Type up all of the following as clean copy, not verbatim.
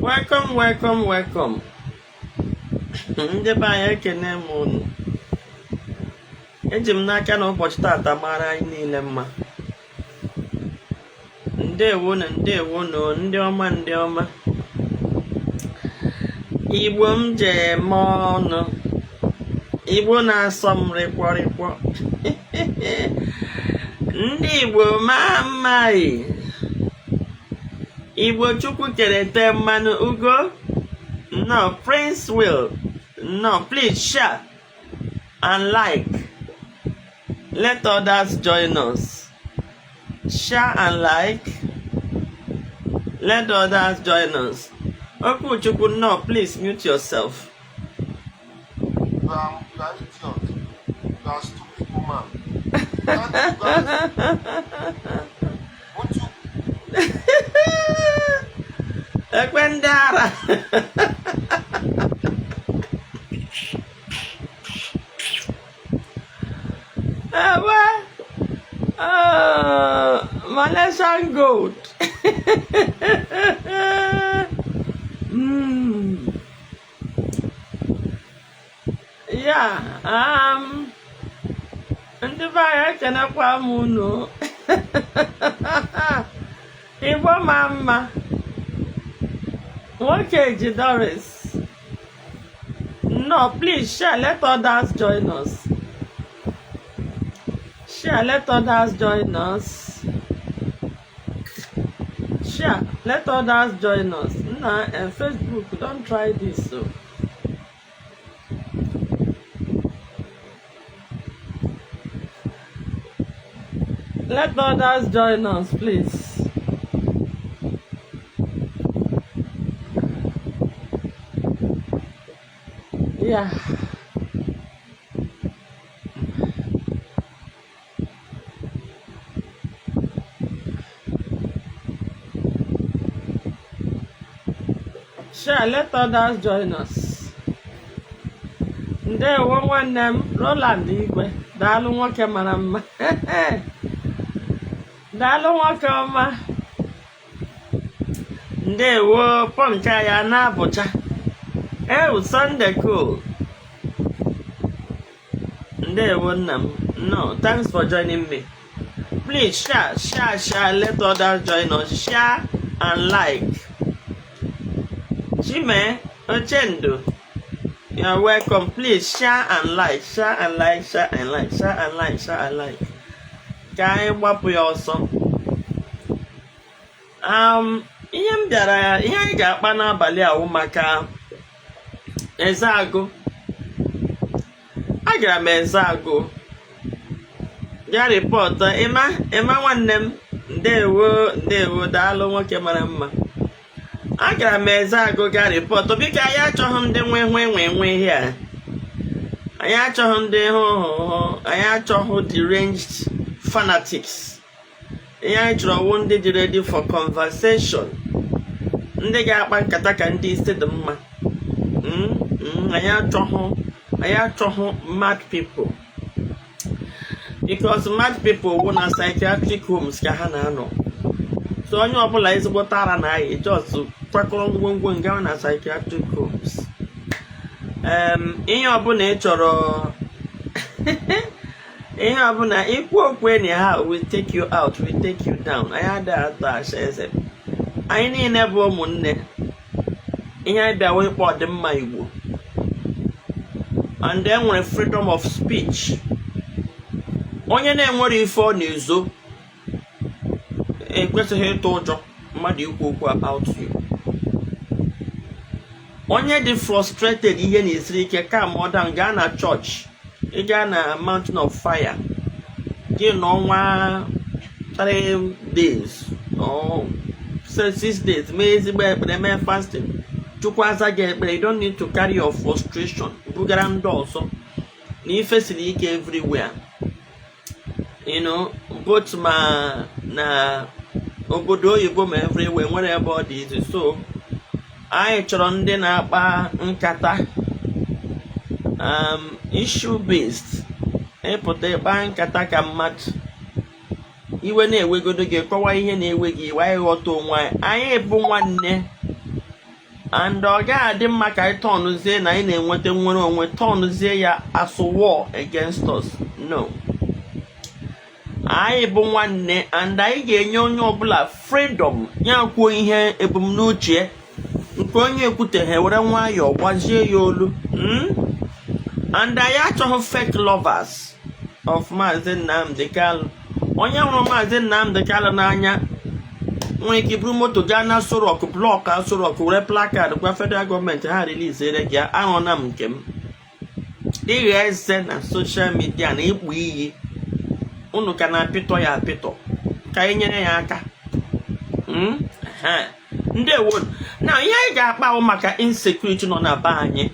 Welcome, welcome, welcome. Ndị be anyị, ekene m unu. Eji m n'aka na ụbọchị tata mara anyị niile mma. Ndewonu, ndewonu, ndị ọma, ndị ọma. Igbo m ji eme ọnụ. Igbo na-asọ m rịkwọrịkwọ. Ndị Igbo maa mma e. Igbo Chukwu kere te mmanụ. Ugo no, Prince Will no, please share and like, let others join us. Share and like, let others join us. Okwuchukwu no, please mute yourself. You are idiot. You are stupid woman. You can't, won't you? Ekwe ndị ara. Ewe, Malaysian gold. Yeah, ndị be anyị, ekenekwa m unu. Igbo ma mma. Nwoke ji Doris. No, please share, let others join us. Share, let others join us. Share, let others join us. Nna, Facebook, don't try this. So. Let others join us, please. Yeah. Share, let others join us. Ndewo nwanne m Roland Igwe, daalụ nwoke mara mma. Daalụ nwoke ọma. Ndewo pọnka ya na-abụcha. Ewu Sunday cool. Ndewo nna m. No, thanks for joining me. Please share, share, share. Let others join us. Share and like. Chime Ochendo, you are welcome. Please share and like, share and like, share and like, share and like, share and like. Ka anyị gbapụ ya ọsọ. Ihe m bịara, ihe anyị ga-akpa n'abalị a wụ maka Ezeagụ. Agara m Ezeagụ bịa report. Ịma ịma nwanne m, ndewo, ndewo, daalụ nwoke mara mma. Agara m Ezeagụ gaa report. Biko, anyị achọghị ndị nwe nwe nwe nwe ihe a. Anyị achọghị ndị hụ hụ hụ. Anyị achọghị deranged fanatics. Ihe anyị chọrọ wụ ndị dị ready for conversation, ndị ga-akpa nkata ka ndị isi dị mma. Anyị achọghị mad people, because mad people wụ na psychiatric homes ka ha na-anọ. So onye ọbụla ezigbote ara na-ayị, just kwakọrọ ngwongwo ngawa na psychiatric homes. Ihe ọbụla ị chọrọ, ihe ọbụla ikwu okwu anyhow, will take you out, will take you down. Anyị adịghị atọ asha eze. Anyị niile bụ ụmụnne. Ihe anyị bịawa ịkpọ ọdịmma Igbo, and e nwere freedom of speech. Onye na-enwere ife ọ na-ezo ekwesịghị ịtụ ụjọ mmadụ ikwu okwu about you. Onye dị frustrated, ihe na-esiri ike, calm down, gaa na chọọchị, ị gaa na Mountain of Fire, gị nọ nwa 3 days or 6 days, mee ezigbo ekpere, mee fasting, Chukwu aza gị ekpere. You don't need to carry your frustration bugara ndị ọzọ na ife siri ike everywhere, both ma na obodo oyibo ma everywhere nwere ebe ọ dị izu. So anyị chọrọ ndị na-akpa nkata issue based, ịpụta ịkpa nkata ka mmadụ. Iwe na-ewegodo gị, kọwa ihe na-ewe gị iwe, anyị ghọta onwe anyị. Anyị bụ nwanne. And ọ gaghị adị mma ka anyị turnụzie na anyị na-enweta nnwere onwe, turnụzie ya as war against us. No, anyị bụ nwanne and anyị ga-enye onye ọbụla freedom ya kwuo ihe ebumnuche nke onye ekwuteghi, were nwayọọ gbazie ya olu. And anyị achọghị fake lovers of Maazị Nnamdi Kanu. Onye hụrụ Maazị Nnamdi Kanu n'anya nwere ike iburu moto gaa na Aso Rock, block Aso Rock, were placard gwa federal gọọmenti ha releasere gị. Ahụna m nke m ịgha eze na social media na ịkpụ iyi unu ka na-apịtọ ya apịtọ, ka anyị nyere ya aka. Ehe. Ndewo. Na ihe anyị ga-akpa ahụ maka insecurity nọ na be anyị,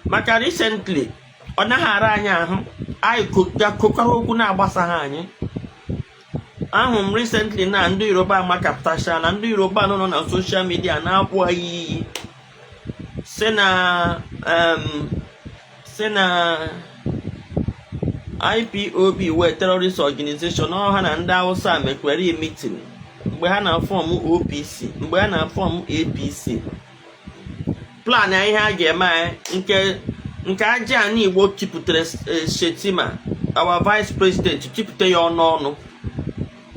maka recently ọ naghị ara anyị ahụ anyị kokọrọ okwu na-agbasaghị anyị. Ahụ m recently na ndị Yoruba amakapụtacha na ndị Yoruba nọ na social media na-akpụ anyị iyi, si na IPOB wee terrorist organization. Ọ ha na ndị Hausa mekwere meeting mgbe ha na form OPC, mgbe ha na form APC, plan ya ihe a ga-eme anyị. Nke aja ana Igbo tipụtara, Shetima, our vice president, tipụta ya ọnụ ọnụ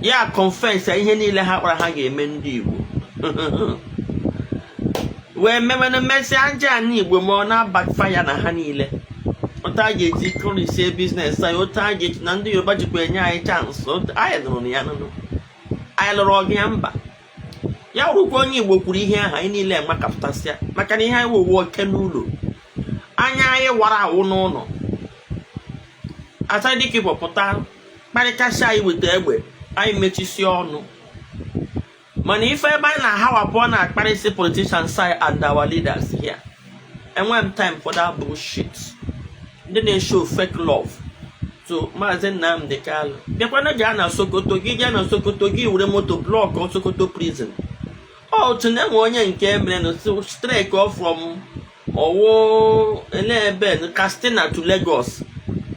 ya, confess ya ihe niile ha kpara ha ga-eme ndị Igbo, wee mewere mmesị aja ana Igbo, ma ọ na-backfire na ha niile. Otu a ga-eji kụrisie business anyị, otu a ga-eji na ndị Yoruba jikwa enye anyị chance. Anyị nụrụ ya nụnụ, anyị lụrụ ọgụ ya mba ya wụrụkwa onye Igbo kwuru ihe ahụ, anyị niile emakapụtasịa, maka na ihe anyị wowe oke n'ụlọ anya anyị wara awụ n'ụlọ asa dịka Igbo pụta kparịkasị anyị, weta egbe anyị mechisie ọnụ. Mana ife ebe anyị na-ahawapụ, ọ na-akparịsị politicians anyị and our leaders here. Enwe m time for that bullshit. Ndị na-eshow fake love to Maazị Nnamdi Kanu, bịakwana gaa na Sokoto gị, gaa na Sokoto gị, were moto block Sokoto prison. Otu na-enwe onye nke mere na strike from ọwụ ele Katsina to Lagos,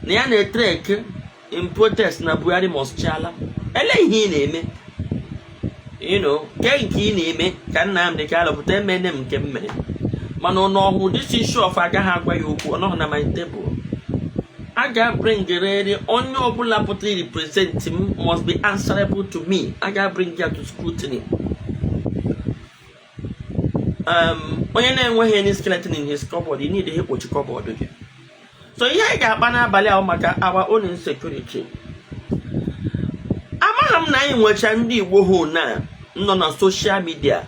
na ya na-etrek in protest na Buhari must chiala. Ele ihe ị na-eme, ke nke ị na-eme ka Nnamdi Kanu pụta. Emene m nke m mere, mana ụnụ ọhụụ this issue of agaghị agwa ya okwu, ọ nọghị na my table. A ga-bring onye ọbụla pụtara represent m must be answerable to me. A ga-bring ya to scrutiny. Onye na-enweghị any skeleton in his cupboard, you need ihe kpochi cupboard gị. So ihe anyị ga-akpa n'abalị ahụ maka our own insecurity. Amaghị m na anyị nwecha ndị Igbo hụ na nọ na social media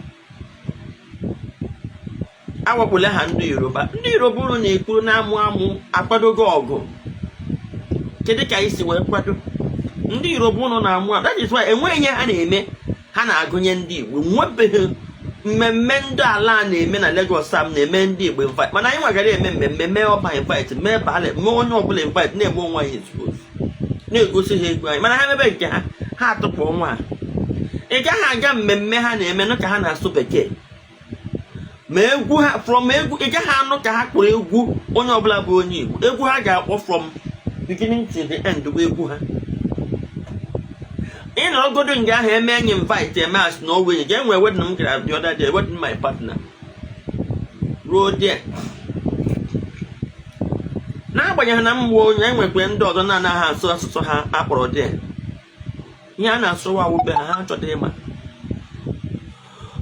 awakpụla ha. Ndị Yoruba, ndị Yoruba unu na-ekwuru na-amụ amụ akwadogo ọgụ. Kedu ka anyị si wee kwado? Ndị Yoruba unu na-amụ, that is why enweghị ihe ha na-eme ha na-agụnye ndị Igbo. Nwebeghị mmemme ndị ala a na-eme na Lagos am na-eme ndị Igbo invite, mana anyị nwagara eme mmemme, mee ọba invite, mee baale, mee onye ọbụla invite, na-eme onwe anyị expose, na-egosi ha ego anyị. Mana ha mebe nke ha, ha atụpụ ọnwa ha. Ị gaghị aga mmemme ha na-eme nụ ka ha na-asụ Bekee, ma egwu ha, from egwu ị gaghị anụ ka ha kpụrụ egwu onye ọbụla bụ onye Igbo. Egwu ha ga-akpọ from beginning to the end bụ egwu ha. Ị nọrọgodo nga ahụ eme enyi invite, eme as na owenye ga-enwe wedding m gara the other day, wedding my partner, ruo there, n'agbanyeghị na mgbe onye enwekwe ndị ọzọ na-anaghị asụ asụsụ ha akpọrọ there, ihe a na-asụwa awụbe ha, ha chọdọ ịma.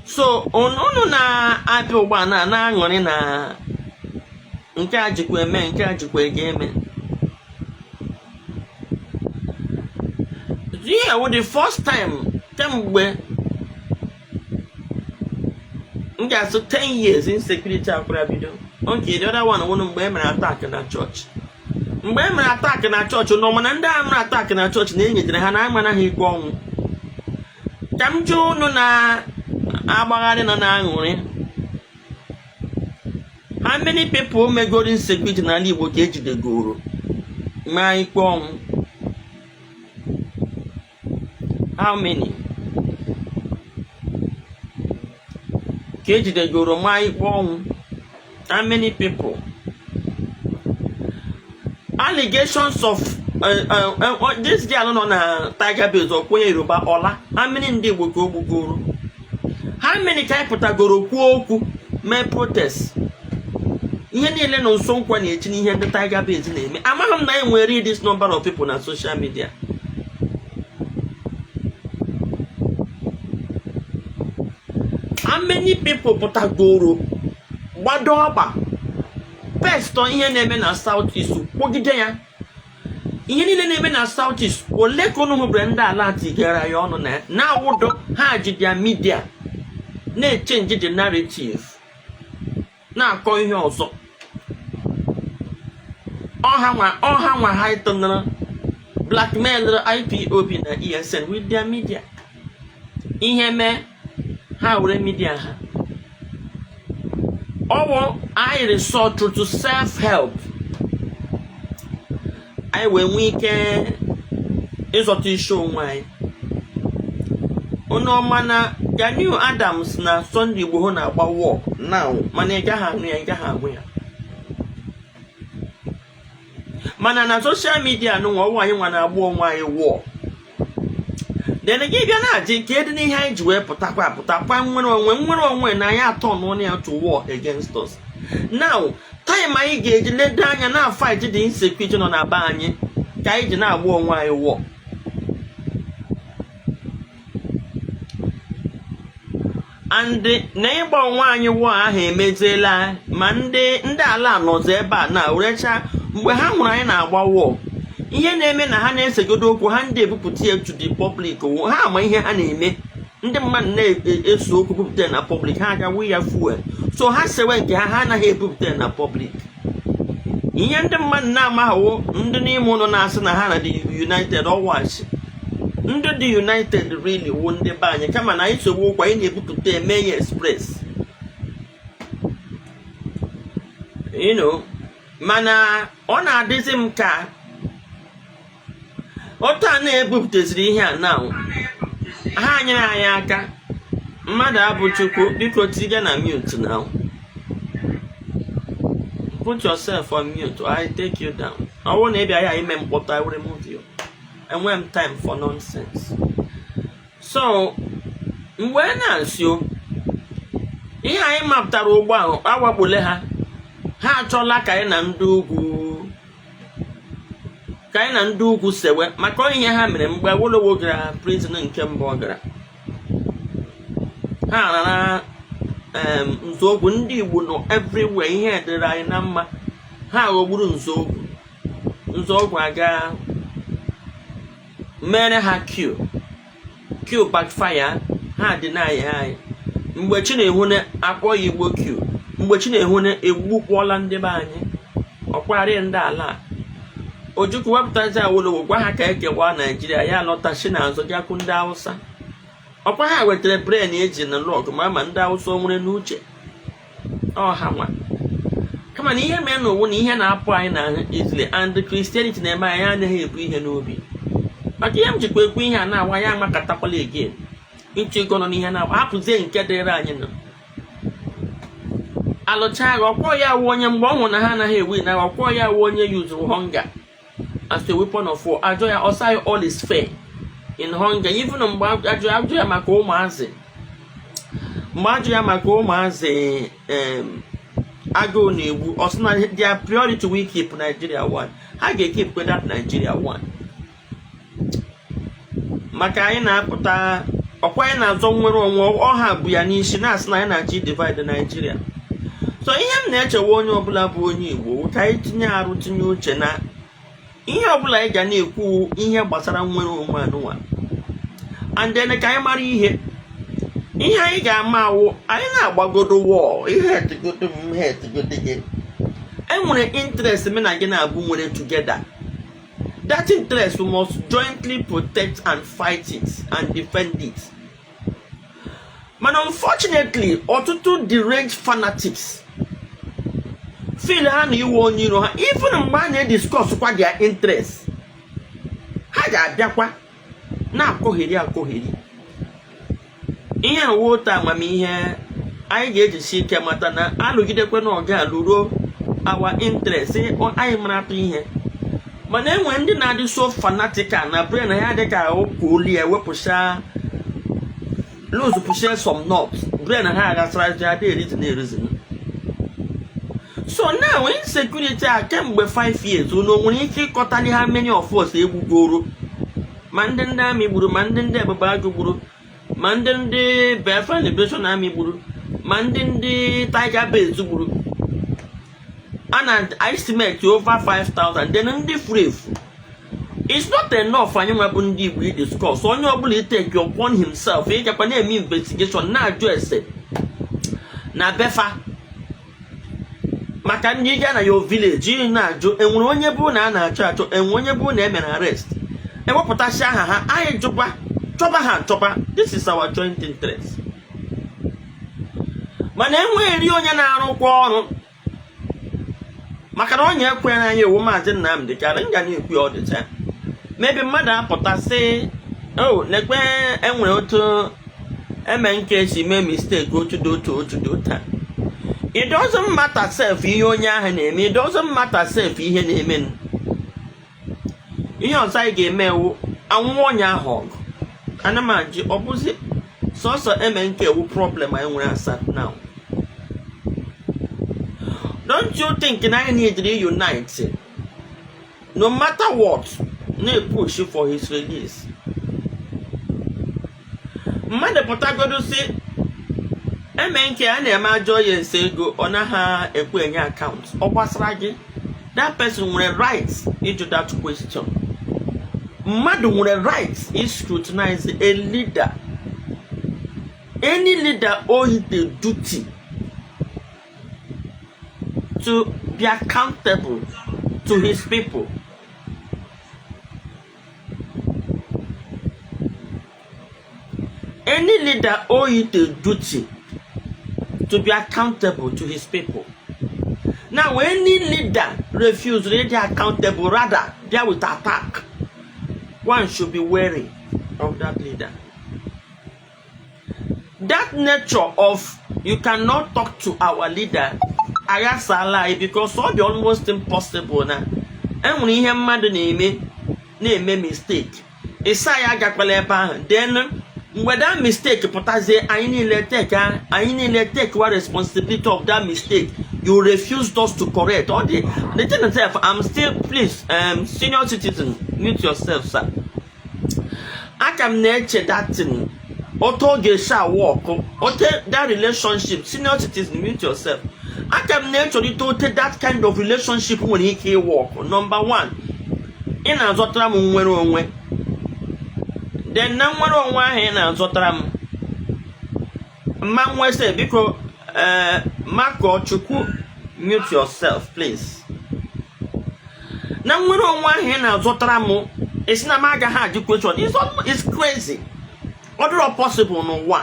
So unu na-abịa ụgbọ na na-aṅụrị na nke a jikwa eme, nke a jikwa ega eme. Ihe wụ the first time kemgbe m ga-asụ 10 years insecurity akwara bido. Okay, the other one wụrụ mgbe e mere attack na church. Mgbe e mere attack na chọọchị nọ, mana ndị a mere attack na chọọchị na-enyedere ha na amanaghị ikpe ọnwụ. Ka m jụọ unu na-agbagharị nọ na-aṅụrị, how many people megoro insecurity n'ala Igbo ka ejidegoro maa ikpe ọnwụ? How many ka ejidegoro maa ikpe ọnwụ? How many people? Allegations of this girl nọ na Tiger Base, ọkwenye Yoruba ọla, how many ndị Igbo ka o gbugoro? How many ka anyị pụtagoro kwuo okwu, mee protest? Ihe niile na nso nkwa na-echi n'ihe ndị Tiger Base na-eme. Amaghị m na anyị nwere this number of people na social media. How many people pụtagoro gbado ọkpa pestọ ihe na-eme na South East, kwugide ya, ihe niile na-eme na South East? Ole ka unu hụbere ndị ala tigara ya ọnụ na ya na-awụdo ha ji their media na-echange the narrative, na-akọ ihe ọzọ? Ọha nwa ha ịtụnara blackmail IPOB na ESN with their media. Ihe mee, ha were media ha. Ọwụ anyị resort to self help, anyị wee nwee ike ịzọta isi onwe anyị. Onye ọma na Gani Adams na Sunday Igboho na-agba war now, mana ị gaghị anụ ya, ị gaghị ahụ ya. Mana na social media nụnwa, ọnwa anyị nwa na-agba onwe anyị war. Then gị bịa na-ajị ka edi n'ihe anyị ji wee pụtakwa apụtakwa nwere onwe na anyị atọ n'ọnụ ya to war against us. Now, time anyị ga-eji ledo anya na fight the insecurity nọ na be anyị ka anyị ji na-agba onwe anyị war. And na ịgba onwe anyị war ahụ emeziela ma ndị ala nọzi ebe a na werecha mgbe ha hụrụ anyị na-agba war. Ihe na-eme na ha na-esegodo okwu ha, ndị ebupụta ya to the public, ha ama ihe ha na-eme. Ndị mmadụ na-eso okwu bupụta ya na public, ha agawu ya fuel. So ha sewe nke ha, ha anaghị ebupụta ya na public. Ihe ndị mmadụ na-amaghịwo, ndị n'ime ụlọ na-asị na ha na dị united, ọwachi ndị dị united really wụ ndị be anyị. Kama na anyị sogbu okwu, anyị na-ebupụta eme ya express. Mana ọ na-adịzi m ka otu a na-ebupụtaziri ihe a na ha nyere anyị aka. Mmadụ abụ Chukwu, biko tiga na mute now. Put yourself on mute or I take you down. Ọ bụrụ na ị bịa ya ime mkpọtụ, I will remove you. Enwe m time for nonsense. So mgbe na-asị o, ihe anyị mapụtara ugbu ahụ awakpole ha, ha achọla ka anyị na ndị ugwu, ka anyị na ndị ugwu sewe, maka ihe ha mere mgbe Awolowo gara prison. Nke mbụ ọ gara, ha rara nzọụkwụ ndị Igbo nọ everywhere. Ihe dịrị anyị na mma, ha ghọgburu nzọụkwụ. Nzọụkwụ aga mere ha coup backfire, ha deny anyị. Mgbe chi na-ehune akpọ ya Igbo coup, mgbe chi na-ehune egbukpọọla ndị be anyị, ọkwarị ndị ala a. Ojukwu wepụtazi Awolowo, gwa ha ka ekewa Naijiria, ya lọtachi n'azụ gakwu ndị Hausa. Ọkwa ha wetara brain eji na lọg ma ndị Hausa o nwere n'uche ọha nwa. Kama na ihe mere n'owu na ihe na-apụ anyị na Italy and Christianity na-eme anyị anaghị ebu ihe n'obi. Maka ihe m jikwa ekwu ihe a na-awa ya amakatakwala again, ịchọ ịgọ nọ n'ihe na-agba, hapụzie nke dịrị anyị nọ alụcha agha. Ọkwọ ya wụ onye mgbe ọ hụrụ na ha anaghị ewe na ọkwọ ya wụ onye yuzuru hunger as a weapon of war. Ajọ ya ọsa, all is fair in hunger. Even mgbe ajụ ya maka ụmụazị, mgbe ajụ ya maka ụmụazị agụụ na-egbu, ọ sị na their priority, we keep Nigeria one. Ha ga-ekeep that Nigeria one. Maka anyị na-apụta ọkwa, anyị na-azọ nwere onwe, ọha bụ ya n'isi na-asị na anyị na-achọ divide Nigeria. So ihe m na-echewa, onye ọbụla bụ onye Igbo, ka anyị tinye arụ, tinye uche na ihe ọbụla anyị ga na-ekwu ihe gbasara nwere onwe anụnwa. And then ka anyị mara ihe anyị ga-ama awụ anyị na-agbagodo wọl ihe etigodo m, ihe etigodo gị. Enwere interest me na gị na-abụ nwere together. That interest, we must jointly protect and fight it and defend it. Mana unfortunately, ọtụtụ deranged fanatics feel ha na iwe onye iro ha. Even mgbe a na-ediscuss kwa their interest, ha ga-abịakwa na-akọgheri akọgheri ihe a. Otu amamihe anyị ga-ejisi ike mata na alụgidekwe na ọga alụruo our interest, anyị mara atụ ihe. Mana enwe ndị na-adị so fanatical na brain ha dị ka ụka olu ya wepụcha. Lose pushie some north, brain ha aghasara ji adị erizi na erizi. So now, insecurity a kemgbe 5 years, unu nwere ike ịkọtali ha many of us egbugoro, ma ndị army gburu, ma ndị Ebube Agụ gburu, ma ndị Biafra Liberation Army gburu, ma ndị Tiger Base gburu. A na estimate over 5000. Then ndị furu efu. It's not enough anyị nwa bụ ndị Igbo discuss. Onye ọbụla itake upon himself ịgakwa na-eme investigation, na-ajụ ese na befa maka ndị gaa na your village, ị na-ajụ enwere onye bụ na a na-achọ achọ, enwe onye bụ na emere arrest, ewepụtasị aha ha, anyị jụkwa, chọba ha achọba. This is our joint interest. Mana enweghị onye na-arụkwa ọrụ maka na onye ekwere anyị ewu Maazị Nnamdị Kanụ nga na-ekwu ya all the time. Maybe mmadụ apụta sị, "Oh, nekwe, enwere otu eme nke si mee mistake, otu dị otu, otu dị otu a." It doesn't matter sef ihe onye ahụ na-eme. It doesn't matter sef ihe na-eme. Ihe ọzọ anyị ga-eme ewu anwụ onye ahụ ọgụ. Ana m ajụ, ọ bụzi sọsọ eme nke ewu problem anyị nwere as at now? Don't you think na anyị need to unite no matter what, na-push for his release? Mmadụ pụtagodo si eme nke a na-eme ajọ ya ese ego, ọ naghị ekwe enye account, ọ gbasara gị? That person nwere right ịjụ that question. Mmadụ nwere right i scrutinize a leader. Any leader owe the duty to be accountable to his people. Any leader owe the duty to be accountable to his people. Now, any leader refuse to be accountable, rather there with attack, one should be wary of that leader. That nature of "you cannot talk to our leader" aghasala anyị, because ọ dị almost impossible na enwere ihe mmadụ na-eme na-eme mistake, ịsa ya agakwala ebe ahụ. Then mgbe that mistake pụtazie, anyị niile take one responsibility of that mistake you refused us to correct. Ọ dị the thing itself, I'm still, please, senior citizen, mute yourself, sir. Aka m na-eche that thing, otu ọ ga-esi awụ ọkụ ote that relationship. Senior citizen, mute yourself. Aka m na-echọrịta ote that kind of relationship nwere ike ịwụ ọkụ. Number one, ị na-azọtara m nnwere onwe. Then na nnwere onwe ahụ ị na-azọtara m, mma nwesị, biko, ee, Makọ Chukwu, mute yourself, please. Na nnwere onwe ahụ ị na-azọtara m, isi na m agaghị ajụ question. It's crazy. Ọ dịrọ possible n'ụwa.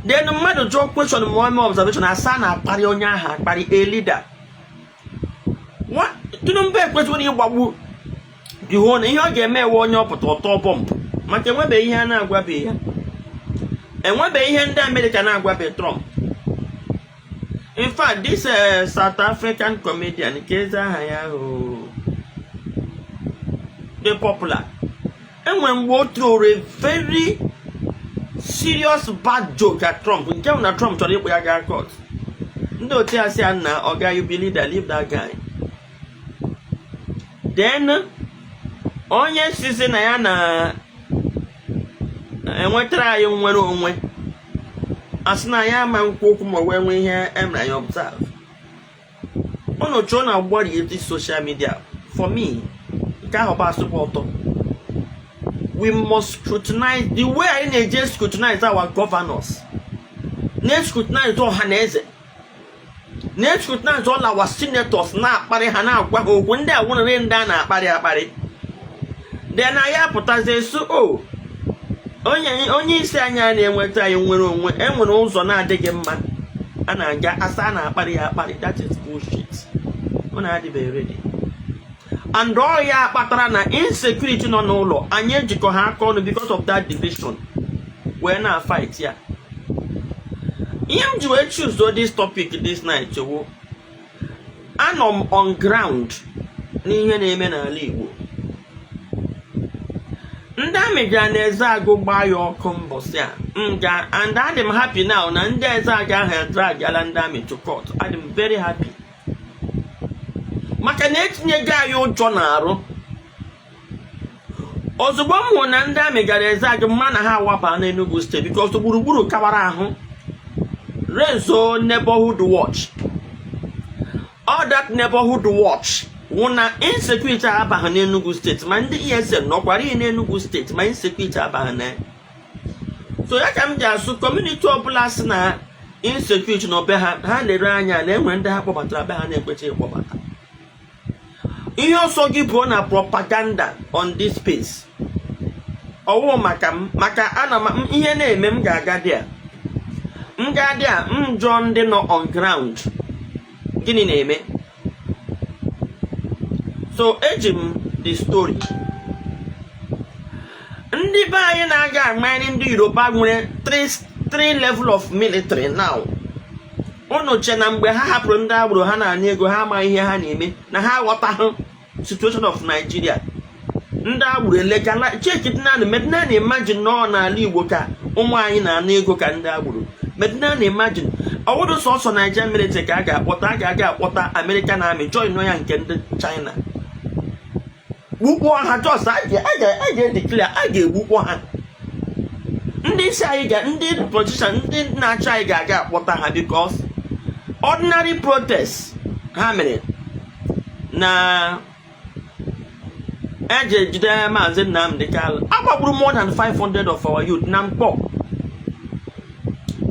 Then mmadụ jụọ question ma ọ mee observation, asa na-akparị onye ahụ, akparị a leader. Tinubu ekwesịghị ịgbagbu the whole. Ihe ọ ga-eme ewe onye ọpụta ọtọ bọmbụ, maka enwebeghị ihe a na-agwabeghị ya, enwebeghị ihe ndị Amerịka na-agwabeghị Trump. In fact, this South African comedian nke eze aha ya ahụ dị popular, enwere mgbe o throwere a very serious bad joke at Trump, nke bụ na Trump chọrọ ịkpụ ya gaa court. Ndị otu ya sị ya na oga, you be leader, leave that guy. Then onye sisi na ya na enwetara anyị nwere onwe, asị na ya ama nkwu okwu ma wee nwee ihe emere ya observe. Unu chọọ na gbarie this social media, for me, nke ahụ bụ asụpụ ọtọ. We must scrutinize the way anyị na-eje scrutinize our governors, na-scrutinize ọha na eze, na-scrutinize all our senators, na-akparị ha, na-agwa ha okwu. Ndị a nwere ndị a na-akparị akparị. Then anyị apụtazie so o onye isi anyị a na-enweta anyị nwere onwe, enwere ụzọ na-adịghị mma a na-aga, asa a na-akparị ya akparị. That is bullshit. Ọ na-adịbeghị ready and ọ ya kpatara na insecurity nọ n'ụlọ anyị ejikọ ha aka ọnụ because of that division wee na-fight ya. Ihe m ji wee choose this topic this night wo, anọ m on ground n'ihe na-eme n'ala Igbo. Ndị army gara na Ezeagụ gbaa ya ọkụ mbọsị a m ga, and adị m happy now na ndị Ezeagụ ahụ dragala ndị army to court. Adị m very happy maka na etinyego anyị ụjọ na-arụ. Ozugbo m hụrụ na ndị army gara Ezeagụ, mma na ha awaba n'Enugu Steeti, because gburugburu kawara ahụ rezo neighborhood watch. All that neighborhood watch wụ na insecurity abaghị n'Enugu Steeti, ma ndị ESN nọkwara ihe n'Enugu Steeti, ma insecurity abaghị na ya. So ya ka m ji asụ community ọbụla si na insecurity na obe ha, ha lere anya na enwere ndị ha kpọbatara be ha na-ekwecha ịkpọbata. Ihe ọsọ gị pụọ na propaganda on this space, ọwụ maka m, maka ana m ihe na-eme, m ga-aga dị a, m ga dị a, m jụọ ndị nọ on ground gịnị na-eme. So eji m the story. Ndị be anyị na-aga amanye ndị Yoruba nwere three level of military now. Unu che na mgbe ha hapụrụ ndị agbero ha na-anya ego, ha amaghị ihe ha na-eme, na ha aghọtaghị situation of Nigeria. Ndị agbero elegala cheki naanị medinana. Imagine nọ n'ala Igbo ka ụmụ anyị na-ana ego ka ndị agbero medinana. Imagine ọwụdụ sọsọ Nigerian military ka a ga-akpọta, a ga-aga akpọta American Army join ya nke ndị China, gbukpọọ ha. Just a ga-edeclare, a ga-egbukpọ ha. Ndị isi anyị ga, ndị politician, ndị na-achị anyị ga-aga akpọta ha, because ordinary protest ha mere na eji ejide Maazị Nnamdi Kanu, agbagburu more than 500 of our youth na Mkpọ.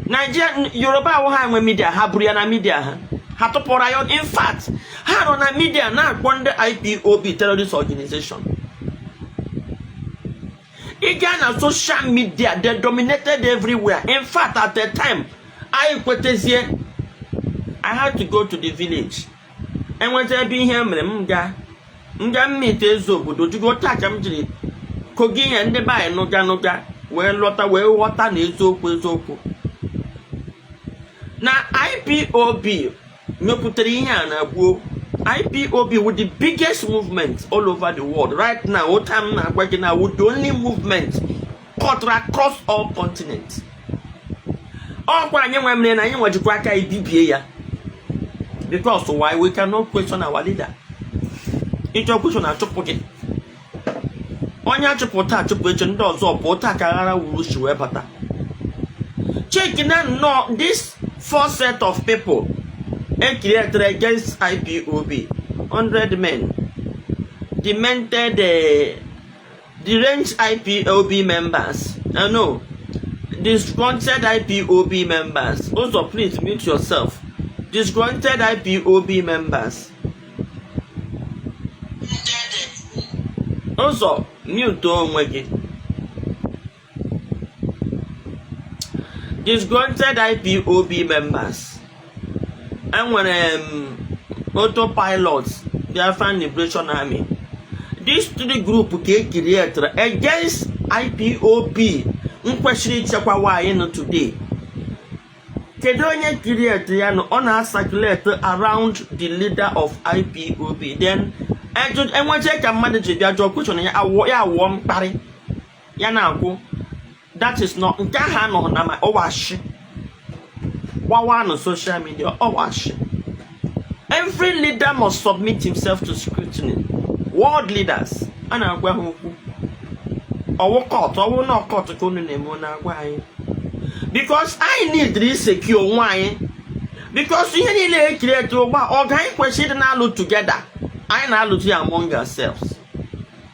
Nigeria, Yoruba ahụ ha nwe media, ha buru ya na media ha, ha tụpụrụ ya. In fact, ha nọ na media na-akpọ ndị IPOB terrorist organization. Ị gaa na social media, they dominated everywhere. In fact, at the time anyị kwetezie, I had to go to the village enweta ebe ihe mere. M gaa mmite eze obodo jugo taa ka m jiri kogi ihe ndị be anyị nụga nụga wee lọta, wee ghọta na eziokwu eziokwu na IPOB mepụtara ihe a na gboo. IPOB with the biggest movement all over the world right now. Ụta m na-agwa gị na with the only movement cut across all continents. Ọkwa anyị nwe mere na anyị nwejikwa aka ibibie ya, because why? We cannot question our leader. Ịchọ question, achụpụ gị. Onye achụpụ taa, achụpụ echi, ndị ọzọ pụọ. Taa ka aghara wuru si wee bata. Check na nnọọ this four set of people e created against IPOB, 100 men, demented, deranged IPOB members, no, disgruntled IPOB members. Also, please mute yourself. Disgruntled IPOB members. Ụzọ, mute onwe gị. Disgruntled IPOB members, enwere m autopilots, Biafran Liberation Army. These three group ka e created against IPOB m kwesịrị ichekwawa anyị nọ today. Kedu onye create ya nọ? Ọ na-circulate around the leader of IPOB. Then enwecha ka mmadụ ji bịa jụọ question ya, awọ ya, awụọ mkparị ya na-akwụ. That is not nke ahụ anọ na ma ọwashi gbawa na social media ọwashi. Every leader must submit himself to scrutiny. World leaders a na-agwa ha okwu ọwụ court, ọwụ na court ka unu na-eme na-agwa anyị, because anyị need secure onwe anyị, because ihe niile ekiri etu ụgba ọgụ anyị kwesịrị ịdị na-alụ together, anyị na-alụzi ya among ourselves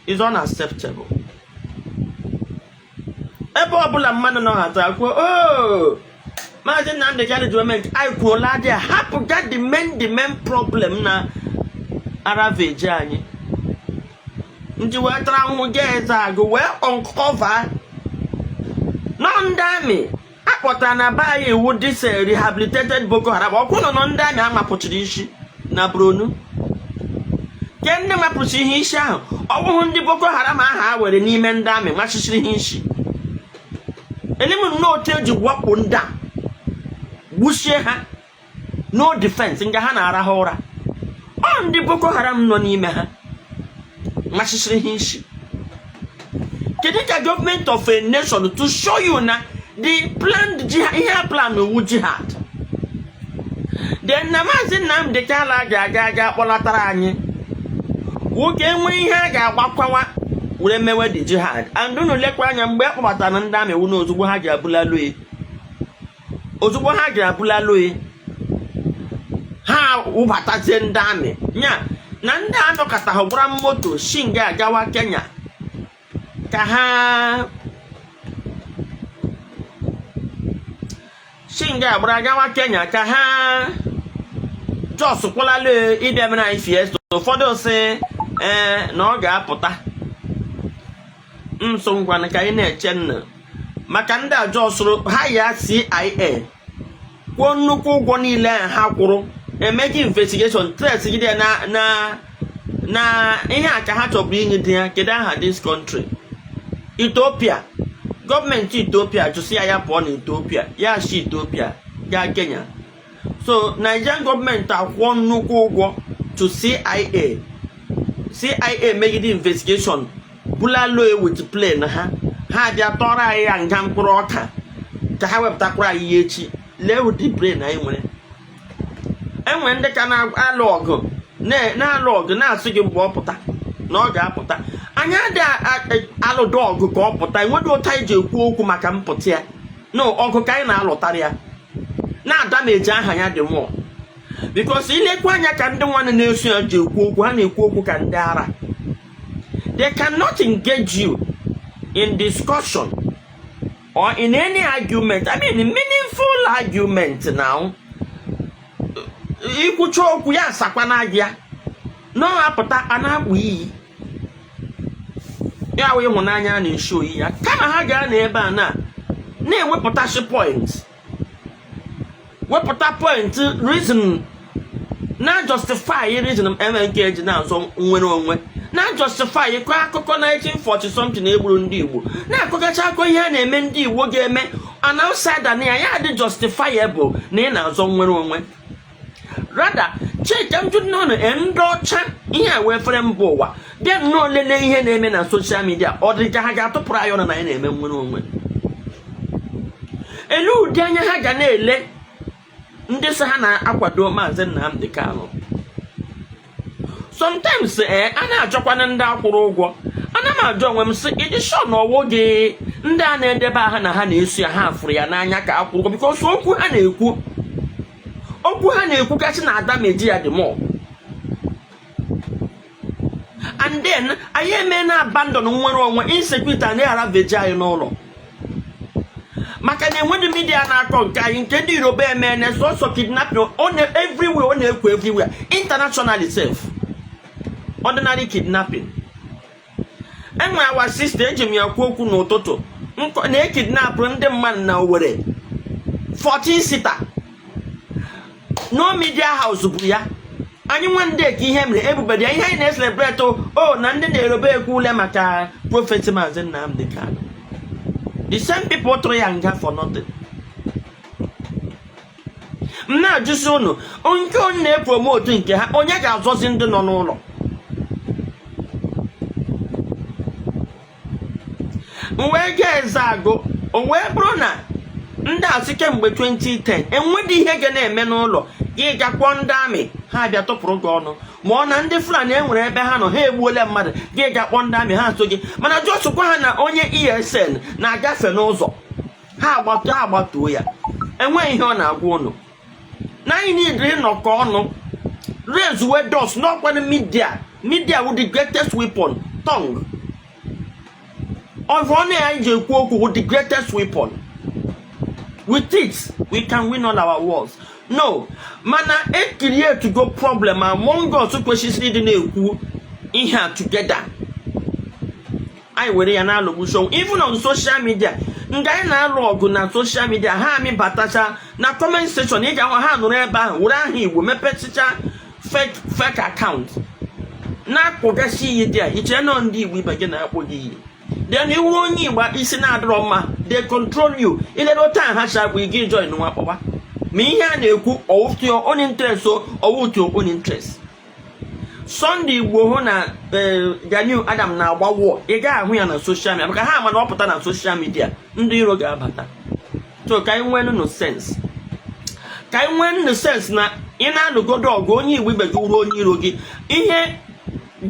is unacceptable. Ebe ọbụla mmadụ nọ hata kwuo, "Oh, Maazị Nnamdị Kanu ji eme nke anyị," kwuola dị hapụ ga the main problem na aravage anyị nji wee tara ahụhụ ga eze agụ wee uncover nọ ndị army akpọtara na be anyị iwu this rehabilitated Boko Haram. Ọkwụ nọ ndị army amapụchiri isi na Borno, ke ndị mapụchiri ihe isi ahụ, ọ bụghị ndị Boko Haram ahụ a were n'ime ndị army machichiri ha isi. Elimu nnọọ otu eji wakpo ndị a, gbuchie ha, no defense, nga ha na-arahụ ụra. Ọ ndị Boko Haram nọ n'ime ha machichiri ha isi. Kedu ka government of a nation, to show you na the planned jihad, ihe a plan wu jihad, then na Maazị Nnamdi Kanu ga-aga aga kpọlatara anyị nwoke, enwe ihe a ga-agbakwawa were mewe the jihad. And unu lekwa anya, mgbe e kpọbatara ndị amị wu na ozugbo ha ga-abụlalụ, ozugbo ha ga-abụlalụ, ha wụbatazie ndị amị nya na ndị a nọkọta ha gbara moto shinga agawa Kenya ka ha shinga agbara gawa Kenya ka ha just kwụlalụ ịbịa mere anyị fiesta. Ụfọdụ sị ee na ọ ga-apụta nso. Ngwanụ, ka anyị na-eche nna maka ndị a jọsụrụ ha ya CIA kwụọ nnukwu ụgwọ niile ahụ ha kwụrụ, emeghị investigation, trace gide na ihe a ka ha chọburu inye dị ya. Kedu aha this country? Ethiopia. Gọọmenti Ethiopia jụsị ya, ya pụọ na Ethiopia, ya si Ethiopia gaa Kenya. So Nigerian gọọmenti akwụọ nnukwu ụgwọ to CIA. CIA megide investigation, bulalo with plane ha, ha bịa tọrọ anyị ya nga mkpụrụ ọka ka ha wepụtakwara anyị ya echi. Lee ụdị brain anyị nwere. Enwere ndị ka na-alụ ọgụ, na-alụ ọgụ, na-asị gị mgbe ọ pụta na ọ ga-apụta. Anyị adịghị alụdo ọgụ ka ọ pụta. Enweghị ụta anyị ji ekwu okwu maka mpụta ya. No ọgụ ka anyị na-alụtara ya na-adameji aha ya dị mụọ, because ilekwa anya ka ndị nwanne na-eso ya ji ekwu okwu, ha na-ekwu okwu ka ndị ara. They cannot engage you in discussion or in any argument, I mean, meaningful argument. Now ikwucha okwu ya, asakwana gị ya na ọ apụta a na-akpụ iyi ya wụ ịhụnanya a na-eshi oyi ya, kama ha gaa n'ebe a na na-ewepụtachi point, wepụta point, reason na justify reason MNK ji na-azọ nwere onwe, na justify kọ akụkọ 1940 something egburu ndị Igbo, na-akọgacha akọ ihe a na-eme ndị Igbo ga-eme an outsider na ya ya dị justifiable na ị na-azọ nwere onwe. Rather, chika m jụ n'ọnụ ndị ọcha, ihe a wee fere mba ụwa bịa nnọọ lelee ihe na-eme na social media, ọ dị ka ha ga-atụpụrụ anyị ọnụ na anyị na-eme nwere onwe? Ele ụdị anya ha ga na-ele ndị sị ha na-akwado Maazị Nnamdi Kanu? Sometimes ee, a na-achọkwana ndị akwụrụ ụgwọ. Ana m ajụ onwe m sị, ịdị sure na ọwụ gị ndị a na-edebe aha na ha na-eso ya, ha fụrụ ya n'anya ka akwụrụ ụgwọ? Because okwu ha na-ekwu, okwu ha na-ekwugasị na adameji ya dị more. And then anyị eme na abandon nwere onwe, insecurity a na-aghara veji anyị n'ụlọ maka na enweghị media na-akọ nke anyị. Nke ndị Yoruba emene sọsọ kidnapping ọ na everywhere, ọ na-ekwo everywhere, internationally sef, ordinary kidnapping. Enwere our sister, eji m ya kwuo okwu n'ụtụtụ, na-ekidnapụ ndị mmadụ na Owerri, 14 seater. No media house bụ ya anyị nwe ndị ka ihe mere ebubere ya ihe anyị na-ecelebrate o na ndị na-erobe ekwu ule maka prophet Maazị Nnamdi Kanu. The same people tụrụ ya nga for nothing. M na-ajụzi unu, nke onye na-epromote nke ha, onye ga-azọzi ndị nọ n'ụlọ? M wee gaa eze agụ, o wee bụrụ na ndị asị kemgbe 2010 enwedị ihe ga na-eme n'ụlọ gị, gakwuo ndị amị, ha bịa tụpụrụ gị ọnụ, ma ọ na ndị Fulani enwere ebe ha nọ, ha egbuola mmadụ, gị ga-akpọ ndị amị, ha so gị. Mana jọsụkwa ha na onye ESN na-agafe n'ụzọ, ha agbatu, ha agbatuo ya. Enweghị ihe ọ na-agwa ụnụ na anyị niile ịnọkọ ọnụ raise we dust n'ọkwanụ media. Media wụ the greatest weapon. Tongue of ọnụ ya anyị ji ekwu okwu wụ the greatest weapon. With it we can win all our wars. No mana e create go problem among us kwesịrị ịdị na-ekwu ihe a together. Anyị were ya na-alụgbu onwe, even on social media. Nga anyị na-alụ ọgụ na social media, ha amịbatacha na comment section. Ị ga-ahụ ha nụrụ ebe ahụ were aha Igbo mepesicha fake fake account na-akpọgasị iyi dị a ichere nọ ndị Igbo ibe gị na-akpọ gị iyi. Then iwuru onye Igbo isi na-adịrọ mma, they control you. Ilere taa ha si akpụ gị join nwa kpọwa ma ihe a na-ekwu, ọwụ to your own interest o, ọwụ to your own interest. Sunday Igboho na Ganiu Adam na-agba war, ị gaghị ahụ ya na social media, maka ha ama na ọ pụta na social media, ndị iro ga-abata. So ka anyị nwee nụ sense, ka anyị nwee nụ sense na ị na-alụgodo ọgụ onye Igbo ibe gị wuru onye iro gị. Ihe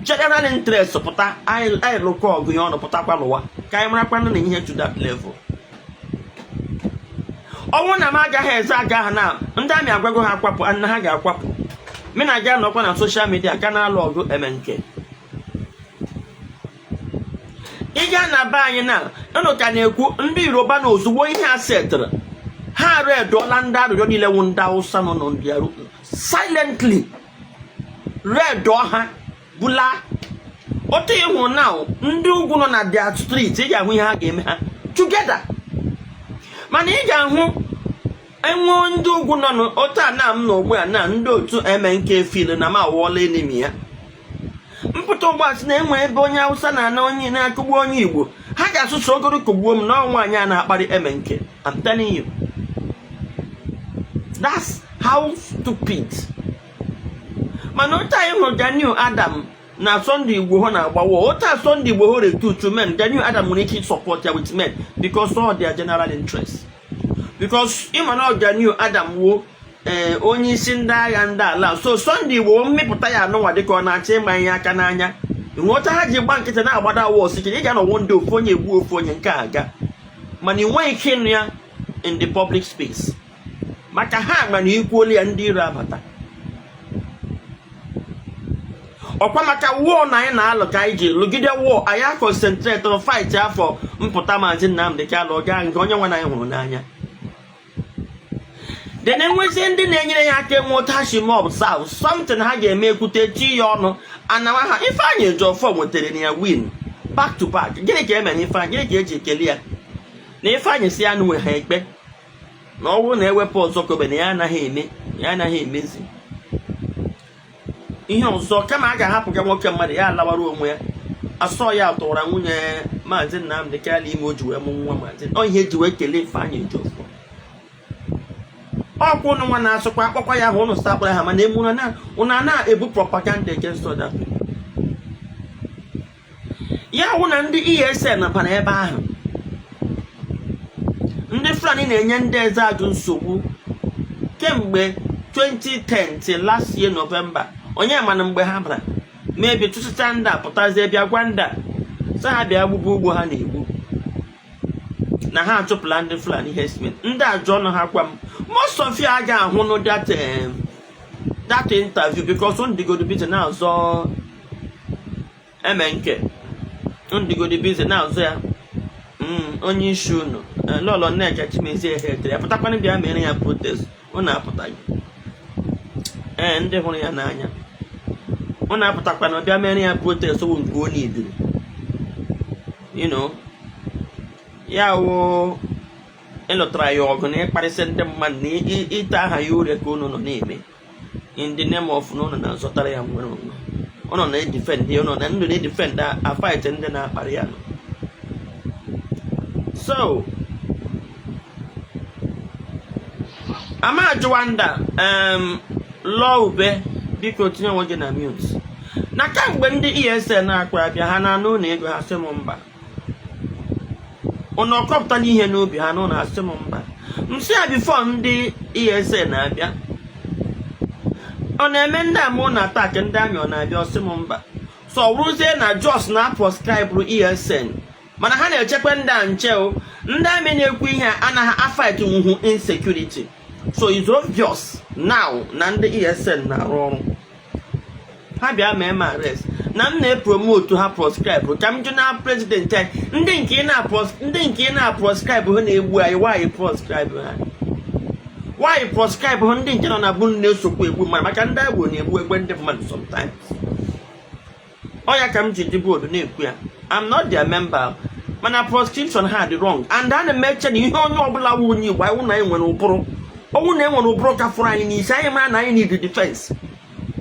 general interest pụta, anyị lụkọ ọgụ ya ọnụ, pụtakwa lụwa, ka anyị marakwanụ na ihe to that level. Ọnwụ na m agaghị eze aga ha na ndị amị agwago ha akwapụ na ha ga-akwapụ. Mị na ga anọkwa na social media ka na-alụ ọgụ eme nke ị gaa na be anyị na unu ka na-ekwu ndị Yoruba na ozugbo ihe a setịrị, ha arụ edụọla ndị arịrịọ niile wụ ndị Hausa nọ nọ ndị arụ silently redụọ ha bula otu. Ịhụ na ndị ugwu nọ na their street, ị ga-ahụ ihe ha ga-eme ha together. Mana ị ga-ahụ enwe ndị ugwu nọ n'otu a na m na ugbu a na ndị otu MNK feel na m awụọla enemy ya. Mpụta ụgbọ sị na enwe ebe onye Hausa na-ana onye na-akụgbu onye Igbo, ha ga-asụsụ ogoro kụgbuo m na nwaanyị a na-akparị MNK. I'm telling you, that's how stupid. Mana otu anyị hụrụ Ganiu Adam na Sunday Igboho na-agbawo otu a, Sunday Igboho recruit men, Ganiu Adam nwere ike support ya with men because all their general interest, because ịma na Ganiu Adam wo ee onye isi ndị agha ndị ala. So Sunday Igboho mmepụta ya anụnwa dịka ọ na-achọ ịma ihe aka n'anya. Nghọta ha ji gba nkịtị na-agbada wọs ike, ị ga-anọwo ndị ofu onye egbu ofu onye nke aga, mana ị nweghị ike ịnụ ya in the public space, maka ha mana ikwuolu ya, ndị iro abata. Ọkwa maka war na anyị na-alụ ka anyị ji lụgide war anyị a concentrate on fight afọ mpụta Maazị Nnamdi Kanu gaa nke onye nwe anyị hụrụ n'anya. Then enwezie ndị na-enyere ya aka enwe otu mob south something ha ga-eme, ekwute chi ya ọnụ anawa ha. Ifeanyị Ejiofor nwetara na ya win back to back. Gịnị ka eme na Ifeanyị? Gịnị ka eji ekele ya na Ifeanyị si ya nwe ha ekpe na ọ bụrụ na ewepụ ọzọ kobe na ya anaghị eme, ya anaghị emezi ihe ọzọ, kama a ga-ahapụ ga nwoke mmadụ ya alawara onwe ya. Asọ ya tụwara nwunye Maazị Nnamdi Kanu ime, o ji wee mụ nwa maazị. Ọ ihe eji wee kelee Ifeanyị Ejiofor. Ọkwa ụnụ nwa na-asụkwa akpọkwa ya ahụ, ụnụ sa akpara ha, mana emuru na ụnụ a na-ebu propaganda against other people. Ya hụ na ndị ESN bara ebe ahụ, ndị Fulani na-enye ndị eze agụ nsogbu kemgbe 2010 till last year November. Onye mana mgbe ha bara mebi tụsịcha ndị a pụtazie bịa gwa ndị a sị ha bịa gbugbu ugbo ha na-egbu na ha achụpụla ndị Fulani herdsmen. Ndị ajụ ọnụ ha gwa m, most of you aga ahụ nụ that interview because ndịgodo busy na-azọ MNK, ndịgodo busy na-azọ ya. Onye isi unu, Lọlọ Nneka Chimezie hetere ya, pụtakwana bịa mere ya protest. Unu apụtaghị. Ee, ndị hụrụ ya n'anya, unu apụtakwana bịa mere ya protest wụ nke o nidiri ya wụ ịlụtara ya ọgụ na ịkparịsị ndị mmadụ na ite aha ya ure ka unu nọ na-eme in the name of na unu na-azọtara ya nwere onwe. Unu na-edefend ya, unu na ndụ na-edefend a fight ndị na-akparị ya nọ. So ama ajụwa nda lụọ ube, biko tinye onwe gị na mute. Na kamgbe ndị ESN na-akpa abịa, ha na-anụ ụlọ ego, ha sị m mba. Ụnụ ọkọpụtala ihe n'ubi ha n'ụlọ, asị m mba. M sị ya, before ndị ESN na-abịa, ọ na-eme ndị ama na attack ndị amị, ọ na-abịa? Ọsị m mba. So ọ bụrụzie na jos na proscribe ESN, mana ha na-echekwa ndị a nche o. Ndị amị na-ekwu ihe a anaghị afight nwuhu insecurity. So it's obvious now na ndị ESN na-arụ ọrụ ha. Bịa mee m arrest na m na-epromote ha proscribe. Ka m jụ na president anyị, ndị nke ị na-proscribe ha na-egbu anyị, why proscribe ha? Why proscribe ha? Ndị nke nọ na bụ na-esokwa egbu mmadụ, maka ndị agboro na-egbu egbe ndị mmadụ sometimes. Ọ ya ka m ji dị bold na-ekwu ya. I'm not their member, mana proscription ha dị wrong, and ana m eche na ihe onye ọbụla wụ onye Igbo anyị wụ na anyị nwere ụbụrụ ọnwụ na e nwere ụbụrụ ka fụrụ anyị n'isi anyị, mara na anyị need defense.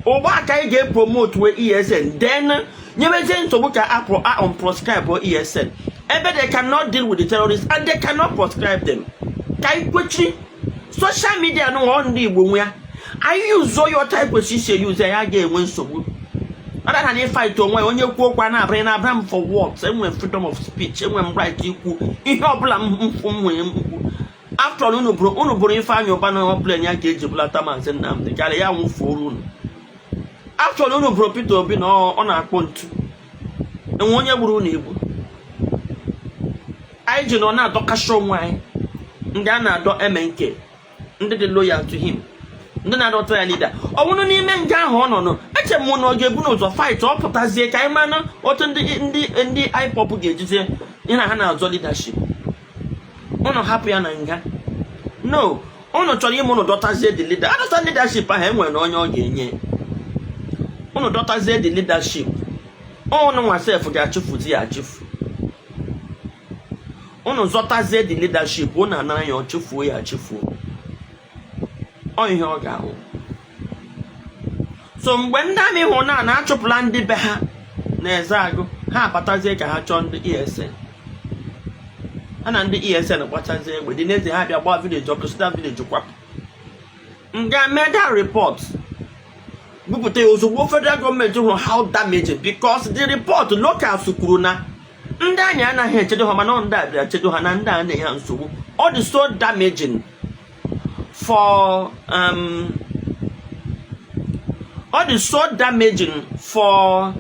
Ụgbọ aka anyị ga-epromote wee ESN, then nyebezie nsogbu ka apụ a unproscribe ESN, ebe they cannot deal with the terrorists and they cannot proscribe them. Ka anyị kwechiri social media nụ, ọ ndị Igbo nwe ya. Anyị yuzuo ya ọta anyị kwesịrị isi eyuzu ya, ga-enwe nsogbu. Other than ịfight onwe ya, onye kwuo okwu a na-abịa na-abịa m for what? Enwere freedom of speech, enwere m right ikwu ihe ọbụla m m nwere mkpu. After all, unu bụrụ Ifeanyị Ụba na ọbụla ya ka eji bulata Maazị Nnamdị karịa ya nwụfuoro unu. After all, unu bụrụ Peter Obi na ọ na-akpọ ntu enwe onye gburu unu egbu. Anyị ji na ọ na-adọkashi onwe anyị, ndị a na-adọ MNK, ndị dị loyal to him, ndị na-adọta ya leader. Ọ bụrụ n'ime nga ahụ ọ nọ nọ, eche m na ọ ga-ebu n'ụzọ fight, ọ pụtazie ka anyị mara otu ndị IPOB ga-ejizie ihe na ha na-azọ leadership. Ụnụ hapụ ya na nga? No, ụnụ chọrọ ime ụnụ dọtazie the leader. Adọta leadership ahụ, enwere na onye ọ ga-enye ụnụ. Dọtazie the leadership, ụnụ nwa sef ga-achụfuzi ya achụfu. Ụnụ zọtazie the leadership, ụnụ anara ya, ọ chụfuo ya achụfuo. Ọ ihe ọ ga-ahụ. So mgbe ndị army hụrụ na na-achụpụla ndị be ha na Ezeagụ, ha abatazie ka ha chọọ ndị ESN. Ha na ndị ESN gbachazie egbe dị n'eze. Ha bịa gbaa village ọkụ, sita village kwapụ nga meda report bupụta ya ozugbo. Federal gọọmenti hụrụ how damaging, because the report locals kwuru na ndị anyị anaghị echedo ha, mana ọ ndị a bịara chedo ha na ndị a na-enye ha nsogbu. Ọ dị so damaging for um, ọ dị so damaging for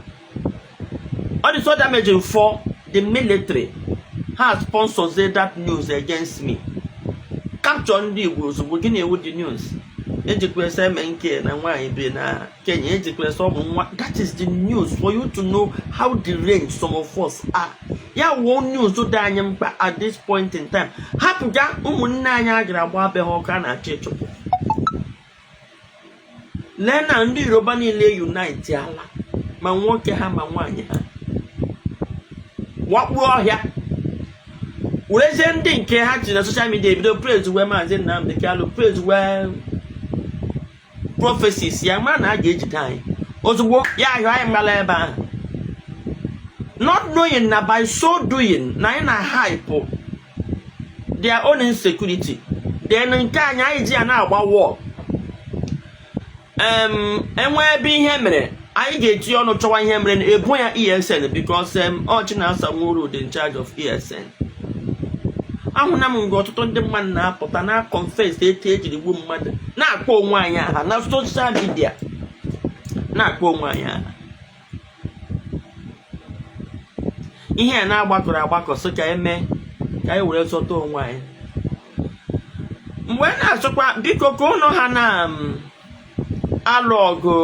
ọ dị so damaging for the military. Ha sponsors that news against me, capture ndị Igbo ozugbo. Gịnị ewu the news? Ejikwa ese eme nke na nwaanyị bi na Kenya, ejikwa ese ụmụ nwa. That is the news for you to know how deranged some of us are. Ya wuo news dị anyị mkpa at this point in time. Hapụga ụmụnne anyị a gara agba be ha ọkụ, a na-achọ ịchụpụ. Lee na ndị Yoruba niile unite ala, ma nwoke ha ma nwaanyị, ha wakpuo ọhịa, werezie ndị nke ha ji na social media ebido praise wee Maazị Nnamdi Kanu, praise wee prophecies ya, mara na a ga-ejide anyị ozugbo. Ya ahụ anyị mara ebe ahụ, not knowing na by so doing na anyị na hype their own insecurity. Then nke anyị, anyị ji ya na-agba war. Enwe ebe ihe mere, anyị ga-etinye ọnụ chọwa ihe mere, ebo ya ESN, because ọ Chinasa Nworu dị in charge of ESN. Ahụna m mgbe ọtụtụ ndị mmadụ na-apụta na confess etu ejiri gbuo mmadụ, na-akpọ onwe anyị aha na social media, na-akpọ onwe anyị aha. Ihe a na-agbakọrọ agbakọ sị ka eme ka anyị were zọta onwe anyị. Mgbe a na-achọkwa, biko, ka ụnụ ha na alụ ọgụ,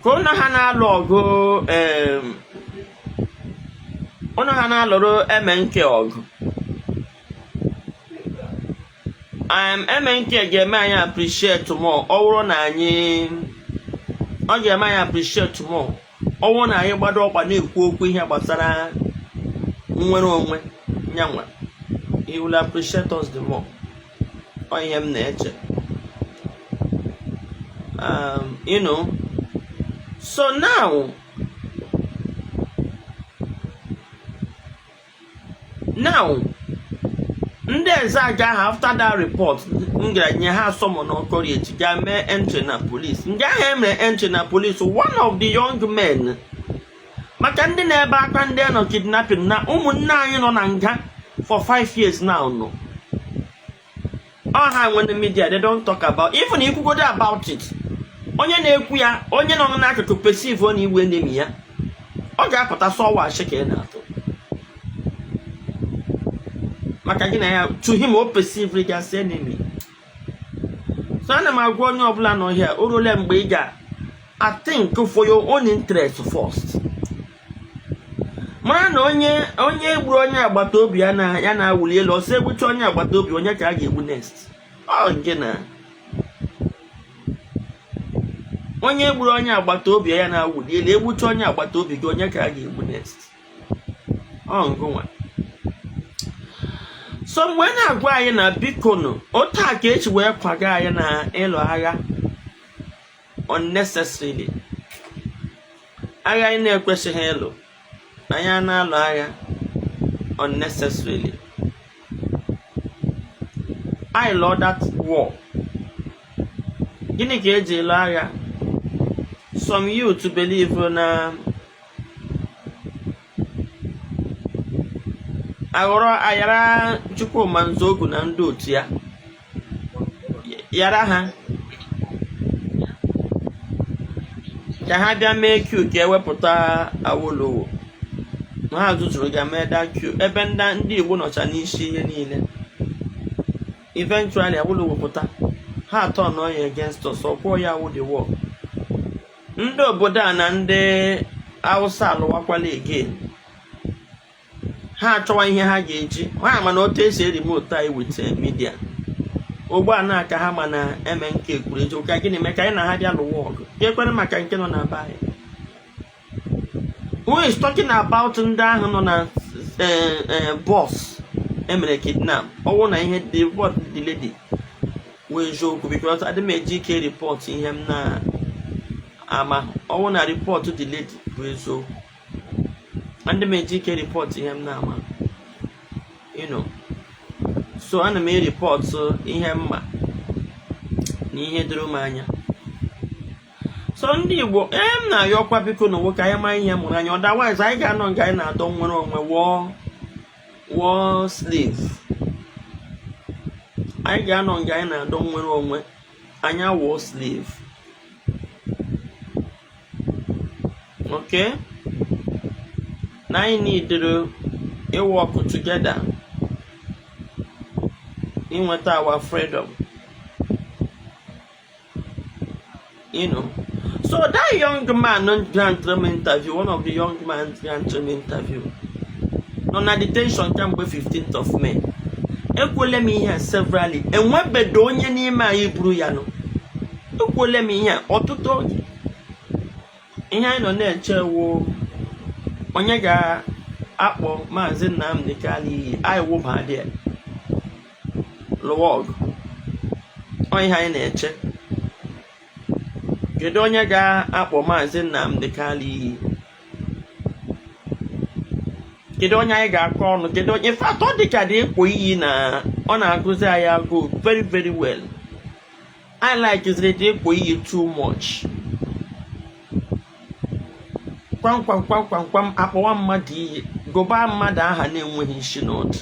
ka ụnụ ha na-alụ ọgụ, ụnụ ha na-alụrụ MNK ọgụ. MNK ga-eme anyị appreciate more ọ bụrụ na anyị, ọ ga-eme anyị appreciate more ọ bụrụ na anyị gbado ọkpa na-ekwu okwu ihe gbasara nnwere onwe nyanwa. He will appreciate us the more. Ọ ihe m na-eche. So now ndị Ezeagu ahụ, after that report m gara nye ha, summon Okoriechi ga mee entry na police. Nga ahụ emere entry na police, one of the young men, maka ndị na-ebe akwa, ndị nọ kidnapping na ụmụnne anyị nọ na nga for 5 years now, nọ ọ ha nwere media, they don't talk about, even ikwugodo about it, onye na-ekwu ya, onye nọ n'akụkụ perceive ọ na iwe enemy ya, ọ ga-apụta sọwa ashị ka ị na-atụ maka gị na ya. To him, o perceive gị as enemy. So ana m agwa onye ọbụla nọ here, o ruole mgbe ị ga I think for your own interest first. Mara na onye gburu onye agbata obi ya na ya na-awụli elu ọsọ, egbucha onye agbata obi, onye ka a ga-egbu next? Ọ nke na onye gburu onye agbata obi ya na-awụli elu, egbucha onye agbata obi gị, onye ka a ga-egbu next? Ọ ngụnwa. So mgbe na-agwa anyị na biko nụ, otu a ka esi wee kwaga anyị na ịlụ agha unnecessarily, agha anyị na-ekwesịghị ịlụ. Anyị a na-alụ agha unnecessarily. Anyị lụọ that war, gịnị ka eji lụọ agha? Some youth believe na aghọrọ ayara Chukwuma Nzeogwu na ndị otu ya yara ha ka ha bịa mee coup ka ewepụta Awolowo na ha zuzuru ga mee that coup ebe ndị Igbo nọcha n'isi ihe niile. Eventually Awolowo pụta, ha atọ nọ ya against us, ọkwụọ ya wụ the war. Ndị obodo a na ndị Hausa alụwakwala again. Ha achọwa ihe ha ga-eji ha mana otu esi eremote anyị with media ugbu a na-aka ha ma na MNK kwuru eziokwu ka gịnị mee ka anyị na ha bịa lụwa ọgụ ka ekwere maka nke nọ na be anyị. Who is talking about ndị ahụ nọ na bus emere kidnap? Ọwụ na ihe the report the lady wee eziokwu, because adị m eji ike report ihe m na-ama. Ọwụ na report the lady bụ eziokwu, adị m eji ike report ihe m na-ama. So ana m ereport ihe mma na ihe doro m anya. So ndị Igbo, ee, m na-ayọkwa, biko, na nwoke anyị maa ihe mụrụ anya. Otherwise anyị ga-anọ nga anyị na-adọ nwere onwe wụọ wụọ slave. Anyị ga-anọ nga anyị na-adọ nwere onwe anyị awụọ slave. Okay, na anyị needere ịwork together inweta our freedom. So that young man grant m interview, one of the young man grant m interview, nọ na detention kemgbe 15th of May. Ekwuole m ihe a severally, enwebedo onye n'ime anyị buru ya nụ. Ekwuole m ihe a ọtụtụ oge. Ihe anyị nọ na-eche wụ onye ga-akpọ Maazị Nnamdi Kanu iyi, anyị wụba dị lụwa ọgụ. Ọ ihe anyị na-eche, kedu onye ga-akpọ Maazị Nnamdi Kanu iyi? Kedu onye anyị ga-akọ ọnụ? Kedu onye? In fact, ọ dị ka dị ịkpọ iyi na ọ na-agụzi anyị agụụ very very well. I like ziri dị ịkpọ iyi too much. Kwam kwam kwam kwam kwam, akpọwa mmadụ iyi, gụba mmadụ aha na-enweghị isi n'ọdụ,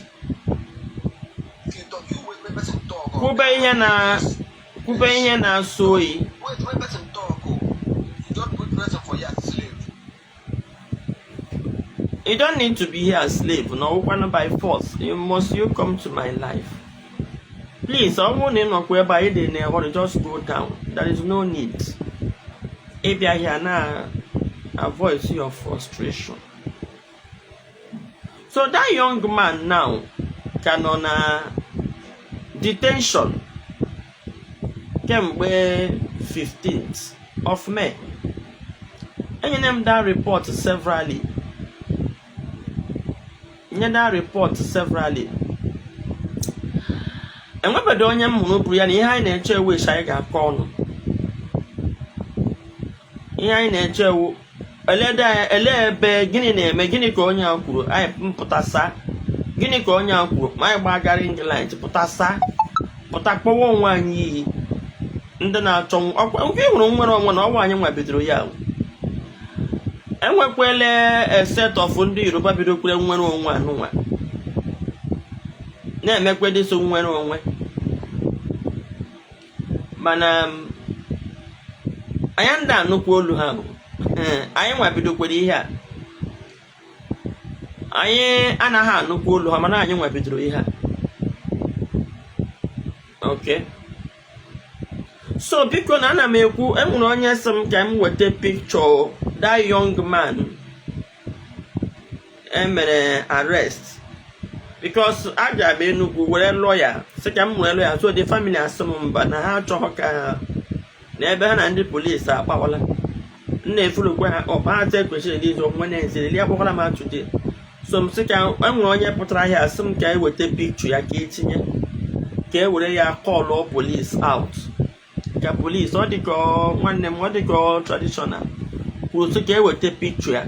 kwube ihe na-asọ oyi. Wait, when person talk, oh, you don't put person for here as slave. You don't need to be here as slave. No, ọwụkwanụ by force you must you come to my life. Please, ọ bụrụ na ị nọkwa ebe a ị dị na hurry, just go down. There is no need ịbịa here na voice your frustration. So that young man now ka nọ na detention kemgbe 15th of May. Enyere m that report severally, nye that report severally, enwebedo onye m hụrụ buru ya. Na ihe anyị na-eche ewu esi anyị ga-akọ ọnụ. Ihe anyị na-eche ewu ele ebe gịnị na-eme, gịnị ka onye a kwuru, anyị mpụtasa gịnị ka onye a kwuru, ma anyị gbagara England pụtasa pụta kpọwa onwe anyị iyi. Ndị na-achọ ọkwa nke hụrụ nwere onwe na ọnwa anyị nwa bidoro ya. Enwekwele a set of ndị Yoruba bidokwere nwere onwe anụnwa na-emekwe dị so nwere onwe, mana anyị ndị anụkwu olu ha bụ anyị nwa bidokwere ihe a. Anyị anaghị anụkwu olu ha, mana anyị nwa bidoro ihe a. Okay, so biko, na ana m ekwu, enwere onye sị m ka m weta picture that young man emere arrest, because aga m Enugu were lawyer, sị ka m were lawyer. So the family asị m mba, na ha achọghị ka na ebe ha na ndị polisi akpawala. M na-efolokwe ha up, ha sị ekwesịrị izu Wednesday li akpọkwara m today. So m sị ka enwere onye pụtara ahịa asị m ka eweta picture ya ka etinye, ka e were ya call police out, ka police ọ dị ka nwanne m, ọ dị ka traditional kwuru sị ka eweta picture ya.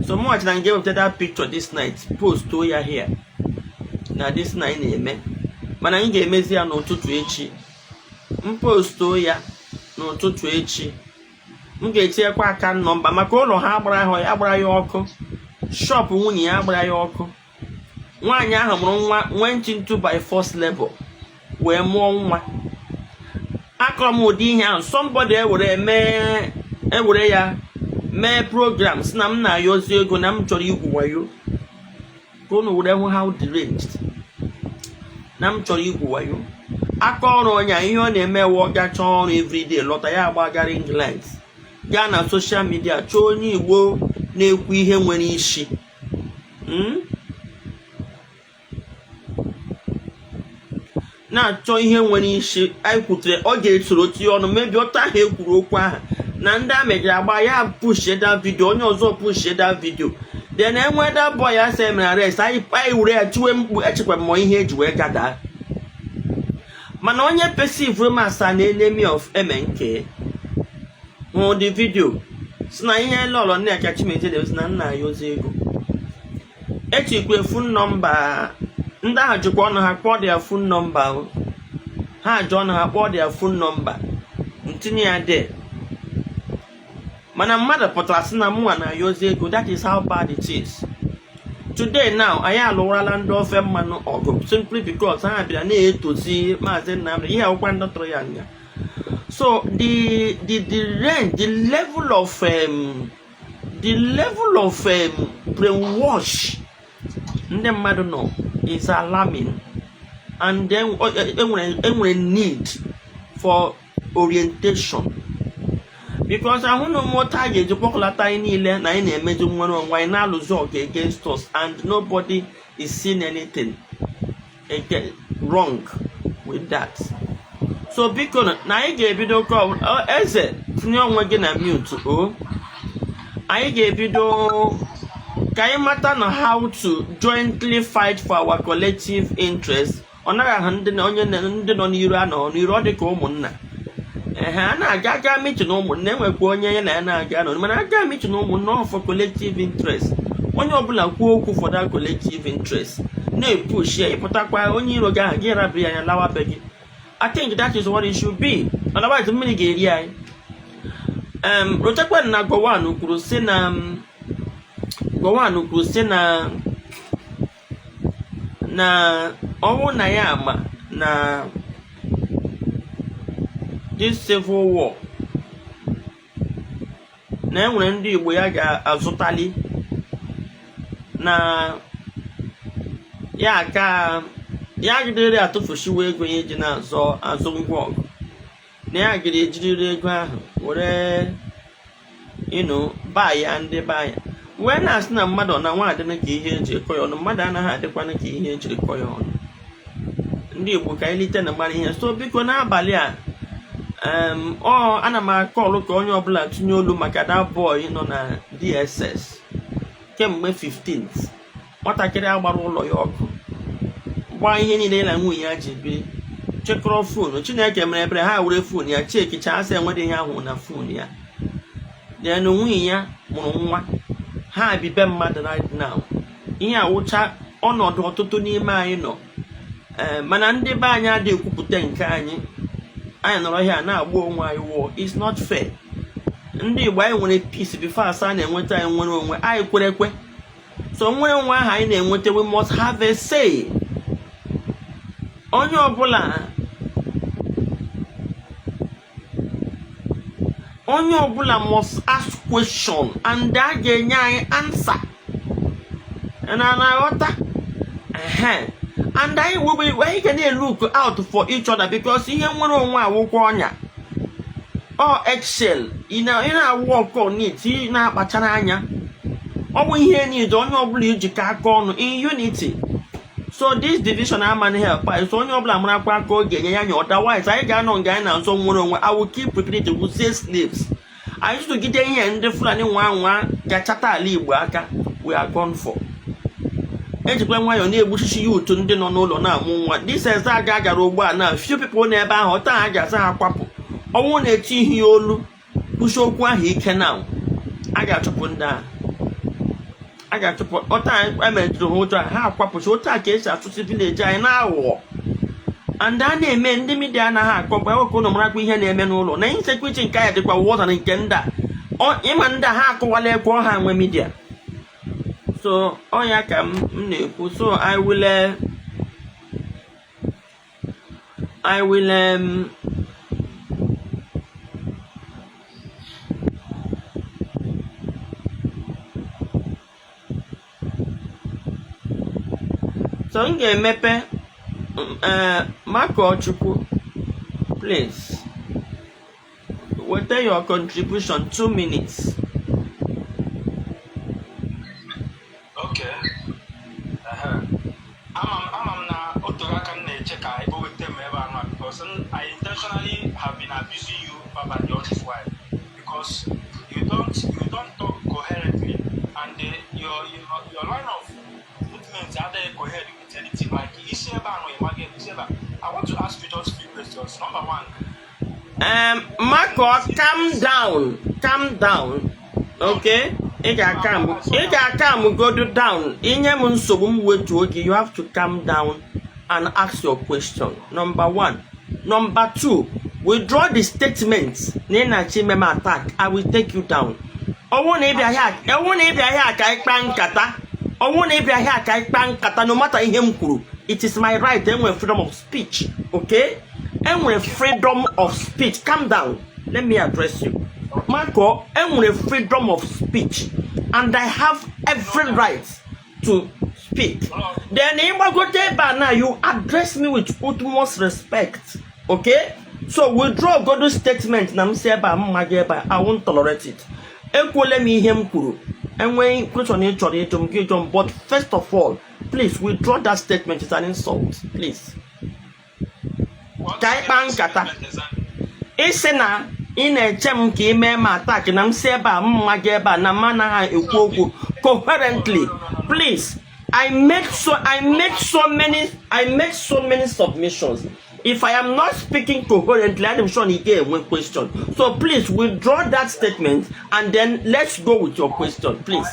So m nwachara m ga-eweta that picture this night, post ya here na this night na-eme, mana anyị ga-emezi ya n'ụtụtụ echi. M postuo ya n'ụtụtụ echi. M ga-etinyekwa account number maka ụlọ ha gbara ha, agbara ya ọkụ, shop nwunye ya agbara ya ọkụ. Nwaanyị ahụ mụrụ nwa, went into by force labor wee mụọ nwa. Akọrọ m ụdị ihe ahụ, somebody ewere mee, ewere ya mee program, si na m na-ayọzi ego, na m chọrọ igwu wayo, ka unu were hụ how deranged, na m chọrọ igwu wayo. Aka ọrụ onye a, ihe ọ na-eme wụ gacha ọrụ everyday, lọta, ya agbagara England, gaa na social media chọọ onye Igbo na-ekwu ihe nwere isi. Na-achọ ihe nwere isi anyị kwutere, ọ ga-esoro tinye ọnụ mebie ọtọ ahụ ekwuru okwu ahụ na ndị amị ji agba ya. Pushie that video, onye ọzọ pushie that video, then enwe that boy ya sị emere arrest. Anyị were ya tiwe mkpu. Echekwa m ihe eji wee gada, mana onye perceive m as an enemy of MNK hụrụ the video, si na ihe lọlọ Nneka Chimezie na na nna ya ozi ego. Echikwe phone number ndị ahụ, jikwa ọnụ ha kpọọ their phone number o. Ha ji ọnụ ha kpọọ their phone number, ntinye ya there, mana mmadụ pụtara sị na mụnwa na ya ozi ego. That is how bad it is today. Now anyị alụwarala ndị ofe mmanụ ọgụ simply because ha bịara na-etozi Maazị Nnamdi. Ihe akwụkwọ ndị tụrụ ya nga. So the range, the level of brainwash ndị mmadụ nọ is alarming, and then enwere need for orientation, because ahụ na ụmụta a ga-eji kpọkọlata anyị niile na anyị na-emezi nwere onwe anyị, na-alụzi ọgụ against us, and nobody is seeing anything again wrong with that. So biko, na anyị ga-ebido ka eze tinye onwe gị na mute o. Anyị ga-ebido ka anyị mata na how to jointly fight for our collective interest. Ọ naghị ahụ ndị na onye ndị nọ n'iru anọ n'iru, ọ dị ka ụmụnna ehe a na-aga aga meeting ụmụnna, enwekwa onye ya na ya na-aga nọ, mana aga meeting ụmụnna ọ for collective interest. Onye ọbụla kwuo okwu for that collective interest, na-epush ya. Ịpụtakwa onye iro gị ahụ, gị rabụ ya anya lawa be gị. I think that is what it should be, otherwise mmiri ga-eri anyị. Rotekwa na Gowon kwuru sị na Gowon kwuru sị na ọnwụ na ya ama na this civil war na enwere ndị Igbo ya ga-azụtali na ya aka ya gidere atụfusiwa ego ya eji na-azọ azụ ngwa ọgụ, na ya gịrị ejiriri ego ahụ were ino baa ya ndị baa ya wee na-asị na mmadụ na nwa adịna ka ihe eji kọ ya ọnụ, mmadụ anaghị adịkwana ka ihe ejiri kọ ya ọnụ. Ndị Igbo, ka anyị lite na mara ihe. So biko, n'abalị a ọ ana m akọlụ ka onye ọbụla tinye olu maka that boy nọ na DSS kemgbe 15th. Nwatakịrị agbara ụlọ ya ọkụ, gbaa ihe niile ya na nwunye ya ji biri, chekọrọ phone. Chineke mere ebere, ha were phone ya chekicha, asị enwere ihe ahụ na phone ya. Then nwunye ya mụrụ nwa, ha bibe mmadụ right now. Ihe awụcha ọnọdụ ọtụtụ n'ime anyị nọ. Ee, mana ndị be anyị adịghị ekwupụta nke anyị. Anyị nọrọ here na-agba onwe anyị war. It's not fair. Ndị Igbo, anyị nwere peace before asa na-enweta anyị nwere onwe anyị kwere ekwe. So nwere onwe ahụ anyị na-enweta, we must have a say. Onye ọbụla must ask question and a ga-enye anyị answer na na-aghọta ehe. And anyị webe anyị ga na-look out for each other, because ihe nwere onwe awụkwa ọnya ọ excel. Ị na-work on it, ị na-akpachara anya. Ọ bụ ihe need onye ọbụla ijikọ aka ọnụ in unity. So this division amaghị help anyị. So onye ọbụla marakwa aka ọ ga-enye ya anya, otherwise anyị ga-anọ nga anyị na-azọ nwere onwe. I will keep repeating, wuzie slaves. Anyị tụgide ihe ndị Fulani nwa nwa gachata ala Igbo aka, we are gone for. Ejikwa nwayọọ na-egbuchichi ya utu ndị nọ n'ụlọ na-amụ nwa. This eze aga gara ugbu a na few people n'ebe ahụ taa, a ga-asa ha kwapụ. Ọnwụ na-eti ihe ya olu kwụsị okwu ahụ ike na a ga-achụpụ ndị ahụ, a ga-achụpụ ọta emetụrụ ha ụjọ, ha akwapụchi. Otu a ka esi asụsụ village anyị na-aghụghọ and a na-eme ndị media anaghị akọ. Mgbe nwoke ụnụ marakwa ihe na-eme n'ụlọ na insecurity nke anyị dịkwa wọta na nke ndị a. Ịma ndị a ha akụwala ekwe ọha nwe media, so ọ ya ka m na-ekwu. So I will so m ga-emepe Makochukwu, please weta your contribution, 2 minutes. Okay. Ama m na o tere aka m na-eche ka ebe weta m ebe a nọ, because I intentionally have been abusing you verbally all this while because you don't talk coherently and your line of movement adịghị coherent with anything, like isi ebe a nọ ịmaghị isi ebe a. I want to ask you just few questions. Number one, Mako, calm down, calm down. Okay? Ị ga-calm go down. Inye m nsogbu m wetuo gị, you have to calm down and ask your question. Number one. Number two, withdraw the statement na ị na-achọ ime m attack. I will take you down. Ọnwụ na ịbịa ahịa ka ịkpa nkata. Ọnwụ na ịbịa ahịa ka ịkpa nkata, no matter ihe m kwuru. It is my right. Enwere freedom of speech. Okay? Enwere freedom of speech. Calm down. Let me address you. Marco, enwere freedom of speech and I have every right to speak. Then ịgbagote ebe a now, you address me with utmost respect. Okay? So withdraw godo statement na m si ebe a mma gị ebe a. I won't tolerate it. Ekwuole m ihe m kwuru. Enweghị question ị chọrọ ịjụ m, gị jụọ m, but first of all, please withdraw that statement. It's an insult. Please. What Ka anyị kpaa nkata. Exactly. Ịsị na ị na-eche m ka ị mee m attack na m si ebe a mma gị ebe a na m anaghị ekwu okwu coherently. Please, I make so many submissions. If I am not speaking coherently, I'm sure ị ga-enwe question. So please withdraw that statement and then let's go with your question, please.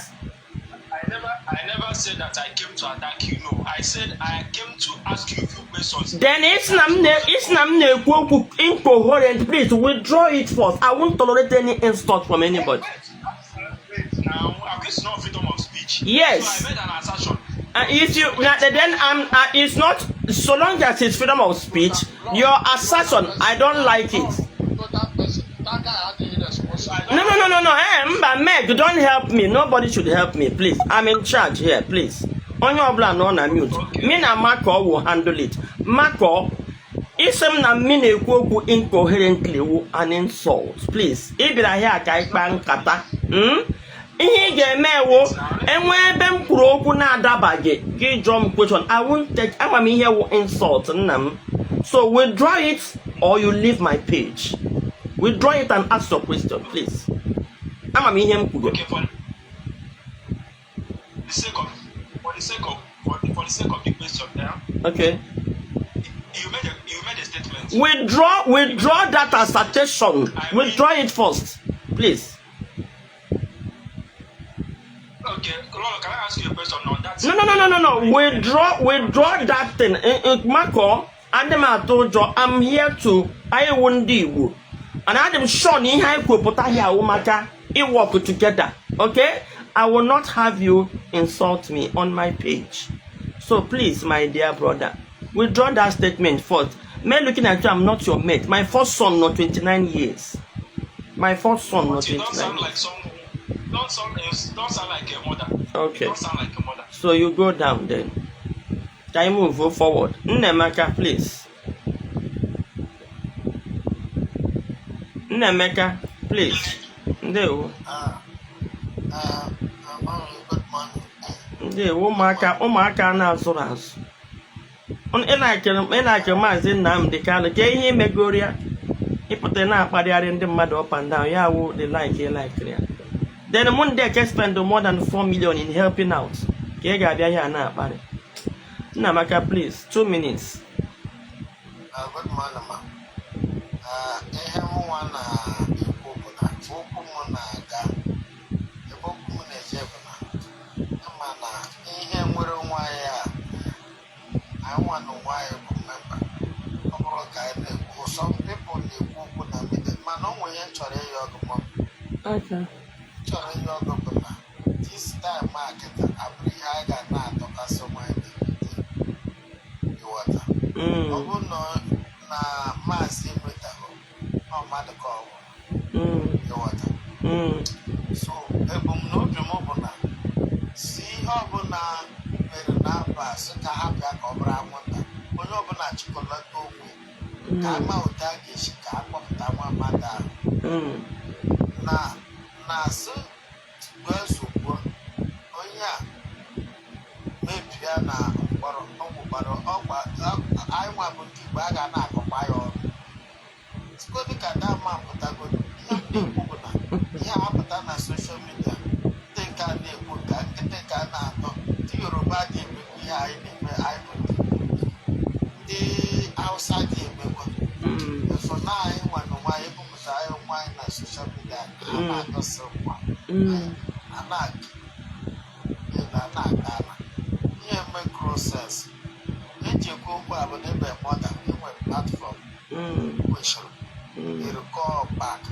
I never said that I came to attack you. No, I said I came to ask you a few questions. Then it's na m na-ekwu okwu incoherent. Please withdraw it first. I won't tolerate any insult from anybody. Wait, wait, now, it's not freedom of speech. Yes. So I made an assertion. If you now, then it's not, so long as it's freedom of speech. Your assertion, I don't like it. So that person, that guy adịghị responsible. No. Eh, mba, Meg, don't help me. Nobody should help me, please. I'm in charge here, please. Onye ọbụla nọ na mute. Me na Mako will handle it. Mako, isi m na m na-ekwu okwu incoherently wu an insult. Please, ị bịara here ka anyị kpaa nkata. Ihe ị ga-eme wụ enwe ebe m kwuru okwu na-adabaghị, gị jụọ m question. I won't take, ama m ihe wụ insult, nna m. So withdraw it or you leave my page. Withdraw it and ask your question, please. Ama m ihe m kwuru. Okay, for the sake of the question, yeah, Okay. you made a statement. Withdraw that assertion. Withdraw it first, please. Okay, Lolo, can I ask you a question on that? No. Withdraw that thing. Marco, adị m atụ ụjọ. I'm here to, anyị wụ ndị Igbo. And adị m sure na ihe anyị kwupụta here awụ maka work together. Okay? I will not have you insult me on my page. So please, my dear brother, withdraw that statement first. Me looking at you, I'm not your mate. My first son, not 29 years. My first son, not But you don't 29 sound years. like someone. Don't sound like a mother. Okay. You don't sound like a mother. So you go down then. Can you move forward? Nnemeka, please. Nnemeka, please. Ndewo. Good morning. Ndewo, ụmụaka na-azụrụ azụ. Ị na-akere Maazị Nnamdi Kanu ka ihe imegoro ya, ịpụta na-akparịgharị ndị mmadụ up and down, ya wụ the like ị like ya. Then mụ ndị eke spend more than 4 million in helping out ka ị ga-abịa ya na-akparị. Nnamaka, please, 2 minutes. Good morning, ma. Ihe mụnwa na-ekwu bụ na okwu m na-aga ebe okwu m na-eje bụ na ama na ihe nwere onwe anyị a, anyị nwa na onwe anyị bụ member. Ọ bụrụ ka anyị na-ekwu, some people na-ekwu okwu na media, mana o nwere ihe m chọrọ ịyọ gị, ma Okay. Chọrọ ihe ọgụ bụ na this time a kịta abụrụ ihe anyị ga na-atọkasị onwe anyị n'ebute, ịghọta? Ọ Mm. bụrụ na maazị enwetaghị ọ mmadụ ka ọ bụ, ịghọta? Mm. So ebumnobi m bụ na si ihe ọbụla mere n'aba sị ka ha bịa ka ọ bụrụ anwụnta, onye ọbụla chịkọlata onwe ka ama otu a ga-esi ka a kpọpụta nwa mmadụ ahụ na na-asị tigbuo zogbuo onye a mebie na mkpọrọ. Ọ gwụkwara ọgwa anyị nwa bụ ndị Igbo a ga na-akọkwa ya ọnụ sigodi ka dama pụtagodo. Ihe m na-ekwu bụ na ihe a apụta na social media, ndị nke a na-ekwu ka ndị nke a na-atọ, ndị Yoruba dị emekwa ihe anyị na-eme, anyị bụ ndị Igbo, ndị Hausa dị emekwa. So na anyị nwa na onwe anyị ebupụta anyị onwe anyị na social media a na-adọsị nwa a na-ata ala ihe eme process eji ekwu okwu a bụ na ebe mother enwe platform kwesịrị ịrụkọ back.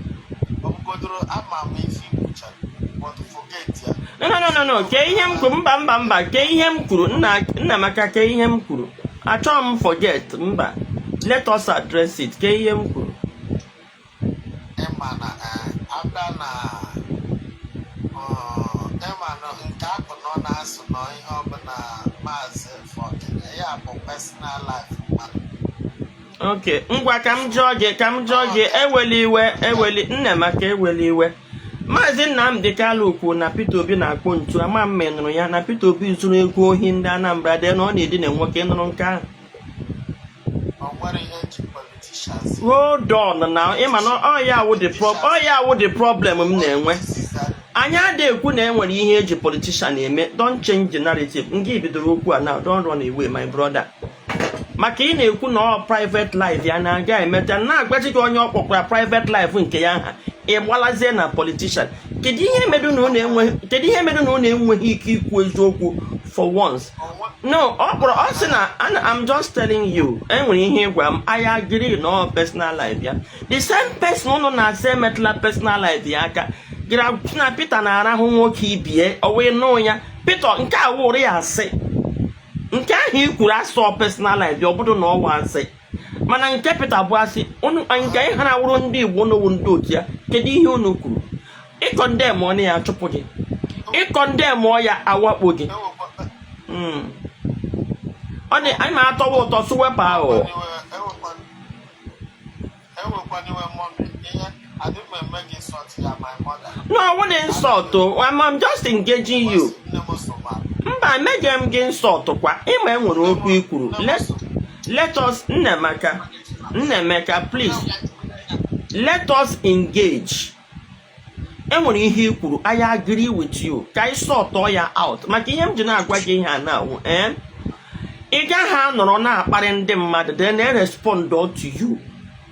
Ọ bụgodoro ama m ife ikwuchara, but forget ya. No, no, no, no, no. Ke ihe m kwuru? Mba, mba, mba. Ke ihe m kwuru, nna Nnamaka? Ke ihe m kwuru? Achọghị m forget. Mba, let us address it. Ke ihe m kwuru? Ịma na abịa na ịma na nke akụ nọ na-asụ nọ ihe ọbụla maazị forget ya bụ personal life mmadụ. Ok, ngwa, ka m jụọ gị, ka m jụọ gị. Eweli iwe, eweli, Nnamaka, eweli iwe. Maazị Nnamdi Kanu kwuru na Peter Obi na-akpụ ntu. Ama m ma ị nụrụ ya, na Peter Obi zuru ego ohi ndị Anambra dị na ọ na-edina nwoke. Nụrụ nke ahụ? O nwere ihe eji politicians Hold on na ịma na ọ ya wụ the problem m na-enwe. Anyị adịghị ekwu na enwere ihe eji politician eme. Don't change the narrative. Nga bidoro okwu a now, don't run away, my brother, maka ị na-ekwu na ọ private life ya na-aga emeta na-agbaji gị. Onye ọ kpọkwara private life nke ya ha, ị gbalazie na politician. Kedu ihe medu na unu enweghị ike ikwu eziokwu for once? No, ọ kpọrọ, ọ sị na I'm just telling you, enwere ihe ịgwa m. I agree na ọ personal life ya. The same person unu na-asị emetụla personal life ya aka gara na Peter na-arahụ nwoke ibie, o wee nụ ya. Peter nke a wụrụ ya asị. Nke ahụ i kwuru asọ personal life ya, ọ bụrụ na ọ wa asị, mana nke Peter bụ asị unu nke anyị ha na-awụrụ ndị Igbo n'owu ndị otu ya. Kedu ihe unu kwuru? Ị condemn ọ na ya achụpụ gị, ị condemn ya awakpo gị. Ọ dị anyị na-atọwa ụtọ sụ wepụ aghụghọ. Ewekwana iwe, mummy, ihe adị m eme gị insult ya, my mother. No, I won't insult o. I'm just engaging you. Nne m so ma. Mba, emeghe m gị insult kwa. Ịma enwere okwu i kwuru. Let us, Nnemeka, Nnemeka, please let us engage. Enwere ihe i kwuru, I agree with you. Ka anyị sort ya out, maka ihe m ji na-agwa gị ihe a na-awụ ị gaghị anọrọ na-akparị ndị mmadụ, then they respond to you.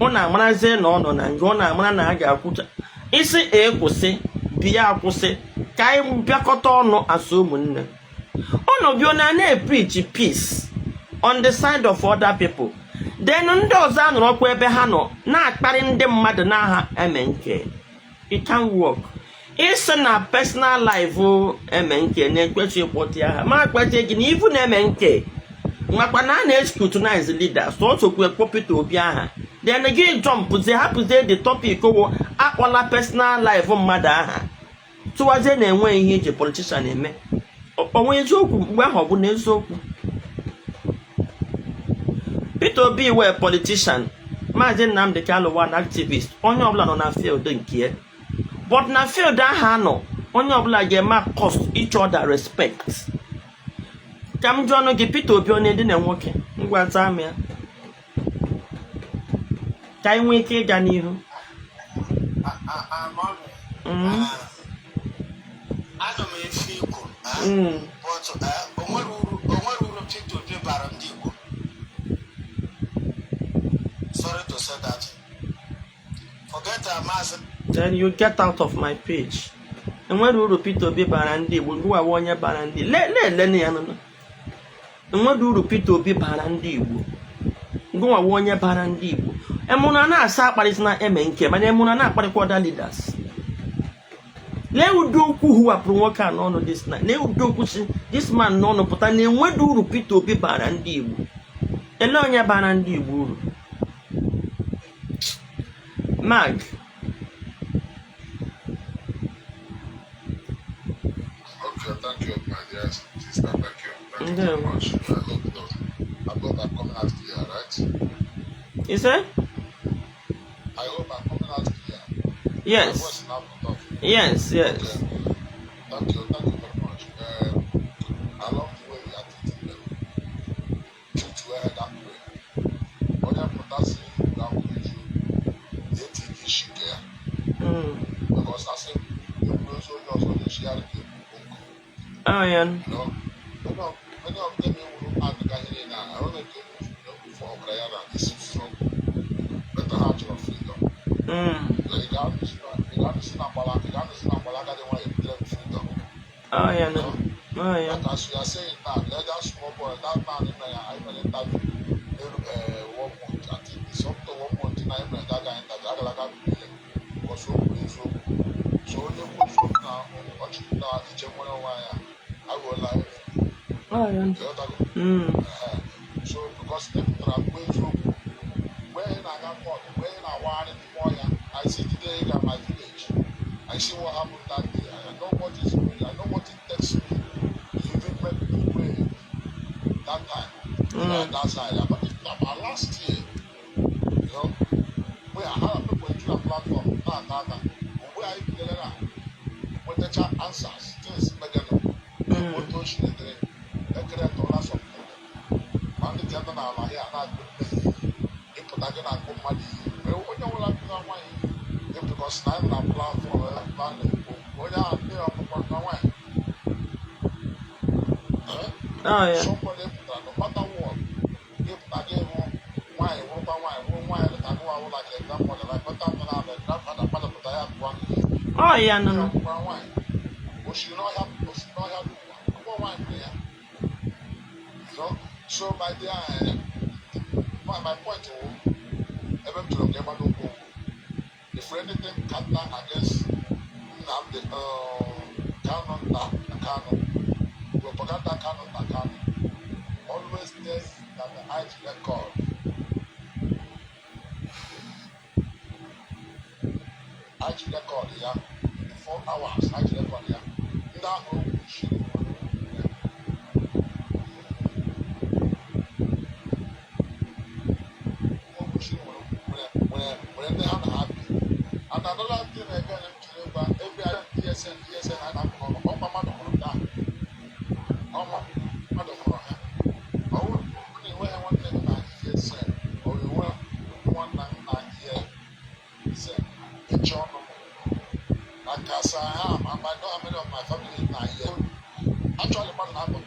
Ọ na-amarazie na ọ nọ na nga, ọ na-amara na a ga-akwụcha isi e kwụsị biya akwụsị. Ka anyị bịakọta ọnụ asụ ụmụnne unu bịa na na-preach peace on the side of other people, then ndị ọzọ anọrọkwa ebe ha nọ na-akparị ndị mmadụ n'aha eme nke. It can work. Ịsị na personal life eme nke na-ekwechi ịkpọta ya ha ma akpatie gị na ivu na-eme nke makwa na a na-escrutinize leaders. Sọsọ kwe kpọ Peter Obi aha, then gị jumpzie, hapụzie the topic wụ akpọla personal life mmadụ aha, tụwazie na enwe ihe eji politician eme. Onwe eziokwu mgbe ahụ ọ bụ na eziokwu Peter Obi wee politician, Maazị Nnamdi Kanu one activist. Onye ọbụla nọ na field nke ya, but na field ahụ anọ, onye ọbụla ga-eme cost each other respect. Ka m jụọ ọnụ gị, Peter Obi onye dị na nwoke? Ngwa, zaa m ya ka anyị nwee ike ịga n'ihu. Ana m efe ikwu, but o nwere uru Peter Obi bara ndị Igbo. Sorry to say that. Forget Maazị. Then you get out of my page. Enwere uru Peter Obi bara ndị Igbo? Ngwa, onye bara ndị lelene ya nụnụ. Enwere uru Peter Obi bara ndị Igbo? Ngụnwawa onye bara ndị Igbo. Emụna na-asa akparịsị na eme nke, mana emụna na-akparịkwa other leaders. Lee ụdị okwu hụwapụrụ nwoke a n'ọnụ this night. Lee ụdị okwu si this man n'ọnụ pụta na enweghị uru Peter Obi bara ndị Igbo. Ele onye bara ndị Igbo uru? Mark. Okay, thank you, my dear sister. Thank you. Thank you very Ndewo. much. I hope I'm coming out clear, right? You say? I hope I'm coming out clear. My Yes. voice is now cut off. Yes. Okay. Thank you. Thank you very much. I love the way you are treating them. Treat well that way. Onye pụta sị ga-akwụ eziokwu, na-etinye isi nke ya. Because asị ekwuru ozi onye ọzọ na-eshigharị ka ekwu nkụ. Oh, yeah. Many of them ewuru agụga ihe niile a, onye nke ekwufu ọbara ya na this struggle. But ha chọrọ freedom. Ị ga-anụsi na mgbala agadi nwaanyị ebutere m freedom. Oh, yeah. No. Oh, yeah. But as you are saying now, let that small boy, that man in there, I made interview one month. I think it's up to one month na I made that guy interview. Agalaga bụ because o kwuru eziokwu. So onye kwu eziokwu na ọchịchị na iche nwere onwe ya aghọọla enemy. Oh, yeah. Ịghọtago? Mm. So because ị pụtara kwuo eziokwu mgbe ị na-aga court, mgbe ị na-awagharị n'ime ọhịa, I see the day at my village. I see what happened that day. I know what is going. I know what it takes me to even make the way that time. That side. But it's about last year, where I had people into the platform, now. Mgbe anyị bidoro na nwetacha answers, things meganụ, otu o si dịrị, ekere tụla some people. Ma ndị ka nọ n'ala ya na-akpụ mmehie, ịpụta gị na-akpụ mmadụ iyi. Mgbe onye ọbụla bụla nwaanyị iyi, because na anyị na platform ebe a na-ekwu okwu, onye ahụ ndị ọkpụkpọ na nwaanyị. Eh? Oh, yeah. Somebody pụtara, no matter what, ịpụta gị hụ nwaanyị, wụrụkwa nwaanyị, wụrụ nwaanyị dịka gị wụ like a grandmother, like better than a grandfather, mmadụ pụta ya pụọ. Oh, yeah. No, Onye no. ọkpụkpọ nwaanyị osiri n'ọhịa, osiri n'ọhịa n'ụwa ọkpụkpọ nwaanyị mere ya. So my dear, my point wụ ebe m chọrọ ka ịgbado ụkwụ wụ, if anything counter against Nnamdi Kanu nta Kanu, propaganda Kanu nta Kanu, always tell that the IG record, IG record ya 4 hours, IG record ya ndị ahụ okwu shiri. Okwu shiri nwere ndị ha na ha bi. And another thing again m chọrọ ịgwa every ESN, ESN a na-akụ n'ọnụ, ọkwa mmadụ hụrụ ndị ahụ, ọma mmadụ hụrụ ha. Ọ bụrụ na enweghị nwanne gị na ESN, ọ enwe nwanna m na ESN, echi ọnụ m. Like as I am, I know how many of my family na here. Actually, mmadụ na-akpọ,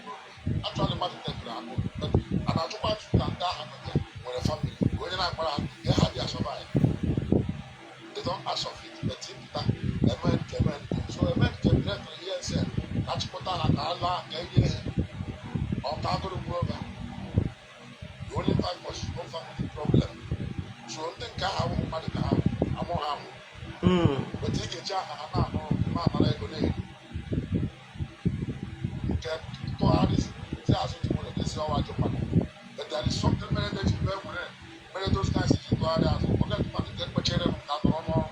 actually mmadụ tekere akpụ, but a na-achụkwa achụ na ndị ahụ nọ there nwere family onye na-akpara ha nke ha dị survive. They don't ask of it, but ịpụta eme nke eme nke so eme nke directly ESN ka achịkọta ha ka ha laa ka erie ha ọ ka agụrụ gbuo ha. The only time was no family problem. So ndị nke ahụ abụghị mmadụ ka ha amụ ha amụ. But ị ga-eji aha ha na-anụ na-anara ego na-eri nke tụgharị si azụ tụwere n'ezi ọnwa ajọ mmadụ. But there is something mere na eji mee were mere those guys ji tụgharị azụ oge mmadụ nke kpechere m ka nọrọ n'ọrụ.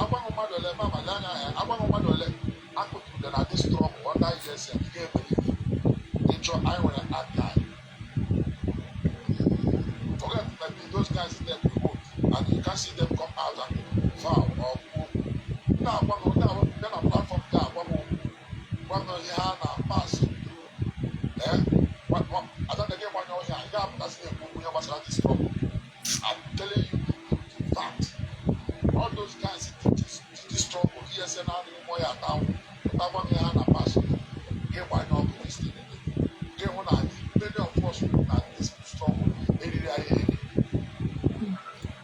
Agwaghị mmadụ ole ma lee anya ya, agwaghị mmadụ ole akụtụrụ na this struggle under ESN. Ị ga-ebelieve ịchọ anyị nwere archive. Forget maybe those guys there remote and you can see them come out and foul or kwuo na-agwa m ndị ahụ bịa na platform ga-agwa m okwu, gwa m ihe ha na-pass through. Eh, adana gị gbanye ọhịa, ị ga-apụtasị na-ekwu okwu ihe gbasara this struggle. I'm telling you the fact, all those guys in this struggle, ESN adịghị mmụọ ya ata ahụ pụta gwa m ihe ha na pass through. Gị gbanye ọkụ this thing, gị hụ na many of us na this struggle eriri anyị eri.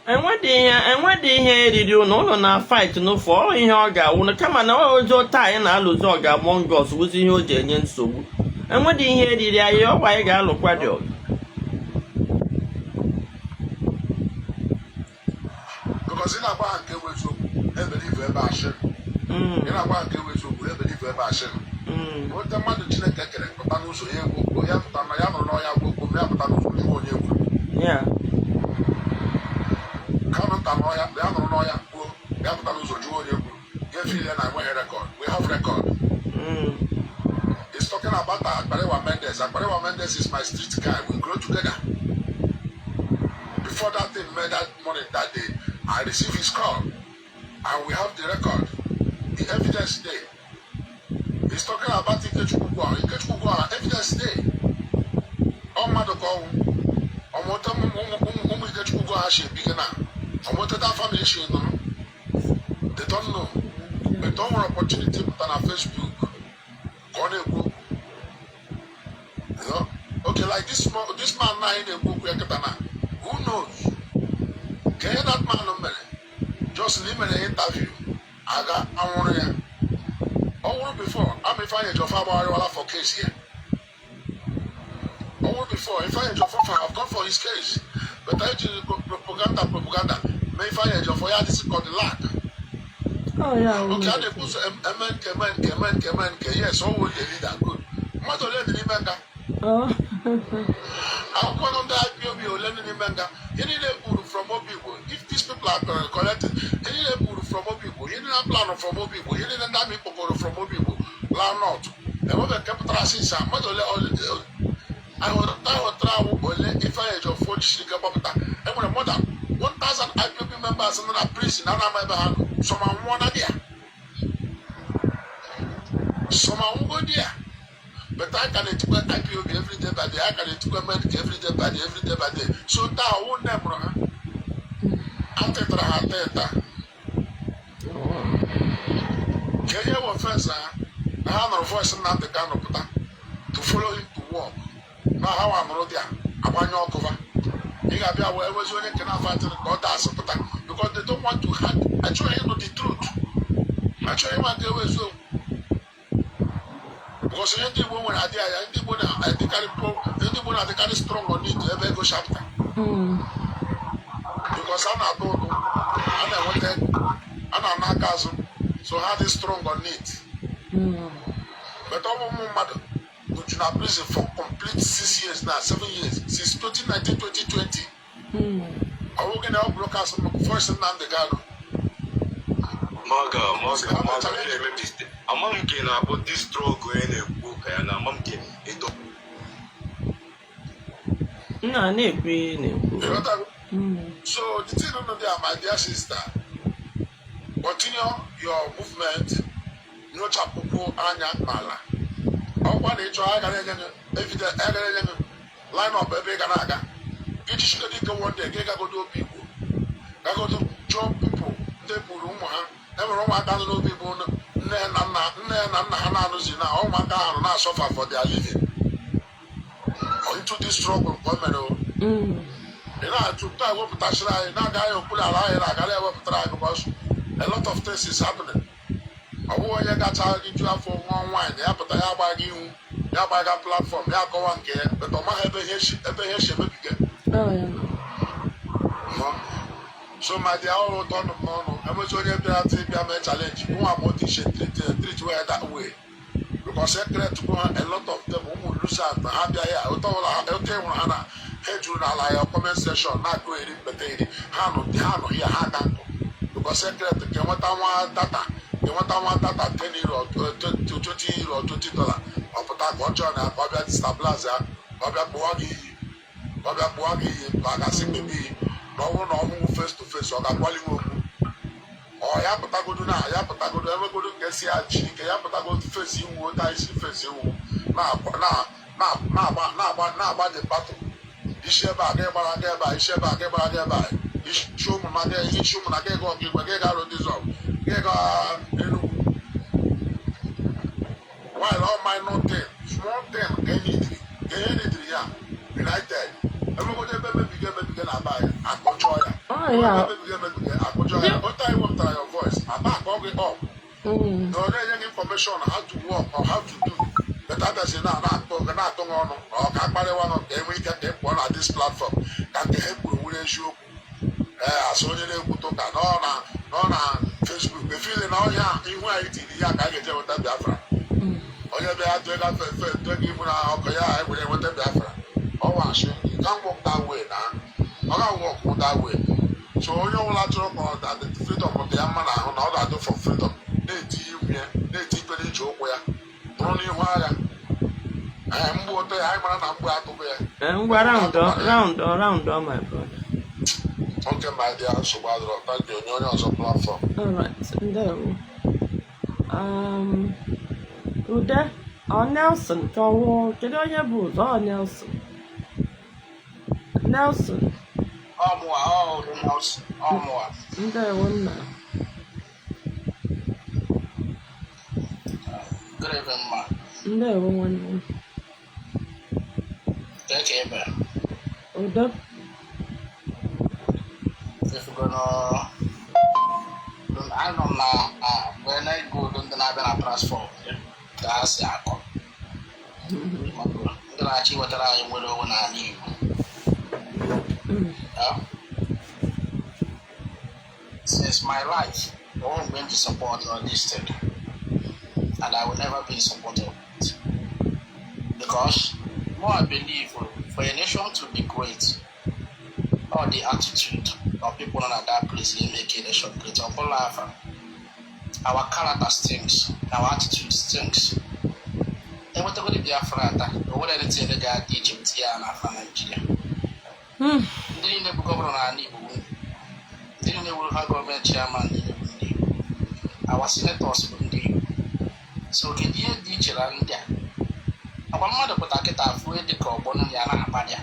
Enwedị ihe eriri ụnụ, ụnụ na fight n'ụfọ ọ ihe ọ ga-awụ kama na ozo taa anyị na-alụzi ọga among us wụzi ihe o ji enye nsogbu. Enwedị ihe eriri anyị, ọgwa anyị ga-alụkwa dị ọgụ. Because ị na-agba ha nke bụ eziokwu, ebere ife ebe ashị. Ị na-agwa ha nke wụ eziokwu, ha ebelieve ebe asị nọ. Nweta mmadụ Chineke kere pụta n'ụzọ ya egwu okwu, ya pụta na ya nọrọ n'ọhịa gwa okwu, ya pụta n'ụzọ jụọ onye egwu. Kanụ nta n'ọhịa, ya nọrọ n'ọhịa kwuo, ya pụta n'ụzọ jụọ onye egwu, ya feel ya na enweghị record. We have record. He's talking about Akparewa Mendes. Akparewa Mendes is my street guy. We grow together. Before that thing made that morning, that day, I received his call. And we have the record, the evidence there. He's talking about Ikechukwu Gwara. Ikechukwu Gwara, evidence there. Ọ mmadụ ka ọnwụ. Ọmụta ụmụ Ikechukwu Gwara si ebiga na. Ọmụta that family si nụrụ. They don't know. But o nwere opportunity pụta na Facebook ka ọ na-ekwu okwu. You know? Okay, like this man na anyị na-ekwu okwu ya kịta na, who knows? Ka ihe that man mere, just na imere interview, aga anwụrụ ya. Ọ nwụrụ before, ama Ifeanyi Ejiofor agbagharịwala for case ya. Ọ nwụrụ before, Ifeanyi Ejiofor have gone for his case. But anyị jiri propaganda mee Ifeanyi Ejiofor ya adịsị ka ọ dị lag. Oh, yeah. Okay, a na-ekwu sọ MNK, MNK, MNK, MNK, yes, ọ wụ the leader, good. Mmadụ ole dị n'ime nga? Oh. Akwụkwọ nọ ndị IPOB ole dị n'ime nga? Ihe niile kwuru from Obigbo, if these people are collecting, ihe niile kwuru from Obigbo, ihe niile plan from Obigbo, ihe niile ndị amị kpọkọrọ from Obigbo laa north, enwebe nke pụtara since a mmadụ ole ahụtara awụ ole Ifeanyi Ejiofor jisiri ike gbapụta. Enwere more than 1000 IPOB members nọ na prison na ama ebe ha nọ. Some anwụọ na dia, some anwụgo dia, but I can etikwa IPOB every day by day. I can etikwa medic every day by day, every day by day. So taa ọwụ nne mụrụ ha atịtara ha atịta ka ihe wụ offense ha na ha nụrụ voice Nnamdi Kanu pụta to follow him to work na ha nwa nụrụ dị a agbanye ọkụ fa. Ị ga-abịa wee wezi onye nke na-afọ atịrị ka ọ daa asị pụta because they don't want to hide. Achọghị ịnụ the truth, achọghị ịma nke ewu eziokwu, because ihe ndị Igbo nwere adị ya, ndị Igbo na-adịkarị ndị Igbo na-adịkarị strong on it ebe ego chapter because a na-atụ ụtụ, a na-enweta ego, a na-ana aka azụ, so ha dị strong on it. But ọ bụ ụmụ mmadụ nọju na prison for complete 6 years na 7 years, since 2019, 2020. Ọ bụghị na ọ broadcast voice Nnamdi Kanu. Maga, maga, maga, ị na-eme mistake. Ama m nke na-akpọ this struggle ị na-ekwu ka ya na ama m nke edo. Nna na-ekwu ihe na-ekwu. Ịghọtago? So the thing nọ there, my dear sister, continue your movement, nyochapụkwuo anya n'ala. Ọkwa na ịchọ a gara enye gị evidence, a gara enye gị line up ebe ị ga na-aga. Iji chigodo ike one day, gị gagodo obi Igbo, gagodo chọọ people ndị gburu ụmụ ha. E nwere ụmụaka nọ n'obi Igbo, nne na nna ha na-anụzi na ụmụaka ahụ nọ na-asuffer for their living into this struggle nke o mere o. Ị na-achụ taa ewepụtachiri anyị na-agaghị okpuru ala anyị na-agara ewepụtara anyị because a lot of things is happening. Ọ bụghị onye gacha riju afọ ṅụọ nwaanyị ya pụta ya gba gị ihu ya gbaga platform ya akọwa nke ya, but ọ maghị ebe ihe si emebiga. Oh, yeah. No. So my dear, ọrụ ụtọ nụ m n'ọnụ enwezi onye bịara tị bịa mee challenge nwa m otu isi treat well that way because secret go ha, a lot of them ụmụ lusat ha bịa ya ụtọ ụlọ ha ụtọ ịhụrụ ha na ha ejuru n'ala ya comment section na-akụ eri mpete eri ha nọ ya ha ka nkụ because secret nke nweta nwa data, nke nweta nwa data €10, €20, $20, ọ pụta ka ọ chọọ na ka ọ bịa destabilize ya, ka ọ bịa kpụọ gị iyi, ka ọ bịa kpụọ gị iyi, ka a ga-asị mkpebi iyi na ọ bụrụ na ọ hụghị face to face ọ ga-akwali nwe okwu. Ọ ya pụtagodo na ya pụtagodo enwegodo nke si ya ji ike ya pụtagodo face iwu ụta isi face iwu na-agba the battle isi ebe a ga ịgbara aga ebe a, isi ebe a ga ịgbara aga ebe a, isi ụmụ na isi ụmụ na ga ịga ọkigwe ga ịga rodizọl ga ịga Enugu, while all minor thing, small thing ka e nidiri ka ihe nidiri ya united enwegodo ebe emebiga emebiga na aba anyị akpọchọọ ya. Oh, yeah. Ebe emebiga emebiga akpọchọọ ya otu anyị wepụtara your voice aba akpọ gị up na ọ na-enye gị information how to work or how to do, but abịazi na na-akpọ gị na-atụ gị ọnụ na ọ ka akparịwa gị ka enwee ike ka ị pụọ na this platform ka nke ha kwuru nwere eziokwu. Ee, asị onye na-ekwute ụka na ọ na Facebook efile na ọhịa ihu anyị tiri ya ka a ga-eje nweta Biafra. Onye bịa tụọ ego fefe tụọ ego ihu na ọkụ ya ewere nweta Biafra. Ọwa asị, you can't work that way na ọ ga work that way. So onye ọbụla chọrọ ka ọ da freedom dị ya mma n'ahụ na ọ ga-adụ for freedom, na-eti ihu ya, na-eti ikpere ije ụkwụ ya nụrụ n'ihu agha. Ee, mgbu ụtọ ya, anyị mara na mgbu atụghị ya. Eh, ngwa, round up, round up, round up, my brother. Okay, my dear, nsogbu adịrọ. Thank you. Onye ọzọ platform. All right, ndewo. Ude ọ Nelson ka ọ wụ kedu onye bụ ụzọ? Ọ Nelson, Nelson. Ọmụwa ọ Nelson, ọmụwa. Ndewo, nna. Good evening, ma. Ndewo, nwanne m. Ka ka ebe? Udo. Ifugo anọ m na mgbe na-ege udo ndị na-abịa na platform ka ha si akọ ndị na-achọ iwetara anyị nwere onwe n'ala Igbo. Yeah. Since my life, I won't to support all this thing, and I will never be in support of it. Because more I believe for a nation to be great, all the attitude of people at that place they make a nation great. Our character stinks, our attitude stinks. Enwetagodi Biafra ata, o nwere anything ga-adị iche with ya na afa Nigeria. Ndị niile bụ governor n'ala Igbo bụ ndị niile wuru ha, gọọmenti chairman niile bụ ndị Igbo, our senators bụ ndị Igbo. So kedu ihe dị iche na ndị a? Agwa mmadụ pụta kịta afụ dị ka ọgbọ ya na-akparị ya.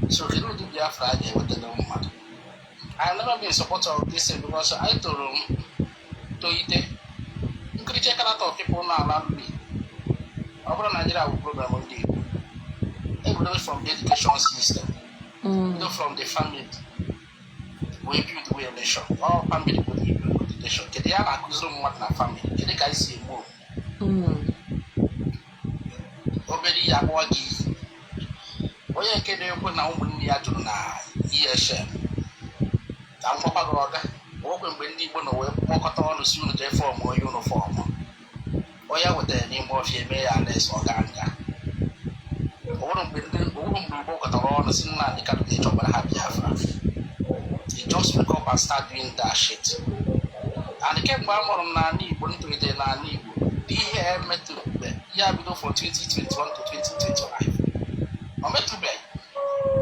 So kedu ụdị Biafra a ga-ewetara mmadụ? I have never been supporter of this thing because I toro m tolite nkiricha character of people na-ala mbi. Ọ bụrụ Nigeria bụ program ndị Igbo, ebido from the education system, bido from the family wee build way nation. All family bụ the build the nation. Kedu ya na-akụziri mmadụ na family? Kedu ka anyị si eme omume? Obere ihe akpọọ gị iyi. Onye nke na-ekwe na ụmụnne ya jụrụ na ESN ka m gwakwa gị, ọga nwekwe mgbe ndị Igbo nọ wee kpọkọta ọnụ si unu jee form onye unu form, onye wetara n'ime ọfịa eme ya arrest, ọ gaa nga. Onwere mgbe ndị onwere mgbe Igbo kọtara ọnụ si Nnamdị Kanu ga-echọgbara ha Biafra. They just wake up and start doing that shit. And kemgbe a mụrụ m n'ala Igbo, m tolitere n'ala Igbo, ihe emetụbe ya bido from 2021 to 2025, ọ metụbeghị.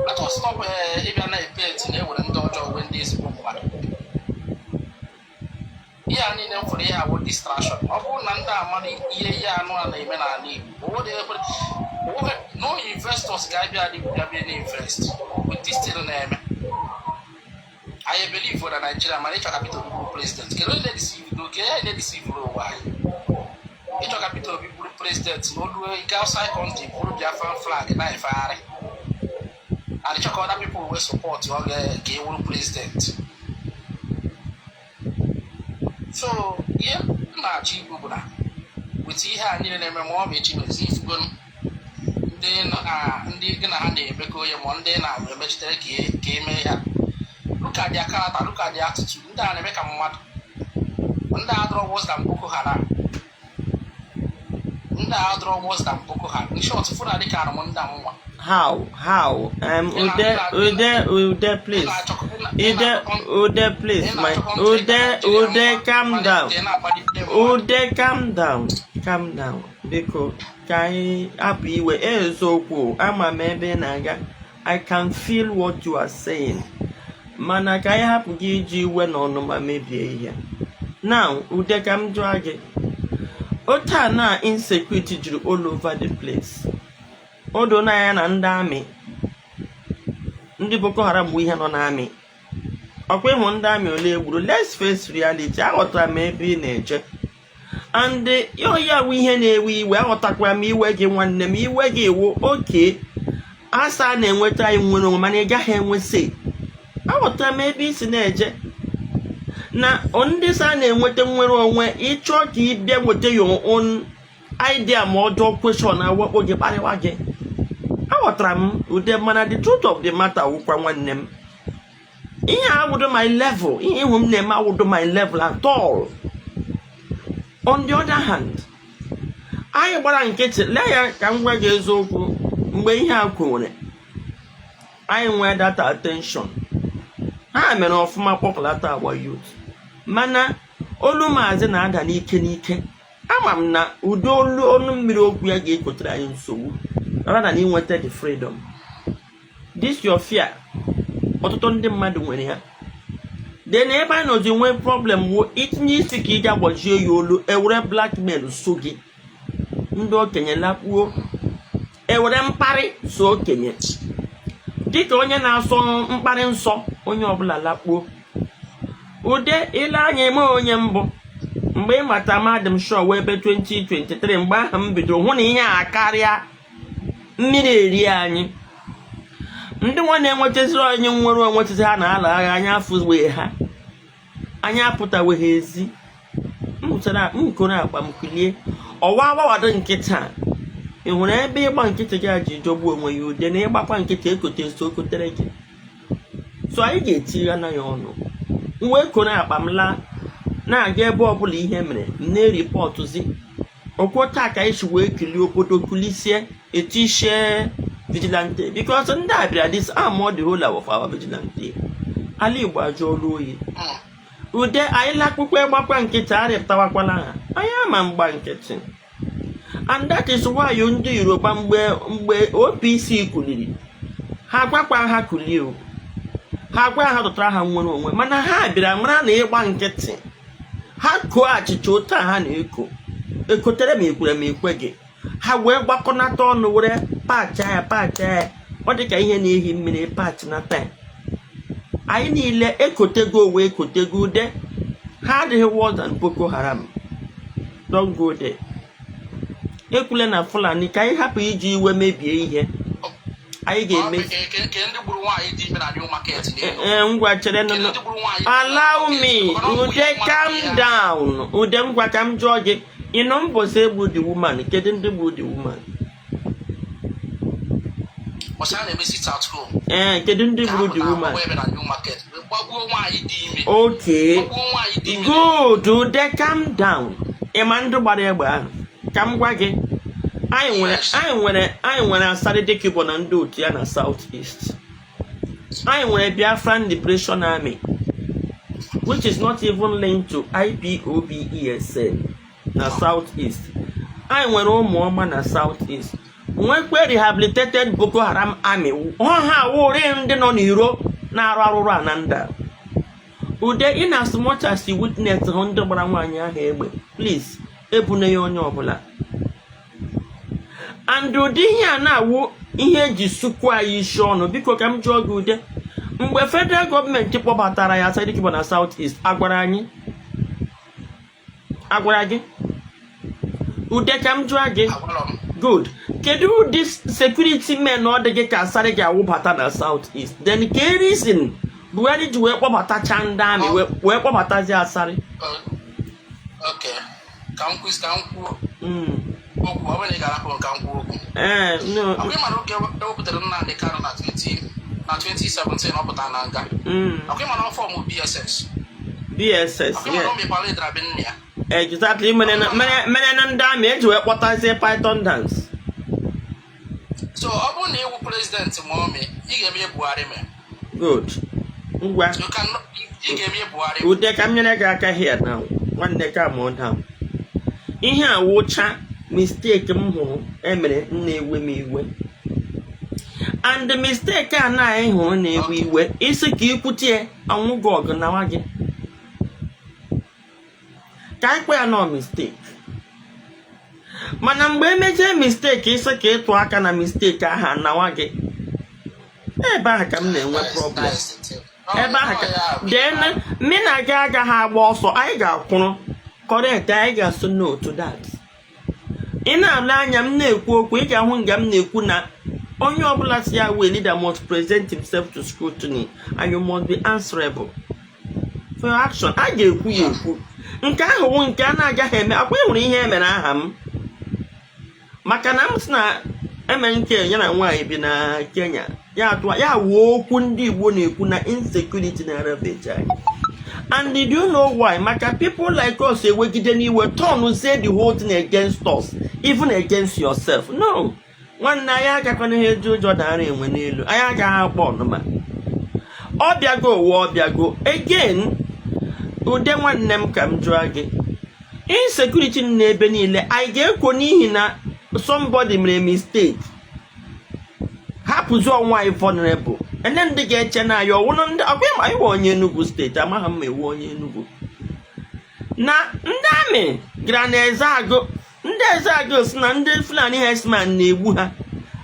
Let us stop ịbịa na epeti na-ewere ndị ọjọọ wee ndị ezigbo mmadụ. Ihe a niile m fụrụ, ihe awụ distraction. Ọ bụrụ na ndị amara ihe anụ a na-eme n'ala Igbo, no investors ga-abịa ala Igbo bịa bịa na invest with this thing na-eme. Anyị believe na Nigeria, mana ịchọ ka Peter Obi bụrụ president, kedu onye na-edeceive n'oge ya na-edeceive ụwa anyị? Ịchọ ka Peter Obi bụrụ president na olu ike outside country bụrụ Biafran flag na-efegharị, and ịchọ ka other people wee support ọ ka e wụrụ president. So ihe m na-achọ ikwu bụ na with ihe a niile na-eme, ma ọ bụ echi mezi ifugonu ndị ndị gị na ha na-emekọ ihe, ma ndị na-emechitere ka eme ha, look at their character, look at their attitude. Ndị a na-eme ka mmadụ, ndị a adọrọ worse than Boko Haram. Ndị a adọrọ worse than Boko Haram. In short, Fulani ka anụ ndị a nwa. How Ude, Ude, Ude, please. Ude, Ude, please, my Ude, Ude, calm down. Ude, calm down, calm down, biko. Ka anyị hapụ iwe. Eziokwu, ama m ebe ị na-aga. I can feel what you are saying, mana ka anyị hapụ gị iji iwe na ọnụma mebie ihe. Now, Ude, ka m jụọ gị, otu a na insecurity juru all over the place, o doo n'anya na ndị amị, ndị Boko Haram bụ ihe nọ n'amị. Ọkwa ịhụ ndị amị ole egburu? Let's face reality. Aghọtara m ebe ị na-eje and ya bụ ihe na-ewe iwe. Aghọtakwara m iwe gị, nwanne m. Iwe gị iwu oke asa na-enweta anyị nwere onwe, mana ị gaghị enwe. Aghọtara m ebe ị si na-eje na ndị sa na-enweta nnwere onwe. Ịchọ ka ị bịa weta your own idea, ma ọjọọ question awakpo gị, kparịwa gị. Aghọtara m, Ude, mana the truth of the matter wụkwa, nwanne m, Ihe a awụdo my level. Ihe ihu m na-eme awụdo my level at all. On the other hand, anyị gbara nkịtị. Lee ya, ka m gwa gị eziokwu. Mgbe ihe a kwuwere, anyị nwee data attention. Ha mere ọfụma kpọpụlata agba youth, mana olu maazị na-ada n'ike n'ike. Ama m na ụdị olu ọnụ mmiri okwu ya ga-ekotere anyị nsogbu rather than inweta the freedom. This your fear, ọtụtụ ndị mmadụ nwere ya. Then ebe anyị nọzi nwee problem wo itinye isi ka ị ga gbajie ya olu, ewere blackmail so gị. Ndị okenye lakpuo, ewere mkparị so okenye dịka onye na-asọ mkparị nsọ. Onye ọbụla lakpuo. Ude ile anya eme onye mbụ mgbe ị mata madam sure wee ebe 2023. Mgbe ahụ m bidoro hụ na ihe a karịa mmiri eri anyị. Ndị nwa na-enwetaziri anyị nwere onwetazi ha na-ala agha. Anyị afụwe ha, anyị apụtaweghị ezi. M hụtara m koro akpa m kulie ọwa agbawado nkịta. Ị hụrụ ebe ịgba nkịtị gị a ji jọgbuo onwe ya? Ude na ịgbakwa nkịtị ekote nso okotere gị, so anyị ga-etigha na ya ọnụ. M wee koro akpa m laa, na-aga ebe ọbụla ihe mere m na-eripọtụzi okwu. Taa ka anyị si wee kilie obodo, kulisie etisie vigilante, because ndị a bịara disarm the whole of our vigilante. Ala Igbo ajụọla oyi. Ude, anyị lakpukwe gbakwa nkịtị, arịpụtawakwala ha. Anyị ama mgba nkịtị, and that is why ndị Yoruba, mgbe OPC kuliri, ha gwakwa ha kulie o, ha gwa ha tụtara ha nwere onwe. Mana ha bịara mara na ịgba nkịtị ha koo achịcha otu a ha na-eko ekotere ma ekwere ma ekwe gị, ha wee gbakọnata ọnụ were pacha ya, pacha ya. Ọ dị ka ihe na-ehi mmiri pachinata ya. Anyị niile ekotego wee ekotego. Ude, ha adịghị worse than Boko Haram. Don't go there. Ekwule na Fulani ka anyị hapụ iji iwe mebie ihe anyị ga-eme. Ke ndị gburu nwaanyị dị ime na New Market n'Enugu? Ee, ngwa, chere. Kedu nụ ndị gburu nwaanyị dị ime na Allow New me. Market? Maka na ọ bụ Ude, ihe mmadụ calm ya. down. Ude, ngwa, ka m jụọ gị. Ị nọ mbọsị egbu the woman? Kedu ndị gbu the woman? Mbọsị a na-eme sit at home. Ee, kedu ndị Ka gburu the ha pụtara woman? gbagbuo ebe na New Market, gbagbuo nwaanyị dị ime. Okay. Gbagbuo nwaanyị dị ime. Good. Ude, calm down. Ị ma ndị gbara egbe ahụ? Ka m gwa gị, anyị nwere Yes. anyị nwere Asari Dokubo na ndị otu ya na South East. Anyị nwere Biafran Liberation Army, which is not even linked to IPOB ESN, na South East. Anyị nwere ụmụọma na South East, nwekwe rehabilitated Boko Haram Army. Ha wụri ndị nọ n'iro na-arụ arụrụ a na nda. Ude, in as much as you witness hụ ndị gbara nwaanyị ahụ egbe, please, ebune ya onye ọbụla. And ụdị ihe a na-awụ ihe eji sukwu anyị isi ọnụ. Biko, ka m jụọ gị, Ude, mgbe federal gọọmenti kpọbatara ya Asari Dokubo na South East, agwara anyị? Agwara gị? Ude, ka m jụọ gị. Agwara m. Good. Kedu ụdị security men ọ dị gị ka Asari ga-awụbata na South East? Then ka reason Buhari ji wee kpọbatacha ndị amị, wee kpọbatazi Asari? Ok, ka m kwụsị, ka m kwuo okwu. Ọ bụrụ na ị ga-arapụ m ka m kwuo okwu. Ee, no. Ọ bụ ịmara oge ewepụtara Nnamdị Kanụ na 20 na 2017, ọ pụtara na nga. Ọkwa ịmara ọ form BSS? BSS. Ọkwa ịmara Yeah. o mepara ịdara be nne ya? Exactly. Mere na ndị amị eji wee kpọtazie Python Dance. So ọ bụrụ na ịwụ president, ma ọ mee, ị ga-eme ihe Buhari mee. Good, ngwa. You can, ị ga-eme ihe Buhari mee. Ude, ka m nyere gị aka here now. Nwanne, ka mụọ down. Ihe a wụcha mistake m hụrụ emere m na-ewe m iwe, and the mistake a na anyị hụrụ na-ewe iwe isi ka ikwute anwụ gị ọgụ nawa gị, ka anyị kpọ ya nọ mistake. Mana mgbe emechie mistake, isi ka ịtụ aka na mistake ahụ anawa gị, ebe ahụ ka m na-enwe problem. Ebe ahụ ka then mị na gị agaghị agba ọsọ. Anyị ga-akwụrụ correct. Anyị ga-asụ no to that. Ị na-ale anya m na-ekwu okwu, ị ga-ahụ nga m na-ekwu na onye ọbụla si ya wee leader must present himself to scrutiny and you must be answerable for your action. A ga-ekwu ya ekwu. Nke ahụ wụ nke a na-agaghị eme. Akwa ị hụrụ ihe e mere aha m maka na m sị na MNK ya na nwaanyị bi na Kenya. Ya atụwa ya wuo okwu ndị Igbo na-ekwu na insecurity na ravage anyị. And did you know why? Maka people like us ewegide n'iwe, turn say the whole thing against us, even against yourself. No, nwanne, anyị agakwana ihe eji ụjọ dara enwe n'elu. Anyị agaghị akpọ ọnụma. Ọ bịago ụwa, ọ bịago again. Ude nwanne m, ka m jụọ gị, insecurity nọ n'ebe niile, anyị ga-ekwo n'ihi na somebody mere mistake, hapụzi onwe anyị vulnerable? Ele ndị ga-eche na anyị ọwụrụ ndị ọkwa ịma iwe onye Enugu Steeti? Amaghị m ma ewu onye Enugu na ndị amị gara na Ezeagụ. Ndị Ezeagụ si na ndị Fulani herdsmen na-egbu ha.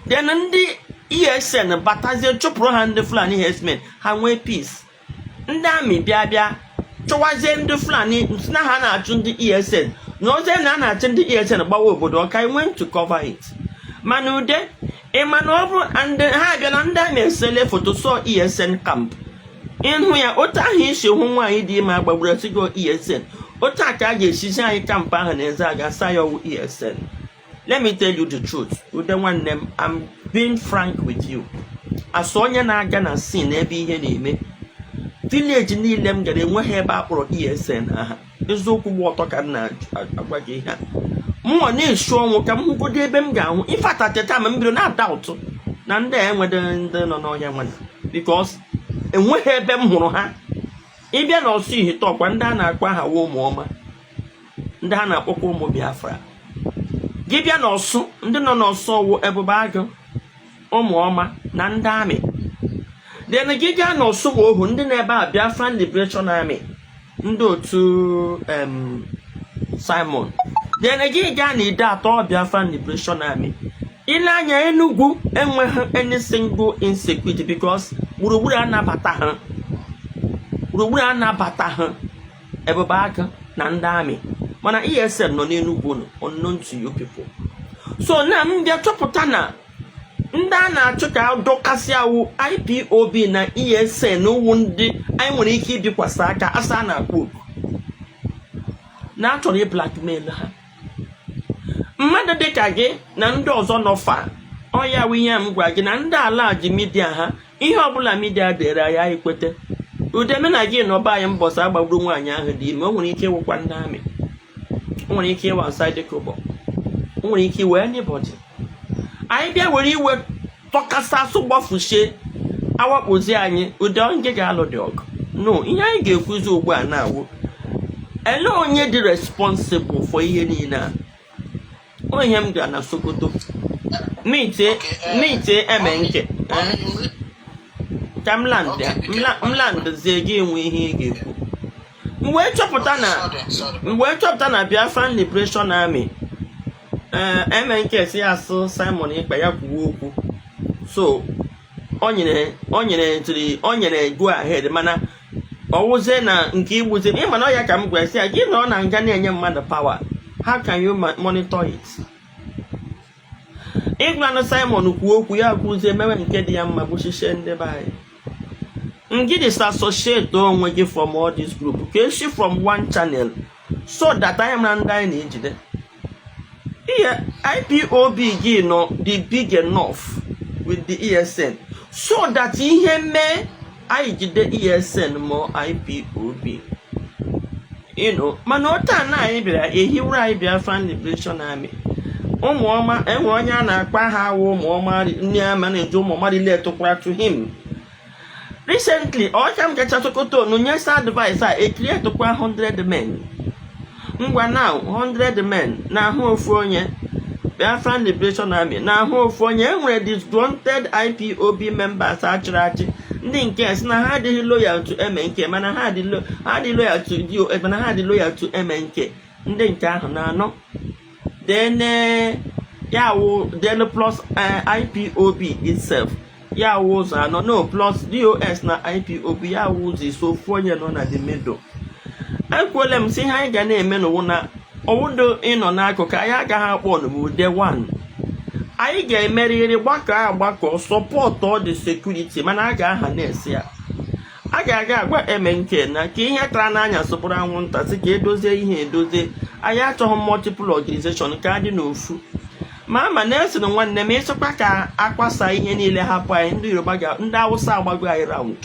Then ndị ESN batazie, chụpụrụ ha ndị Fulani herdsmen, ha nwee peace. Ndị amị bịa chụwazie ndị Fulani, si na ha na-achụ ndị ESN, na ozie na a na-achụ ndị ESN, gbawa obodo ọka. I went to cover it. Mana ude, ị ma na ọ bụrụ ndị ha abịa na ndị amị esele foto sọ ESN camp, ịhụ ya otu ahụ isi hụ nwaanyị dị ime agbagburu esigo ESN, otu a ka a ga-esizi anyị camp ahụ na eze aga sa ya ọwụ ESN. Let me tell you the truth, ude nwanne m, I'm being frank with you as onye na-aga na scene ebe ihe na-eme. Village niile m gara, enweghị ebe a kpọrọ ESN aha. Eziokwu gba ọtọ ka m na-agwa gị ihe a. Mụnwa na-esu ọnwụ ka m hụgodo ebe m ga-ahụ. In fact, at the time m bido na-ada ụtụ na ndị a enwedo ndị nọ n'ọhịa nwere, because enweghị ebe m hụrụ ha. Ịbịa na ọsọ ihite ọkwa, ndị a na-akpọ aha wa ụmụọma, ndị a na-akpọkwa ụmụ Biafra. Gị bịa n'Ọsụ, ndị nọ n'Ọsụ wụ Ebube Agụ, ụmụọma na ndị amị. Then gị gaa n'Ọsụ ma ohu ndị na-ebe a, Biafran Liberation Army, ndị otu Simon. Then gị gaa na ide atọ, Biafran Liberation Army. Ile anya, Enugu enweghị any single insecurity, because gburugburu anabata ha, gburugburu anabata ha, Ebube Agụ na ndị amị. Mana ESN nọ n'Enugu nọ unknown to you people. So na m bịa chọpụta na ndị a na-achụ ka dọkasị awụ IPOB na ESN, wụ ndị anyị nwere ike ibikwasị aka asa a na-akpọ oku na achọrọ ị blackmail ha. Mmadụ dịka gị na ndị ọzọ nọfa ọya wụ ihe m gwa gị na ndị ala ji media ha. Ihe ọbụla media dere anyị, anyị kwete. Udeme na gị nọba anyị mbọsị agbagburu nwaanyị ahụ dị ime, o nwere ike ịwụkwa ndị amị, o nwere ike ịwa Asari Dokubo, o nwere ike iwe anybody. Anyị bịa were iwe tọkasị asụ gbafuchie, awakpozi anyị, ụdị nke ga-alụ dị ọgụ. No, ihe anyị ga-ekwuzi ugbu a na-awụ ele onye dị responsible for ihe niile a. O ihe m gara na Sokoto meet MNK ka m land m landzie, gị enwe ihe ị ga-ekwu. M wee chọpụta na m wee chọpụta na Biafran Liberation Army, ee, MNK si asụ Simon Ekpa ya kwuwe okwu. So o nyere tiri, o nyere go ahead, mana ọwụzie na nke igbuzi ịma na ọ ya ka m gwara sị ya, gị nọ na nga na-enye mmadụ power, how can you monitor it? Ịgwanụ Simon kwuo okwu, ya kwuzie mewe nke dị ya mma, gbuchichie ndị be anyị. Ngị disassociate onwe gị from all this group, ka esi from one channel, so that anyị mara ndị anyị na-ejide ihe. IPOB gị nọ dị big enough with the ESN, so that ihe mee, anyị jide ESN ma IPOB. Mana otu a na anyị bịara ehiwuru anyị Biafran Liberation Army, ụmụọma enwe onye a na-akpa ha awụ ụmụọma nne ama na-eji ụmụọma relate to him recently. Ọcha m kacha Sokoto nu nyesa advice a ecreatekwa 100 men. Ngwa, now 100 men na-ahụ ofu onye Biafran Liberation Army, na-ahụ ofu onye. Enwere disgruntled IPOB members achịrị achị, ndị nke si na ha adịghị loyal to MNK, mana ha dị loyal to DOS, mana ha dị loyal to MNK. Ndị nke ahụ na-anọ. Then ya wụ then plus IPOB itself, ya wụ ụzọ anọ. No, plus DOS na IPOB, ya wụ ụzọ ise. Ofu onye nọ na the middle. Ekwuola m sị ihe anyị ga na-eme n'ụwụ na ọwụdo ịnọ n'akụkụ anyị agaghị akpọ ọnụmụde 1. Anyị ga-emerịrị gbakọ agbakọ, support the security, mana a ga-aha na-esi ya, a ga-aga agwa MNK na ka ihe tara n'anya sụpụrụ anwụnta, sị ka edozie ihe edozie. Anyị achọghị multiple organization, ka adị n'ofu. Ma Nelson nwanne m, ịsịkwa ka akwasa ihe niile hapụ anyị, ndị Yoruba ga, ndị Awụsa agbago anyị round.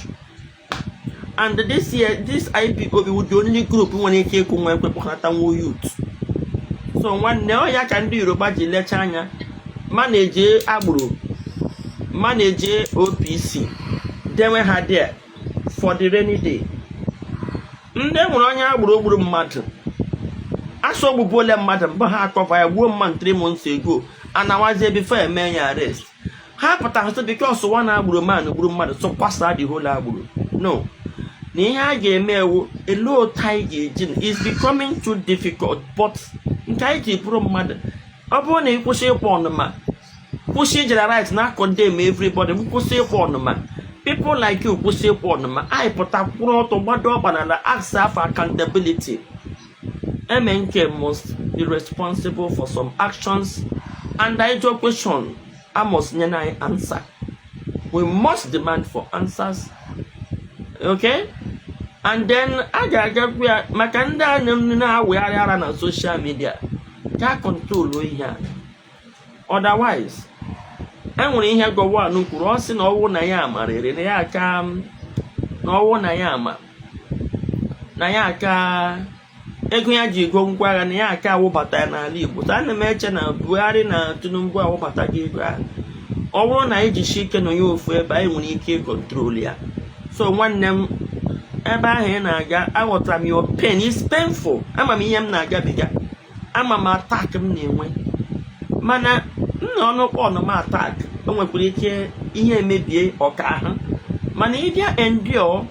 And this year, this IPOB wụ the only group nwere ike ịkwụ nwa ekwe kpọkọnata nwa youth. So nwanne, ọ ya ka ndị Yoruba ji lecha anya manage agboro, manage OPC, dewe ha there for the rainy day. Ndị nwere onye agboro gburu mmadụ, asọ ogbugbuole mmadụ mbụ, ha akọva ya, gbuo mmadụ 3 months ago, anawazie before eme ya arrest. Ha pụtara sị because one agboro man gburu mmadụ, so kwasa the whole agboro. No, na ihe a ga-eme ewu elu otu anyị ga-eji is becoming too difficult, but nke anyị ji bụrụ mmadụ, ọ bụrụ na ị kwụsị ịkpọ ọnụma, kwụsị ijere right na condemn everybody, kwụsị ịkpọ ọnụma, people like you kwụsị ịkpọ ọnụma, anyị pụta kwụrụ ọtọ, gbado ọkpa n'ala, ask for accountability. MNK must be responsible for some actions, and I jụọ question, I must nye anyị answer. We must demand for answers, okay? And then a ga-agakwu ya maka ndị a na-awegharị ara na social media ka control ihe a. Otherwise, enwere ihe Gowon kwuru, ọ sị na ọwụ na ya amarịrị na ya aka, na ọwụ na ya ama na ya aka ego ya ji ego ngwa agha na ya aka awụbata ya n'ala Igbo. So ana m eche na Buhari na Tinubu awụbata gị ego ahụ. Ọ bụrụ na anyị jisie ike nọ ya ofu ebe, anyị nwere ike ịcontrol ya. So nwanne m, ebe ahụ ị na-aga, aghọtara m your pain is painful. Ama m ihe m na-agabiga, ama m attack m na-enwe, mana m na ọnụkpọ ọnụma attack, o nwekwara ike ihe emebie ọka ahụ, mana ịbịa endure,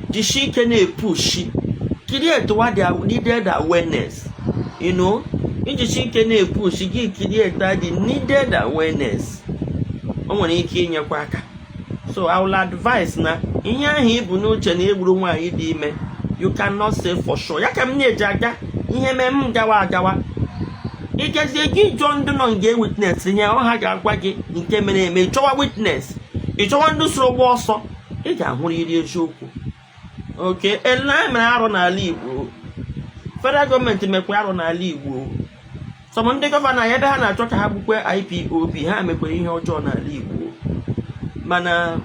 jisie ike na-epush, create what they needed awareness. Ijisi ike na-epush gị, create the needed awareness, o nwere ike inyekwa aka. So I will advise na ihe ahụ ibu n'uche na egburu nwaanyị dị ime, you cannot say for sure. Ya ka m na-eji aga ihe mee m gawa agawa, ịgazie gị jụọ ndị nọ nga witness ihe ọ ha ga-agwa gị nke mere eme. Ịchọwa witness, ịchọwa ndị soro gba ọsọ, ị ga-ahụrịrị eziokwu. Oke ele mere arụ n'ala Igbo, federal gọọmenti mekwa arụ n'ala Igbo. Some ndị governor anyị, ebe ha na-achọ ka ha gbukwe IPOB, ha mekwere ihe ọjọọ n'ala Igbo, mana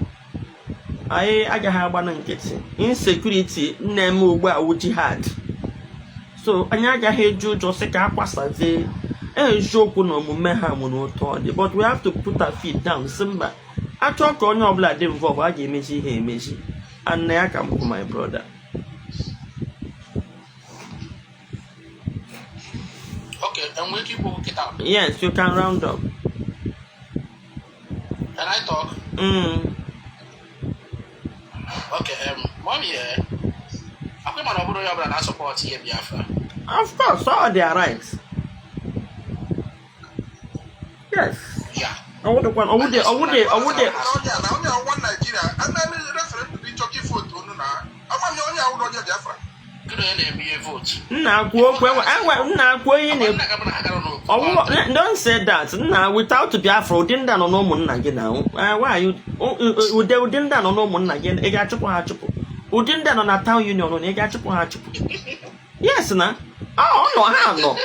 anyị agaghị agba na nkịtị. Insecurity na-eme ugbu a wụ jihad, so anyị agaghị eji ụjọ sị ka akwasazie. Eziokwu na omume ha nwere ụtọ ọ dị, but we have to put our feet down, sị mba, achọ ka onye ọbụla dị involve, a ga-emechi ihe emechi. And na ya ka m kwụ, my brother. Okay, enwere ike ikwu okwu kịta? Yes, you can round up. Can I talk? Mm. Okay, mommy, akwa mana ọ bụrụ onye ọbụla na-asupport ihe Biafra. Of course, all their rights, yes. Ọwụdịkwa ọwụdị ọwụdị ọwụdị. Onye a na onye ọnwa Naijiria anaghị referendum ịchọ ka ife otu onu na amami onye awụrụ onye Biafra. Gịnị onye na-eme ihe vote? Nna, kwuo okwu enwe, nna, kwuo ihe na Nna ga-abụ na ha gara n'okwu. Ọwụwa, don't say that, nna. Without Biafra, ụdị ndị a nọ n'ụmụnna gị na nwaanyị, ụdị ndị a nọ n'ụmụnna gị, ị ga-achụpụ ha achụpụ? Ụdị ndị a nọ na town union na ị ga-achụpụ ha achụpụ? Yes, na ọ nọ ha nọ.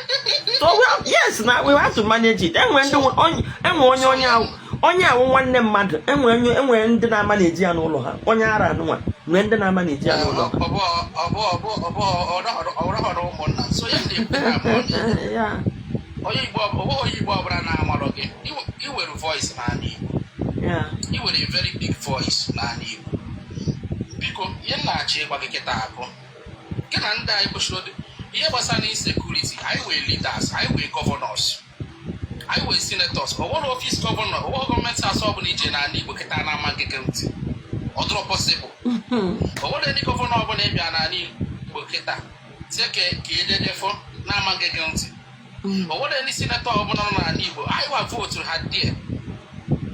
So we have, yes, na we have to manage it. Enwe ndị enwe onye awụ nwanne mmadụ, enwe onye, enwe ndị na-ama na-eji ya n'ụlọ ha, onye ara anụnwa nwee ndị na-ama na-eji ya n'ụlọ ha. Ọ bụ ọrọhọrọ ụmụnna. So ya na-ekwu na mommy. Onye Igbo, ọ bụghị onye Igbo ọbụla na-amarọ gị. I nwere voice n'ala Igbo. I nwere a very big voice n'ala Igbo. Biko, ihe m na-achọ ịgwa gị kịta abụ gị na ndị anyị kwesịrị ihe gbasara insecurity. Anyị nwere leaders, anyị nwere governors, anyị nwere senators. Ọ nwere office governor, ọ nwere gọọmenti asọ ọbụla ije n'ala Igbo kịta na-ama gị gị ntị. Ọ dịrọ possible. O nwere ndị governor ọbụla ịbịa n'ala Igbo kịta tie ka ejedefo na-ama gị gị ntị. O nwere ndị senator ọbụla nọ n'ala Igbo anyị wa vote ha die.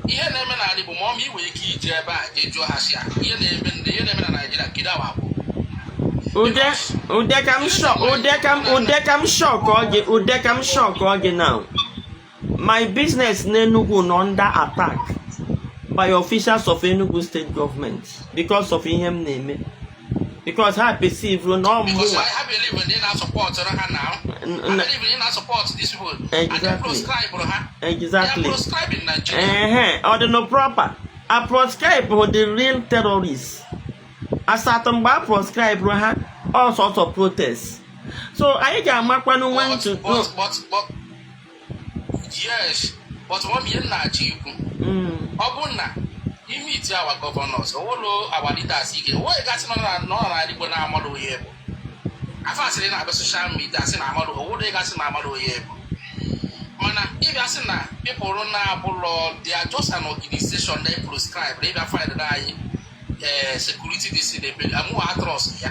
Ihe na-eme n'ala Igbo, ma ọ ma ị nwere ike ije ebe a jee jụọ ha sị ya, ihe na-eme ndị ihe na-eme na Naịjirịa, kedu awa bụ? Ude, ude ka m shock, ude ka m, ude ka m shock ọ gị, ude ka m shock ọ gị now. My business n'Enugu nọ under attack by officials of Enugu State Government because of ihe m na-eme. Because ha perceive na ọ Because mụnwa. I have believe in na support ha now. I believe in na support these people. And they proscribe ha. They are proscribing Nigeria. Ehe, ọ dị no proper a proscribe bụ the real terrorists asatọ. Mgbe a proscribe ha, ọsọsọ protest, so anyị ga-amakwanụ when to But yes, but one ihe m na-achọ ikwu, ọ bụ na ime iti our governors, owolo our leaders, ike onye gasị nọ n'ala Igbo na-amalụ onye bụ afọ asịrị na-abịa social media asị na amalụ owolo gasị na amalụ onye bụ. Mana ịbịa sị na people na-abụlọ, they are just an organization they proscribe, ịbịa find anyị security this ebe amụ trust ya.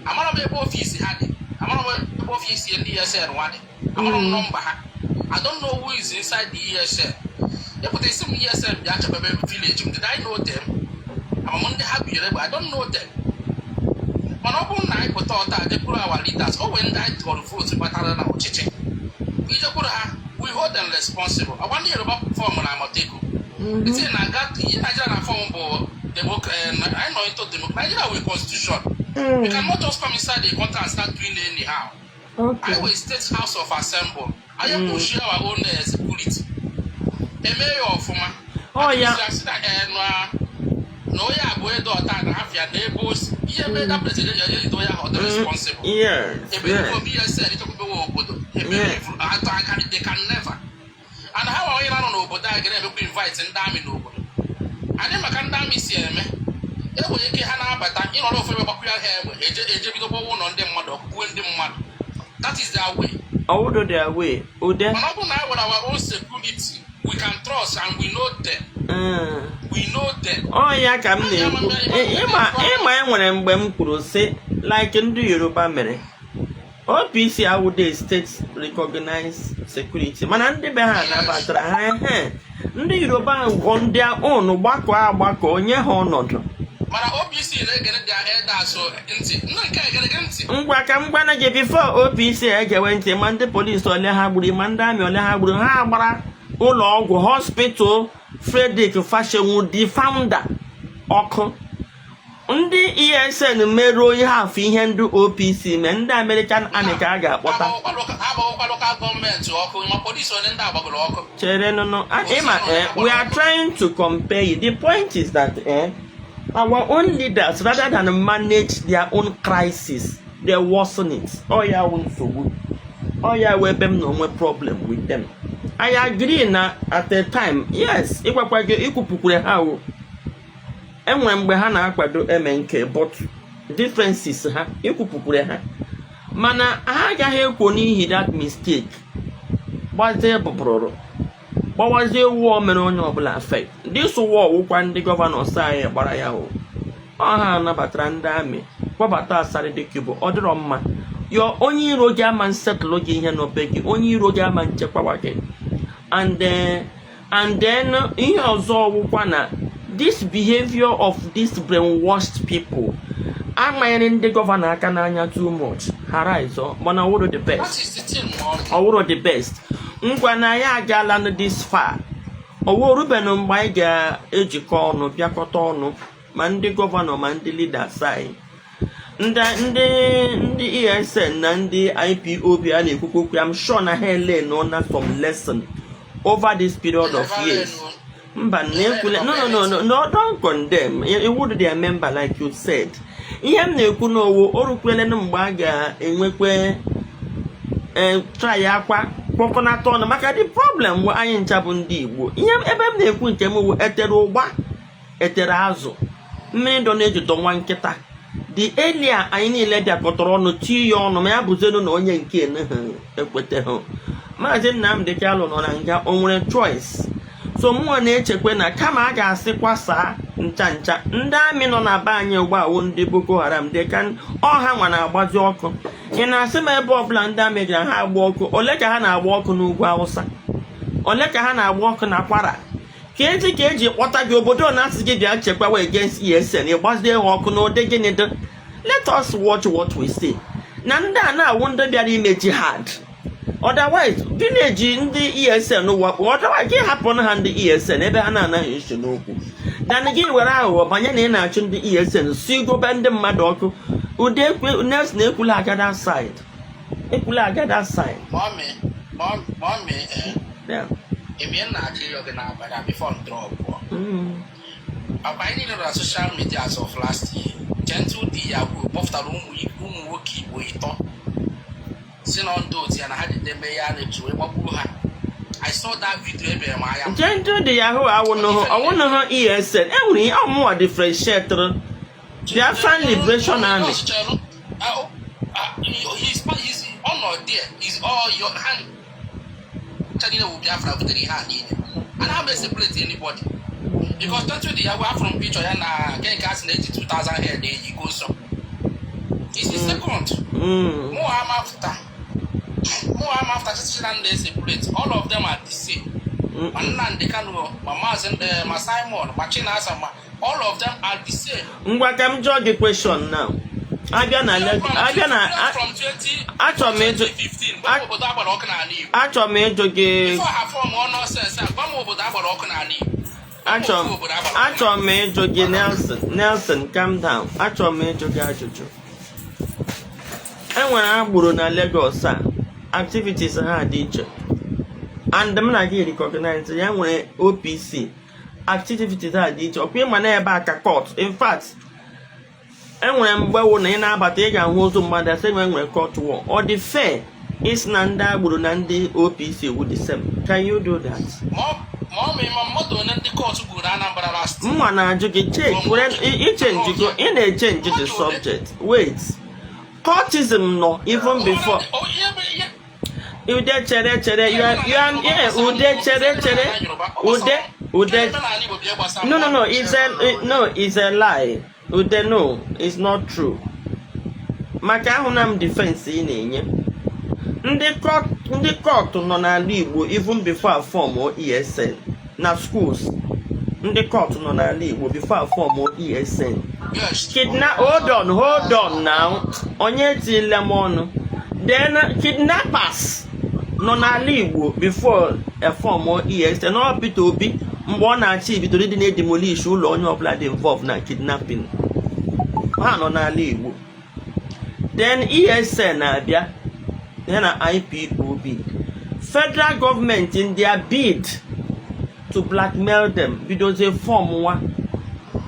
Amara m ebe office ha dị, amara m ebe office ndị ESN nwa dị, amara m nọmba ha. I don't know who is inside the ESN. Ịpụta isi m ESN bịa chebebe village m, did I know them? Amam ndị ha binyere egbe, I don't know them. Mana ọ bụrụ na anyị pụta ọta jekwuru our leaders, o nwere ndị anyị tụrụ vote batara na ọchịchị, ijekwuru ha, we hold them responsible. Ọgwa ndị Yoruba form na Amotekun eti na aga ihe Nigeria na form bụ anyị nọ into democracy, Nigeria with constitution. We cannot just come inside the country and start doing anyhow. Anyị were State House of Assembly, anyị push our own security, eme ya ọfụma. Ọ ya. Asị na na onye a bụ edo ọta na afịa na ebe o si ihe mee that president ya ejido ya, ọ dị responsible. Ebe from ESN ịchọkwabewe obodo ebe atọ aka, they can never. And ha nwa onye na-anọ n'obodo anyị ga na-emekwa invite ndị amị n'obodo anyị, maka ndị amị si eme, enwere ike ha na-abata ịnọrọ ofu ebe gbakwu ya ha egbe, eje eje bido gbawa ụlọ ndị mmadụ ọkụgbuwe ndị mmadụ. That is their way. Ọwụdo their way ude. Mana ọ bụrụ na anyị nwere our own security we can trust and we know them. We know them. Ọ ya ka m na-ekwu. Ịma enwere mgbe m kwuru sị, like ndị Yoruba mere, OPC awude state recognized security, mana ndị be ha nabatara ha. Ehe, ndị Yoruba on their own gbakọ agbakọ nye ha ọnọdụ. Mana OPC na-egere their elders ntị, ndị nke egere gị ntị. Ngwa, ka m gwana gị, before OPC egewe ntị, ma ndị polisi ole ha gburu, ma ndị amị ole ha gburu, ha gbara ụlọ ọgwụ hospital Frederick Fasehun, the founder, ọkụ. Ndị ESN merụọ ihe afọ ihe ndị OPC mee, ndị American Army ka a ga-akpọta. Agbawokwa local government ọkụ, ma polisi ole ndị agbagoro ọkụ. Chere nụnụ. Ịma, we are trying to compare it. The point is that our own leaders, rather than manage their own crisis, they worsen it. Ọ ya wụ nsogbu, ọ ya wụ ebe m na onwe problem with them. I agree na at a time, yes, ịgwakwa gị ikwupụkwere ha o enwere mgbe ha na-akwado MNK, but differences ha ikwupụkwere ha, mana ha agaghị ekwo n'ihi that mistake gbazie bụbụrụrụ gbawazie war mere onye ọbụla affect. This war wụkwa ndị governors anyị gbara ya o. Ọ ha nabatara ndị amị kpọbata Asari Dokubo. Ọ dịrọ mma yo. Onye iro gị ama nsetụlụ gị ihe n'obe gị, onye iro gị ama nchekwawa gị. And then ihe ọzọ wụkwa na this behavior of these brainwashed people amanyere ndị governor aka n'anya too much, ha rise ọ, mana ọwụrụ the That best. is the thing, ma ọ Ọwụrụ the best. Ngwa, na anyị agaala n this far, ọwụ rubenụ mgbe anyị ga-ejikọ ọnụ, bịakọta ọnụ, ma ndị governor ma ndị leaders anyị, ndị ESN na ndị IPOB a na-ekwukwu okwu. I'm sure na ha ele na some lesson over this period of years. Mba, na-ekwule, no, no, no, no, no, don't condemn. You would their member, like you said. Ihe m na-ekwu n'owo o rukwelenu mgbe a ga-enwekwe ee try akwa kpọkọnata ọnụ, maka the problem bụ anyị ncha bụ ndị Igbo. Ihe ebe m na-ekwu nke m wụ etere ụgba, etere azụ, mmiri dọ na-ejidọ nwa nkịta. The earlier anyị niile bịakọtara ọnụ tie ya ọnụ, ma ya bụzienu na onye nke ekweteghị Maazị Nnamdi Kanu nọ na nga, o nwere choice. So mụnwa na-echekwa na kama a ga-asị kwasaa ncha ncha, ndị amị nọ na be anyị ugbu a wụ ndị Boko Haram dị ka ọha nwa na-agbazi ọkụ. Ị na-asị m ebe ọbụla ndị amị gara ha agba ọkụ, ole ka ha na-agba ọkụ n'ugwu Awụsa, ole ka ha na-agba ọkụ na Kwara, ka eji ka eji kpọta gị obodo na-asị gị bịa chekwawa against ESN, ịgbazie ha ọkụ n'ụdị gịnị dị? Let us watch what we say. Na ndị a na-awụ ndị bịara ime jihad, otherwise village ndị ESN wakpo, otherwise gị hapụ ha ndị ESN ebe ha na-anaghị eso n'okwu, dan gị were aghụghọ banye na ị na-achụ ndị ESN si gobe ndị mmadụ ọkụ. Ude ekwe Nelson, ekwula aga that side, ekwula aga that side. Mommy, mommy, eh, emi na-achọ ịyọ gị n'abalị a before m drop. Papa, anyị niile nọ na social media as of last year. Gentle De Yahoo kpọpụtara ụmụ nwoke Igbo ịtọ si na ndị otu ya na ha ji eme ya na-eji wee gbagbuo ha. I saw that video, ebere m anya. Gentle De Yahoo awụnụhụ ọwụnụhụ ESN enwere ihe ọmụwa differentiate Biafran Liberation Army. He's ọ nọ there is all your hand ncha niile wụ Biafra butere ihe a niile and ha may separate anybody because Gentle De Yahoo, afụrụ m picture ya na nke a sị na-eji 2000 head eyi go nsọ. It's the second. Mụ ama after, mụ ama after chichi na ndị separate, all of them are the same. Ma Nnamdi Kanu, ma Maazị, ma Simon, ma Chinasa, ma all of them are the same. Ngwa, ka m jụọ gị question now. Abịa na abịa na From 20 achọrọ m ịjụ 2015, gwa m obodo agbara ọkụ n'ala Igbo. Achọrọ m ịjụ gị. Before ha form ọ nonsense a, gwa m obodo agbara ọkụ n'ala Igbo. Gwa m Achọrọ ofu m obodo agbara ọkụ. Achọrọ m ịjụ gị, Nelson. Nelson, calm down. Achọrọ m ịjụ gị ajụjụ. Enwere agboro na Lagos a, activities ha dị iche and m na gị recognize ya. Nwere OPC, activities ha dị iche. Ọkwa ịma na ebe a ka court, in fact, enwere mgbe wụ na ị na-abata, ị ga-ahụ ozu mmadụ, asị na enwere cult war. Ọ dị fair isi na ndị agboro na ndị OPC wu the same? Can you do that? Ma ọ ma moto one ndị court gburu na Anambra last. Mma na-ajụ gị, check were ichange go, ị na-echange the subject. Wait, cultism nọ even before. Oh, ihe Ude, chere, chere. You are yeah, Ude, chere, chere. Ude, Ude, no, no, it's a lie. Ude, no, it's not true. Maka ahụ na m defense ị na-enye ndị cult nọ n'ala Igbo even before form ESN na schools. Ndị cult nọ n'ala Igbo before form ESN. Yes. Kidnap, hold on, hold on now. Onye tile m ọnụ. Then kidnappers nọ n'ala Igbo before form ESN. Ọ Peter Obi, mgbe ọ na-achị, bidoro ịdị na-edemolish ụlọ onye ọbụla dị involved na kidnapping. Ha nọ n'ala Igbo. Then ESN na-abịa ya na IPOB. Federal government, in their bid to blackmail them, bidozie form nwa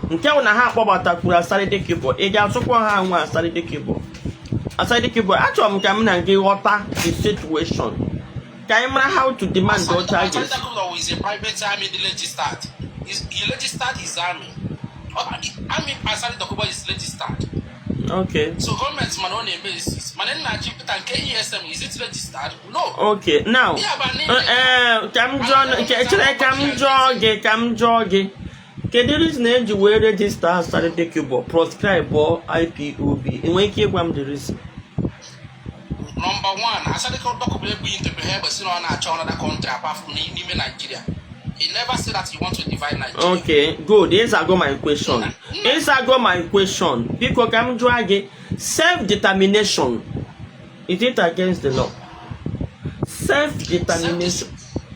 nke bụ na ha akpọbatakwuru Asari Dokubo. Ị ga-asụkwa ha nwa Asari Dokubo, Asari Dokubo. Achọrọ m ka m na gị ghọta the situation, ka anyị mara how to demand the charges. Asari Dokubo is a private army registered. He registered his army. Oh, army Asari Dokubo is registered. Okay. So gọọmenti mana ọ na-eme exist. Mana nna ji Peter nke ESN, is it registered? No. Okay, now Ya bụ na ka m jụọ, chere, ka m jụọ gị, ka m jụọ gị, kedu reason eji wee register Asari Dokubo, proscribe IPOB? Ị nwere ike ịgwa m the reason? Number one, Asari Dokubo egbughị ntebe ha egbe si na ọ na-achọ another country apart from n'ime Nigeria. He never said that he want to divide Nigeria. Okay, good. Ịzago my question, ịzago my question. Biko, ka m jụọ gị, self determination, is it against the law? Self determination,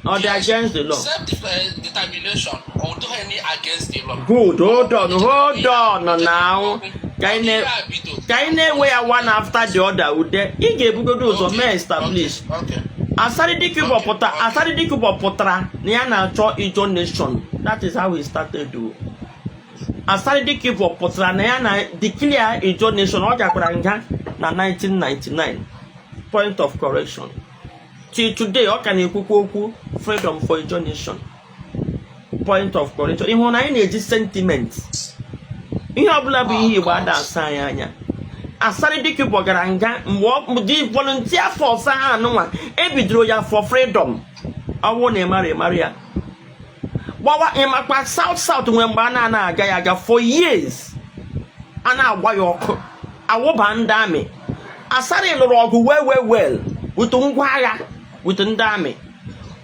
ọ dị against the law? Self-determination, or do any against the law. Good. Hold on, hold on now. Ka anyị na-ewe ya one after the other. Ude, ị ga-ebugodo ụzọ mee establish. Okay. Asari Dokubo pụta, Asari Dokubo pụtara na ya na-achọ Ijaw nation. That is how he started o. Asari Dokubo pụtara na ya na declare Ijaw nation. Ọ gakwara nga na 1999. Point of correction, till today ọ ka na-ekwukwa okwu freedom for Ijaw nation. Point of correction, ịhụ na anyị na-eji sentiment ihe ọbụla bụ ihe Igbo ada asa anyị anya. Asari Dokubo gara nga mgbe ọ dị volunteer force ahụ anụnwa ebidoro ya for freedom. Ọwụ na ịmara ịmara ya gbawa ịmakwa South South nwere mgbe a na-ana aga ya aga for years, a na-agba ya ọkụ, awụba ndị amị. Asari lụrụ ọgụ well with ngwa agha, with ndị amị.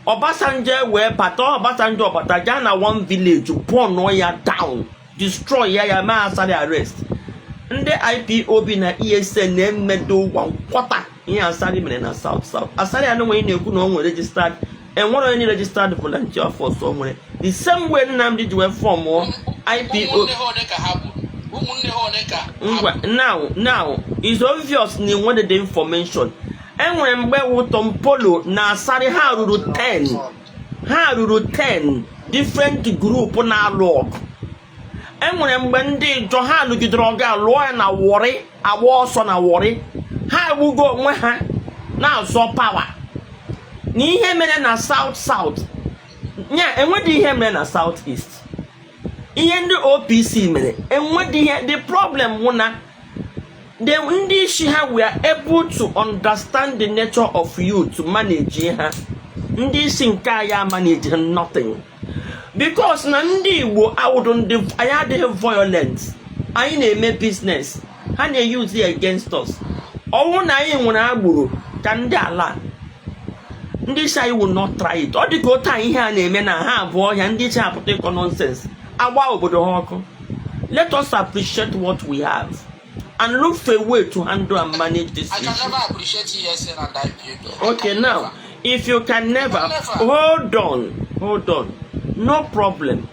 Obasanjo wee bata. Obasanjo ọbata gaa na one village, burn ya down, destroy ya, ya mee Asari arrest. Ndị IPOB na ESN na-emedo one quarter ihe Asari mere na South South. Asari anụnwe na-ekwu na o nwere registered, enwere onye registered volunteer force o nwere. The same way Nnamdi ji wee formụọ IPO. Ụmụnne ha ole ka ha gburu? Ụmụnne ha one ka Ngwa, now it's obvious na enwere the information. Enwere mgbe wụ Tompolo na Asari, ha ruru 10, ha ruru 10 different group na-alụ ọgụ. Enwere mgbe ndị Ijọ ha lụgidere ọgụ a lụọ ya na Warri, agba ọsọ na Warri, ha egbugo onwe ha na-azọ power. Na ihe mere na South South nya, enwedị ihe mere na South East, ihe ndị OPC mere, enwedị ihe. The problem wụ na the ndị isi ha were able to understand the nature of youth, manage ha. Ndị isi nke anyị manage nothing, because na ndị Igbo awụdụ ndị anyị adịghị violent, anyị na-eme business, ha na-use it against us. Ọnwụ na anyị nwere agboro ka ndị ala, ndị isi anyị will not try it. Ọ dị ka otu a ihe a na-eme na ha abụọ ọhịa, ndị isi apụta ịkọ nonsense, agba obodo ha ọkụ. Let us appreciate what we have and look for a way to handle and manage this I can issue. never appreciate ESN and IPOB. I Okay, can now, never. If you can never, Never. hold on, hold on. No problem.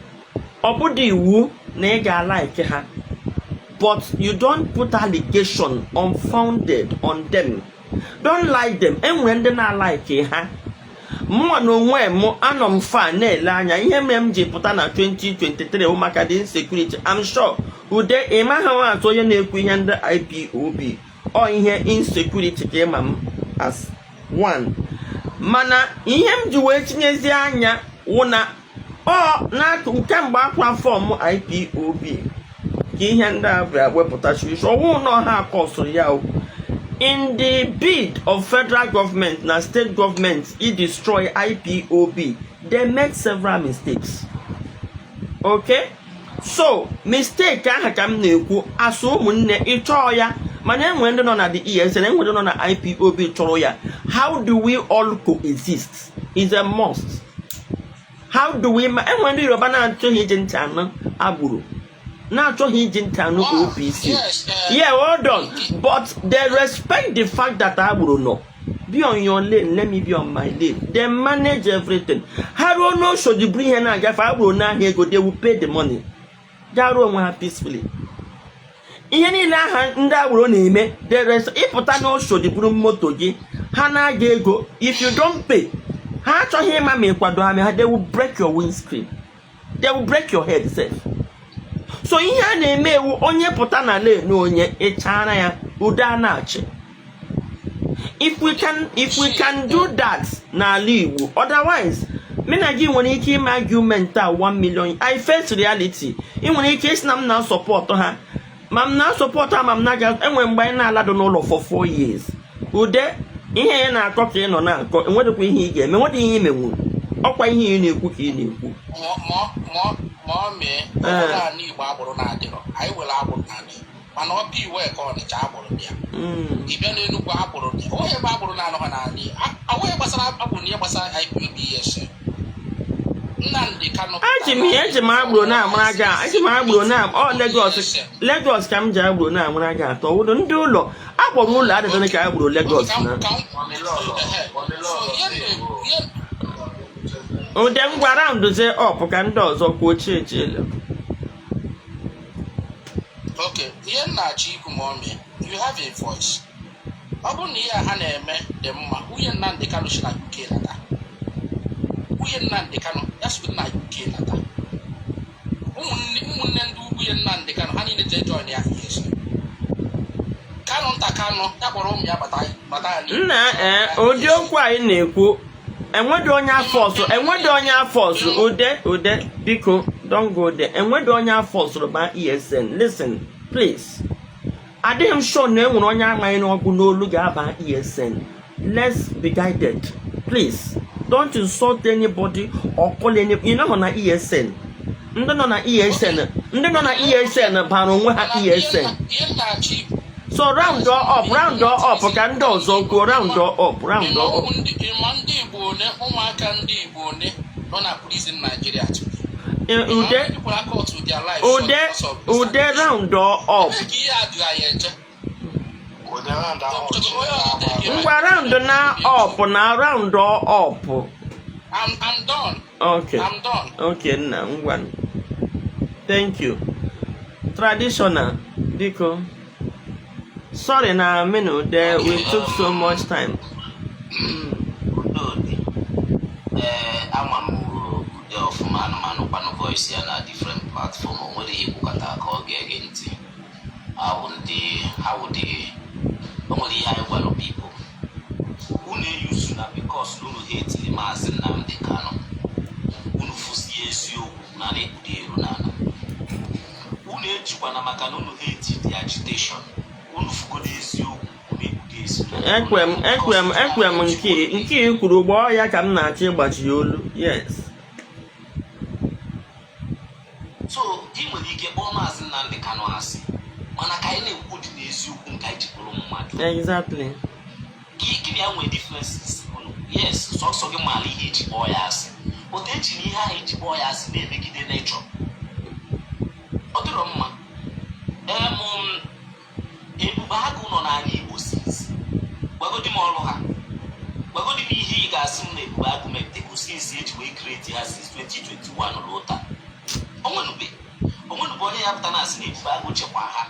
Ọ bụdị iwu na ị ga-alike ha, but you don't put allegation unfounded on them. Don't like them. Enwere ndị na-alike ha. Mụnwa na onwe m anọ m fa na-ele anya ihe mere m ji pụta na 2023 bụ maka the insecurity. I'm sure ude ị maghị atụ onye na-ekwu ihe ndị IPOB, ọ ihe insecurity ka ịma m as one. Mana ihe m ji wee tinyezie anya wụ na ọ n'akụ kemgbe akwa form IPOB ka ihe ndị a bịa wepụtachi isi ọwụ na ọha akọsụrụ ya o. In the bid of federal government na state government i destroy IPOB, they made several mistakes. Okay, so mistake ahụ ka m na-ekwu asụ ụmụnne ịchọọ ya, mana enwere ndị nọ na the ESN, enwere ndị nọ na IPOB chọrọ ya. How do we all coexist is a must. How do we enwere ndị Yoruba na-achọghị iji ntị anụ agbụrụ, na-achọghị iji ntị anụ Oh, OPC. yes, Yeah, hold on, but they respect the fact that agbụrụ nọ. Be on your lane, let me be on my lane. They manage everything. Ha ruo n'Oshodi buru ihe na-agafe agbụrụ n'ahịa ego, they will pay the money, garuo onwe ha peacefully. Ihe niile aha ndị agboro na-eme, there is ịpụta n'Oshodi buru moto gị, ha na-aga ego. If you don't pay, ha achọghị ịma ma ịkwado ha, ma ha, they will break your windscreen, they will break your head sef. So ihe a na-eme ewu, onye pụta na lane onye ịchara ya, udo a na-achị. If we can do that n'ala Igbo, otherwise mụ na gị nwere ike ime argument a 1 million. I face reality. Ị nwere ike isi na m na-asupport ha, ma m na-asupport ha, ma m na-aga. Enwere mgbe anyị na-aladụ n'ụlọ for 4 years. Ude ihe ị na-akọ ka ị nọ na-akọ, enwedịkwa ihe ị ga-eme, enwedị ihe ị menwuru, ọkwa ihe ị na-ekwu ka ị na-ekwu. Ma ọ mee obodo ala Igbo, agbụrụ na-adịrọ. Anyị were agbụrụ n'ala Igbo, mana ọ bụ iwe ka Ọnịcha agbụrụ dị ya. Ị bịa n'Enugwu, agbụrụ dị. Onweghị ebe agbụrụ na-anọghị n'ala Igbo. Onweghị gbasara agbụrụ na ihe gbasara IPOB ESN. Nnamdi Kanu. Eji m agboro na-amara gị, eji m agboro na ọ Lagos, Lagos ka m ji agboro na-amara gị atọ ụlọ ndị ụlọ akpọrọ ụlọ adịdịrị ka agboro Lagos na So ihe ụdị ngwa roundzie up ka ndị ọzọ kwuo chie echiele. Okay, ihe m na-achọ ikwu, ma ọ mee, you have a voice. Ọ bụrụ na ihe a ha na-eme dị mma, nwunye Nnamdi Kanu si na UK nata, nwunye Nnamdi Kanu ya si na UK nata, ụmụnne ndị nwunye Nnamdi Kanu ha niile jee join ya ESN. Kanu nta Kanu ya kpọrọ ụmụ ya bata bata ya n'Igbo. Nna, ee, ụdị okwu anyị na-ekwu, enwedị onye afọ ọsụ, enwedị onye afọ ọsụ. Ude, ude, biko, don't go there. Enwedị onye afọ ọsụrụ ba ESN. Listen, please, adịghị m sure na enwere onye amaghị n'ọgụ n'olu ga-aba ESN. Let's be guided, please. Don't insult anybody or call any you know na ESN. Ndị nọ na ESN, ndị nọ na ESN bara onwe ha Mana ihe ESN. Ihe m na-achọ ikwu, So round up, round up ka ndị ọzọ kwuo. Round up, round ịma up. ụmụ ndị, ịma ndị Igbo one, ụmụaka ndị Igbo one nọ na prison Nigeria today? Ude, People are caught with their life ude, short because of this. Ude, round up. Ebee ka ihe a dụrụ anyị eje? Ụdị round ahụ. Ngwa, round na up na round up. I'm done. Okay. I'm done. Okay, nna, ngwa, thank you. Traditional, biko. Sorry na menu there we Okay, took so much time. Udodi. Ee, ama m ude ọfụma, anụmanụ kwanụ voice ya na different platform. O nwere ihe ikwukọta ka ọ ga-ege ntị. Awụ ndị awụ dị, o nwere ihe anyị gwara people: unu eyuzu na because na unu hetiri Maazị Nnamdi Kanu, unu fụsie eziokwu na na-ekpudi eru n'ala. Unu ejikwana maka na unu hate the agitation, unu fụgodo eziokwu, unu ekpudi eziokwu. Ekwe m, ekwe m, ekwe m. Nke i kwuru gbọọ ya ka m na-achọ ịgbaji ya olu, yes. So ị nwere ike kpọọ Maazị Nnamdi Kanu asị, mana ka anyị na-ekwu dị n'eziokwu nke anyị ji bụrụ mmadụ. Gịnị ya nwere differences unu? Yes, sọsọ gị maara ihe iji kpọọ ya asị, otu eji na ihe ahụ iji kpọọ ya asị na-emegide nature, ọ dịrọ mma. Em Ebube Agụ nọ n'ala Igbo since. Gwagodi m ọrụ ha, gwagodi m ihe ị ga-asị m na Ebube Agụ mepụtago since eji wee create ha, since 2021 ruo taa. Onwenube onye ya pụta na-asị na Ebube Agụ chekwa ha.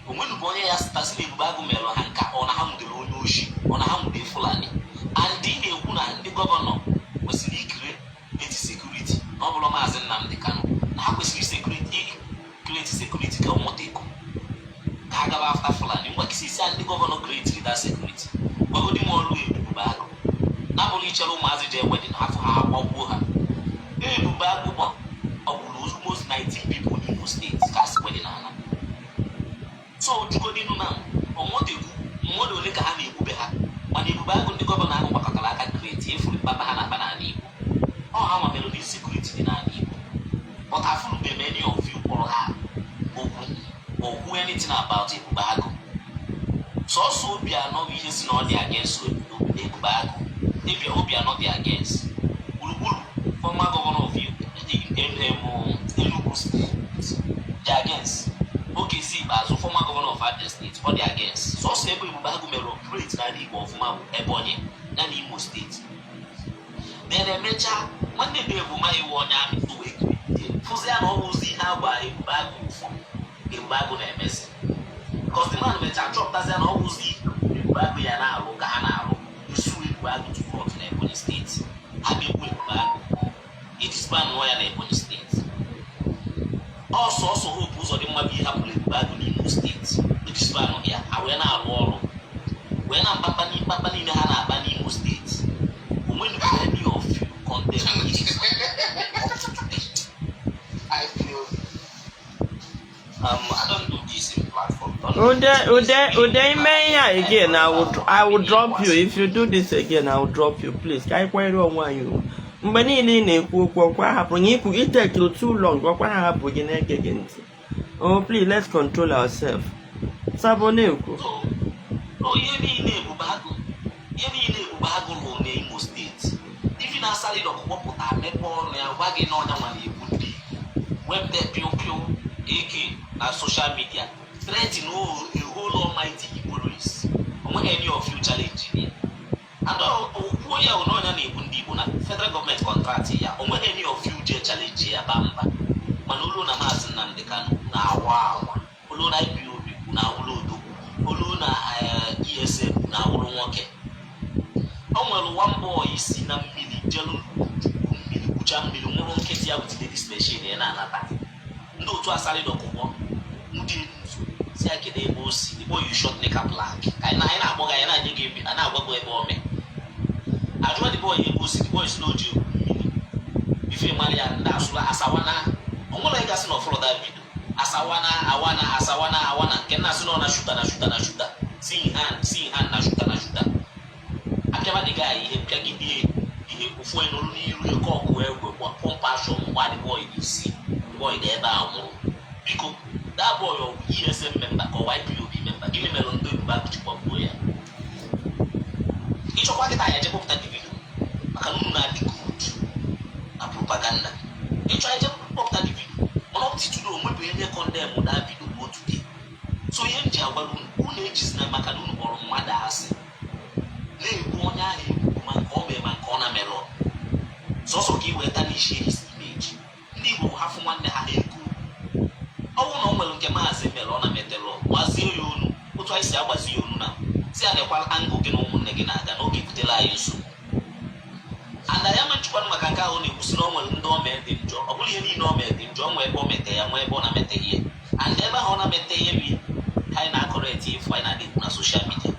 Onwenube onye ya sịtasị na Ebube Agụ merụ ha nka, ọ na ha nwudere onye oshi, ọ na ha nwudere Fulani. And ị na-ekwu na ndị governor kwesịrị ikiri eti security, na ọ bụrụ Maazị Nnamdị Kanụ na ha kwesịrị security, create security ka nweta ego ka ha gaba after Fulani. Ngwa, isi ndị governor create that security, gwagodi m ọrụ Ebube Agụ na-abụrụ ichere ụmụazị ji wedding afọ ha agbagbuo ha. Ebube Agụ gbagburu almost 19 people n'Imo Steeti ka asị wedding ana. So jugodinu na ọmọdegwu mmadụ ole ka ha na-egbube ha, mana Ebube Agụ ndị governor ahụ gbakọtara aka create efuru mkpapa ha na-akpa n'ala Igbo. Ọ ha nwa mere na insecurity dị n'ala Igbo, but afụrụbe many of you kpọrọ ha okwu okwu anything about Ebube Agụ. Sọsọ obi anọ bụ ihe si na ọ dị against Ebube Agụ. Ebe obi anọ dị against Gburugburu, former governor of Enugu State, dị against Okezi Ikpeazụ, former governor of Abia State, ọ dị against. Sọsọ ebe Ebube Agụ mere operate n'ala Igbo ọfụma bụ Ebonyi ya na Imo Steeti. Then emechaa, nwanne m ebu ma iwu onye amị so wee fụzi ya na ọ bụzi ihe agba Ebube Agụ ụfọ Ebube Agụ na-emezi, because the man mechaa chọpụtazi ya na ọ bụzi Ebube Agụ ya na-alụ ka ha na-alụ nsu Ebube Agụ to court na Ebonyi Steeti. Ha ga-egbu Ebube Agụ ejispanụọ ya na Ebonyi Steeti. Ọsọ ọsọ Hope Ụzọdịmma bụ ihe hapụrụ Ebube Agụ n'Imo Steeti, ejispanụ ya, ha wee na-arụ ọrụ wee na mkpakpa mkpakpa niile ha na-akpa n'Imo Steeti. Onwenughi any of you condemn it. I feel I don't do this in platform. Don't Ude, Ude, Ude, ime ihe a again, I will drop you. If you do this again, I will drop you. Please, ka anyị kwanyere onwe anyị ugwu. Mgbe niile ị na-ekwu okwu, ọkwa hapụrụ gị ikwu, itekiri too long, ọkwa ha hapụ gị na-ege gị ntị. Oh, please, let's control ourselves. Sabo na-ekwu. So ihe niile Ebube Agụ, ihe niile Ebube Agụ lụrụ n'Imo Steeti, ifi na Asari Dokubo pụta mepee ọnụ ya gwa gị na ọnya nwa na-egbu ndị Igbo, wepụta pịụ pịụ eke na social media, threaten a whole almighty Igbo race. Onweghị any of you challenge ya. And okwuo ya na ọnya na-egbu ndị Igbo na federal gọọmenti contract ya. Onweghị any of you jee challenge ya, ba mba. Mana olu na Maazị Nnamdi Kanu na-awa awa, olu na IPOB na awụrụ odogwu, olu na ESN na awụrụ nwoke. O nwere one boy si na mmiri jelu mmiri gwucha mmiri, nwụrụ nkịtị ya with ladies machine ya na-anata. Ndị otu Asari Dokubo ndị nzu si ya kedu ebe o si. The boy yi short knicker black ka anyị na-akpọ gị, anyị na-enye gị ebe a na-agwa gị ebe o mee. Ajụwa the boy ebe o si, the boy si na o ji egwu mmiri ife mara ya. Ndị asụla asawana onwere ịgasị na ọfụrụ that video, asawana awana asawana awana nke nna asị na ọ na shuta na shuta na shuta, see in hand, see in hand na shuta na shuta. Apịaba the guy ihe mpịagide ihe, ofu onye nọrọ n'iru ya ka ọkụ egwe pump action gba the boy n'isi. The boy dị ebe a nwụrụ. Biko, that boy, ọ bụ ESN member ka ọ bụ IPOB member? Gịnị mere ndị Ebube Agụ ji gbagbuo ya? Ịchọkwa kịta ya ejepụta the video, maka na unu na-adị good na propaganda. Ịchọ ejepụta the video, mana up to today onwebụ onye condemn that video ruo today. So ihe m ji agwara unu, unu ejizina maka na unu kpọrọ mmadụ asị na-ebu onye ahụ ebubo, ma nke ọ mere ma nke ọ na-mere, sọsọ ka ị weta n'isi his image. Ndị Igbo hafụ nwanne ha ego ọnwụ na o nwere nke maazị Si ya nekwa angụ gị na ụmụnne gị na-aga n'oge ebutela anyị nsogbu. And anyị ama nchịkwanụ maka nke ahụ na-ekwusi na o nwere ndị o mee dị njọ. Ọ bụrụ ihe niile o mee dị njọ, o nwee ebe o mete ya, nwee ebe ọ na-emete ihe, and ebe ahụ ọ na-emete ihe bụ ka anyị na-acorrect ifu anyị na-adị ekwu na social media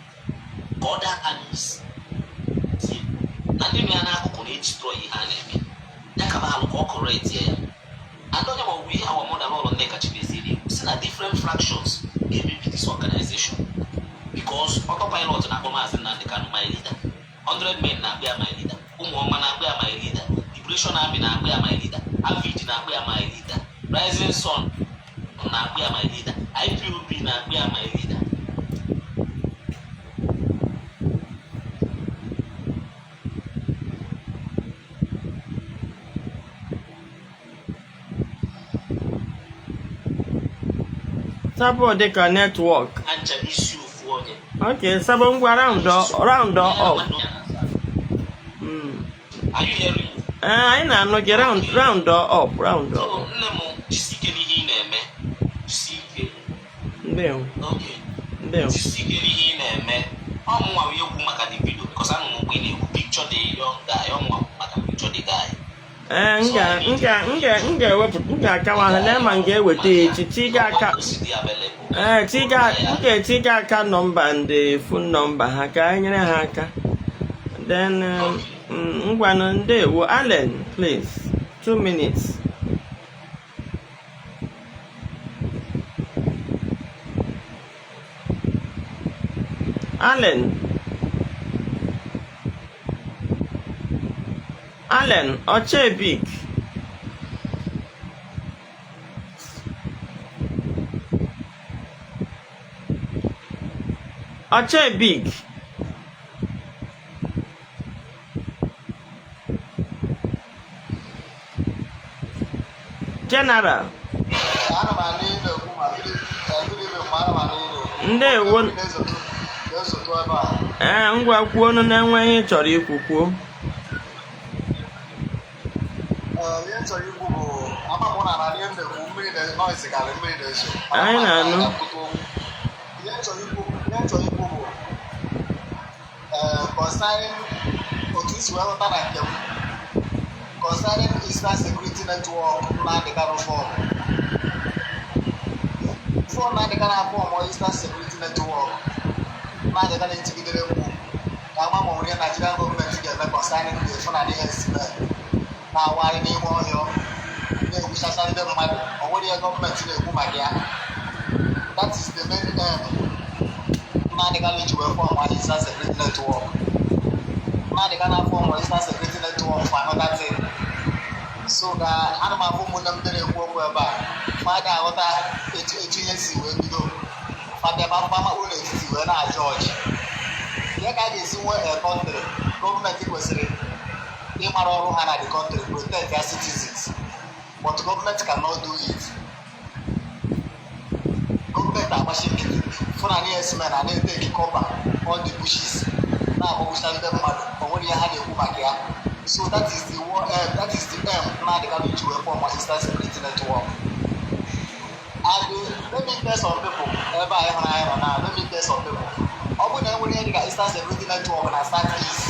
ka ọ daa aka n'isi na ndị nọ ya n'akụkụ na-ejidrọ ihe a na-eme ya ka alụ ka ọ correct ya. And onye ma ọ bụ ihe awa mother ụlọ Nneka Chimezie na-ekwu si na different fractions ga-emebi this organization, because autopilot na-akpọ Maazị Nnamdi Kanu my leader, 100 men na-akpọ ya my leader, ụmụọma na-akpọ ya my leader, Liberation Army na-akpọ ya my leader, Avid na-akpọ ya my leader, Rising Sun na-akpọ ya my leader, IPOB na-akpọ ya my leader. Sabo, dịka network. Ancha n'isi ofu onye. Okay, Sabo, ngwa, round up. Are you hearing me? Ee, anyị na-anụ gị. Round up, round So up. Nne m, jisi ike n'ihe ị na-eme, jisi ike. Ndewo. Okay. Ndewo. Jisi ike n'ihe ị na-eme. Ọ mụnwa wee ekwu maka the video because anụ m mgbe ị na-ekwu picture the young guy. Ọ mụnwa maka picture the guy. Ee, m ga m ga m ga m ga-ewepụ, m ga-akawa ahụ lee ma m ga-eweta ya echi tiga aka. Si dị available. Ee, tiga, m ga-etiga aka nọmba ndị phone number ha ka anyị nyere ha aka. Then ngwanụ, ndewo. Allen, please, 2 minutes. Allen, Allen Ochebik. Ochebik. General. Ana m anụ ị na-ekwu ma good evening ma ana m anụ ị na-ekwu. Ndewo. Mmiri na-ezotu ebe a. Ee, ngwa, kwuo na-enwe ihe ị chọrọ ikwu, kwuo. Ee, ihe m chọrọ ikwu bụ ama m na ihe m na-ekwu mmiri na noise karị mmiri na-ezo. Mana Anyị m na-anụ. ga-akwute okwu. Ihe m chọrọ ikwu bụ concerning otu isi wee ghọta na nke m concerning Eastern Security Network Nnamdi Kanu form. Before Nnamdi Kanu form Eastern Security Network, Nnamdi Kanu etigidere mkpu ka ama ma ọ nwere ihe Nigerian gọọmenti ga-eme concerning the Fulani herdsmen na-awagharị n'ime ọhịa na-egbuchacha ndị mmadụ. O nwere ihe gọọmenti na-ekwu maka ya. That is the main aim Nnamdi Kanu ji wee form Eastern Security Network. Nnamdi Kanu form Eastern Security Network for another thing. So ka ana m afụ ụmụnne m ndị na-ekwu okwu ebe a fada aghọta etu ihe si wee bido fada ebe mkpamakpụ n'etiti wee na-ajọ ọchị ya ka a ga-esi nwee a country. Gọọmenti kwesịrị ịmara ọrụ ha na the country, protect their citizens, but gọọmenti cannot do it. Gọọmenti agbachi nkịtị. Fulani herdsmen a na-etake cover all the bushes na-agbagbucha ndị mmadụ. O nwere ihe ha na-ekwu maka ya. So that is the war, that is the aim Nnamdi Kanu ji wee form Eastern Security Network. And let me tell some people ebe anyị hụrụ anyị nọ na, let me tell some people, ọ bụrụ na e nwere ihe dịka Eastern Security Network na South East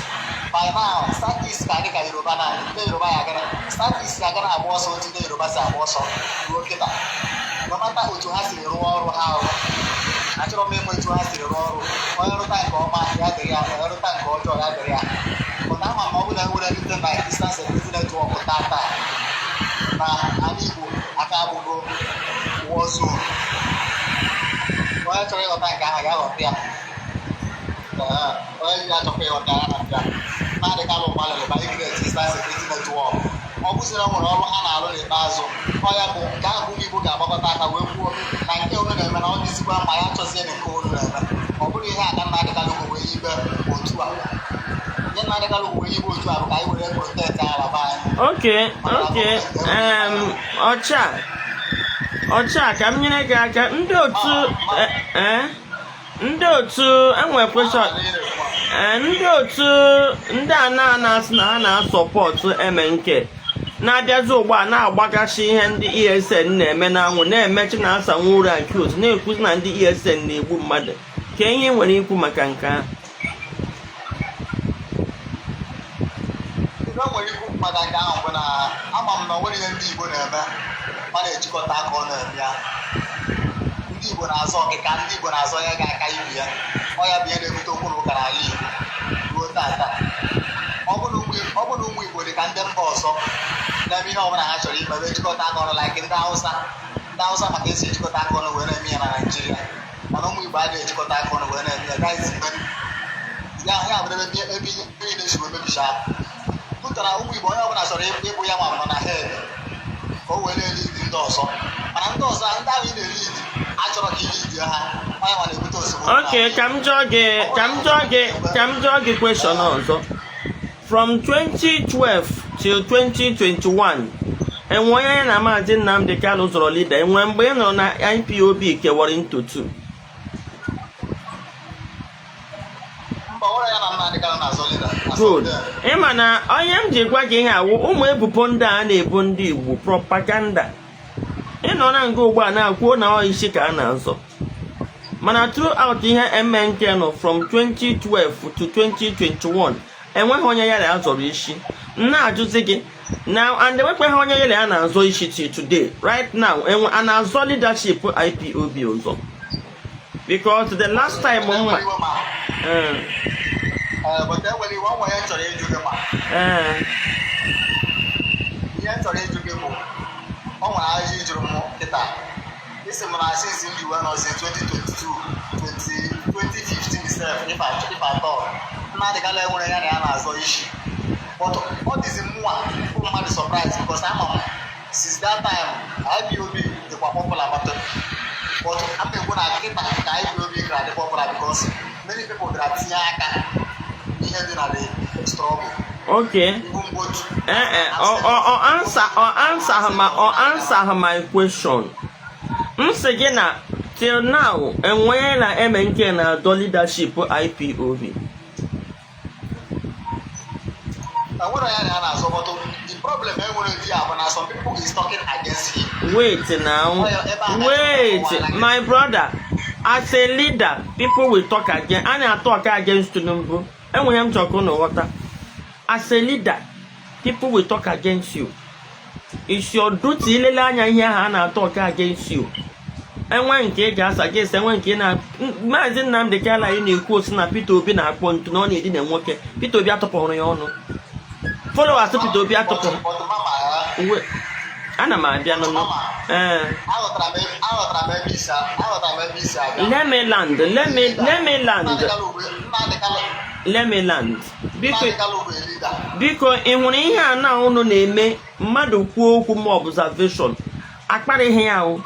by now, South East ka dị ka Yoruba, na ndị Yoruba ya agara South East ya agara agba ọsọ otu ndị Yoruba si agba ọsọ ruo kịta. No matter otu ha siri rụọ ọrụ ha ahụ, achọrọ m ịmụ etu ha siri rụọ ọrụ. Onye rụta nke ọma ya dịrị ya, onye rụta nke ọjọọ ya dịrị ya. Pụta ama ma ọ bụ na enwere ndị na Eastern Security Network tata na ala Igbo aka abụgo war zone. Onye chọrọ ịghọta nke ahụ ya ghọta ya. Ee, onye ya achọkwa ịghọta ya na nke a. Nnamdi Kanu gbalịrị ma create Eastern Security Network. Ọ bụziri o nwere ọrụ ha na-arụ n'ikpeazụ. Ọ ya bụ nke ahụ ụmụ Igbo ga-agbakọta aka wee kwuo na nke unu na-eme na ọ dịzikwa mma, ya chọzie na nke unu na-eme. Ọ bụrụ ihe aka Nnamdi Kanu wee yibe otu a, ihe Nnamdi Kanu wee yibe otu a bụ ka anyị were protect ala be anyị. Okay, ọcha ọcha, ka m nyere gị aka. Ndị otu ndị otu enwe question. Ndị otu ndị a na-asị na ha na-asupport MNK na-abịazi ugbu a na-agbagachi ihe ndị ESN na-eme n'anwụ, na-emechi na asa nwuru accuse, na-ekwuzi na ndị ESN na-egbu mmadụ. Ka ihe ị nwere ikwu maka nke ahụ? Ife nwere ikwu maka nke ahụ bụ na ama m na o nwere ihe ndị Igbo na-eme ọ na-ejikọta aka ọ na-eme ya. Ndị Igbo na-azọ ọkịka, ndị Igbo na-azọ onye ga-aka ibe ya. Ọ ya bụ ihe na-ebute okwu na ụka n'ala Igbo ruo tata. Ọ bụ na ụmụ Igbo dị ka ndị mba ọzọ na-eme ihe ọbụla ha chọrọ ime wee jikọta aka ọnụ, like ndị Hausa. Ndị Hausa maka esi ejikọta aka ọnụ wee na-eme ya na Naịjirịa, mana ụmụ Igbo adịghị ejikọta aka ọnụ wee na-eme ya. That is ya ya bụ ebe ihe niile si wee mebichaa pụtara. Ụmụ Igbo, onye ọbụla chọrọ ịbụ ya nwa nọ na head ka o wee na-elead ndị ọzọ, mana ndị ọzọ, ndị ahụ ị na-elead, achọrọ ka i lead ha. Onye nwa na-ebute nsogbu. Okay, ka m jụọ gị question ọzọ. From 2012 till 2021, enwe onye ya na Maazị Nnamdi Kanu zọrọ leader? Enwe mgbe ị nụrụ na IPOB kewara into two? Mba, ọrụ ya na Nnamdị Kanu na-azọ leader. Good. Ịma na onye m ji gwa gị ihe awụ ụmụ ebubo ndị a na-ebo ndị Igbo, propaganda. Ị nọ na nga ugbu a na-akwuo na ọ isi ka a na-azọ, mana throughout ihe MNK nọ from 2012 to 2021, enweghị onye ya na-azọrọ isi. M na-ajụzi gị now, and enwekweghị onye ya ya na-azọ isi till today, right now. Enwe a na-azọ leadership IPOB ụzọ? Because the last time mma Enwere iwe ma ee, but enwere iwe, ọ nwere ihe m chọrọ ịjụ gị ma. Ihe m chọrọ ịjụ gị bụ, ọ nwere ajụjụ ị jụrụ m kịta. Isi m na since m ji wee nọ, since 2022, 20 2015 sef, if at all, Nnamdị Kanu enwere ya na ya na-azọ isi. But ọ dịzi mụnwa bụ mmadụ surprise, because ama m since that time IPOB dịkwa popular, but ama ekwu na kịta ka IPOB kara dị popular, because many people bịara tinye aka n'ihe dị na the struggle. Ibu mgbotu. Eh, ọ answer my question. M sị gị na till now, enweghị na MNK na-adọ leadership IPOB. Enwere ya na ya na-azọ, but the problem enwere di ya bụ na some people is talking against him. Wait now, wait, my brother. As a leader, people will talk again. A na-talk against Tinubu. Enweghị m chọrọ ka unu ghọta. As a leader, people will talk against you. It's your duty ilele anya ihe ahụ a na-talk against you. Enwe nke ị ga-asa against, enwe nke ị na Maazị Nnamdị Kanu anyị na-ekwu osi na Peter Obi na-akpọ ntu na ọ na-edina nwoke. Peter Obi atụpụrụ ya ọnụ. Followers Peter Obi atụpụrụ. But mama ya Ana m abịa nụnụ. Ee. Aghọtara m ebe isi abịa. Let me land. Let me land. Nnamdị Kanu Let me land. Biko, Nnamdị Kanu bụ leader. biko, ị hụrụ ihe a na unu na-eme, mmadụ kwuo okwu ma observation akparịghị ya o.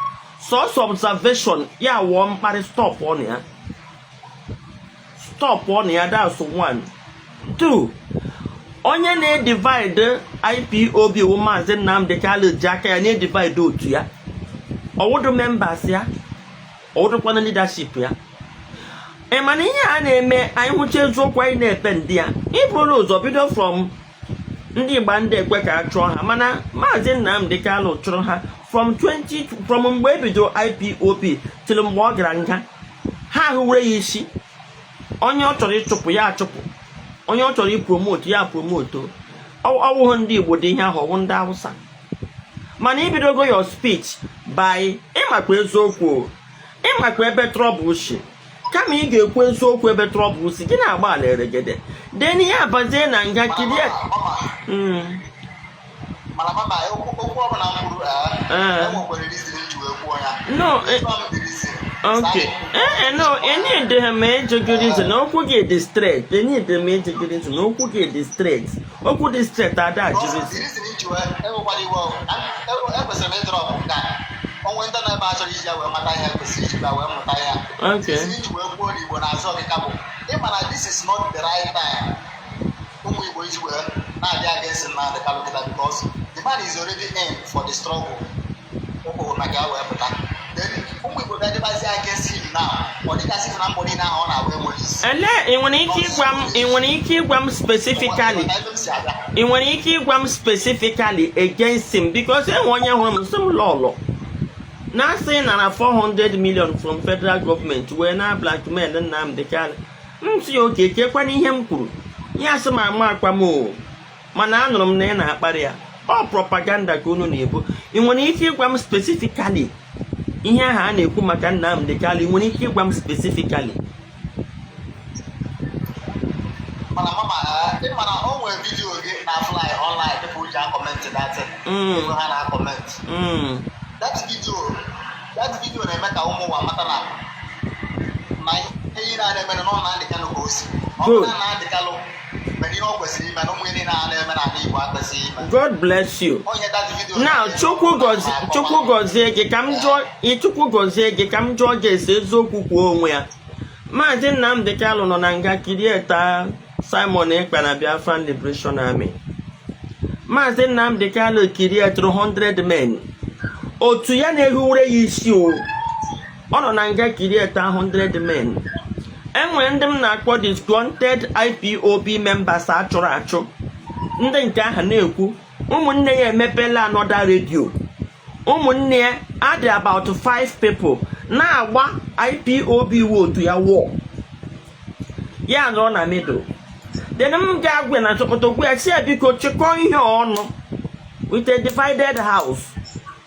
Sọsọ observation ya wụọ mkparị. Stop on ya. Stop on ya. That's one. Two, onye na-edivide IPOB wụ Maazị Nnamdị Kanu ji aka ya na-edivide otu ya. Ọwụdụ members ya, ọwụdụkwana leadership ya. Ị mana ihe a na-eme, anyị hụcha eziokwu, anyị na-epe ndị ya. Iburu ụzọ bido from ndị Igba, ndị ekwe ka a chụọ ha, mana Maazị Nnamdị Kanu chụrụ ha from 20, from mgbe e bidoro IPOB till mgbe ọ gara nga. Ha ahụwere ya isi. Onye ọ chọrọ ịchụpụ ya achụpụ, onye ọ chọrọ ipromote ya promote. Ọwụghị ndị Igbo dị ihe ahụ, ọwụ ndị Hausa. Mana ibidogo your speech by ịmakwa eziokwu o, ịmakwa ebe trouble si. Kama ị ga-ekwu eziokwu ebe trouble si, gị na-agba ala eregede, then ya abazie na nga kirie. Mama, mana mama, okwu ọbụla m kwuru, enwekwara reason m ji wee kwuo ya. No, Ịgwa m the reason. Okay. No, enyi dị ma ịjụ gị reason. Okwu gị dị straight. Enyi dị ma ịjụ gị reason. Okwu gị dị straight. Okwu dị straight ada ajụ Because the reason. reason m ji wee enwekwara iwe, ekwesịrị m ịdrop nke a. Onwe ndị nọ ebe a chọrọ iji ya wee mata ihe, kwesịrị iji ya wee mụta ya. Reason m ji wee kwuo na Igbo na-azụ ọkịka bụ ịma na this is not the right time ụmụ Igbo iji wee na-abịa against Nnamdi Kanu kịta, because the man is already in for the struggle. O kwuru maka ya wee pụta. Then ụmụ Igbo bịa dịbazie against him now, ọ dịgasị na mbọ niile ahụ ọ na-agba enweghị isi. Ele, ị nwere ike ịgwa m specifically? Ebe m si abịa. Ị nwere ike ịgwa m specifically against him? Because enwe onye hụrụ m sị m lọlọ. Na-asị nara 400 million from federal government wee na blackmail Nnamdi Kanu. M sị ya, oke kekwana ihe m kwuru. Ya sị m ama akwa m o, mana anụrụ m na ị na-akparị ya. Ọ propaganda ka unu na-ebu. Ị nwere ike ịgwa m specifically ihe ahụ a na-ekwu maka Nnamdi Kanu? Ị nwere ike ịgwa m specifically? Mana mama, ị ma na o nwere video gị na fly online, people ji acomment that thing. Ego ha na comment. That video na-eme ka ụmụ ụwa mata na ihe niile a na-eme na ọ Nnamdi Kanu ka o si. Ọ bụrụ Good. na Nnamdi Kanu mere ihe ọ kwesịrị ime, na ụmụ ihe niile a na-eme n'ala Igbo akwesịghị ime. God bless you. Onye that video Now, Chukwu gọzie, Chukwu gọzie gị. Ka m jụọ ị, Chukwu gọzie gị. Ka m jụọ gị ese eziokwu, kwuo onwe ya. Maazị Nnamdi Kanu nọ na nga create Simon Ekpa na Biafran Liberation Army. Maazị Nnamdi Kanu createtụrụ 100 men otu ya na-ehiwere ya isi. O ọ nọ na nga create 100 men. Enwere ndị m na-akpọ disgruntled IPOB members achụrụ achụ, ndị nke ahụ na-ekwu ụmụnne ya emepela another radio. Ụmụnne ya adị about five people na-agba IPOB wu otu ya wụọ ya nọrọ na middle. Then m ga-agwa na Sokoto, gwa ya, si ya biko chịkọọ ihe ọnụ. With a divided house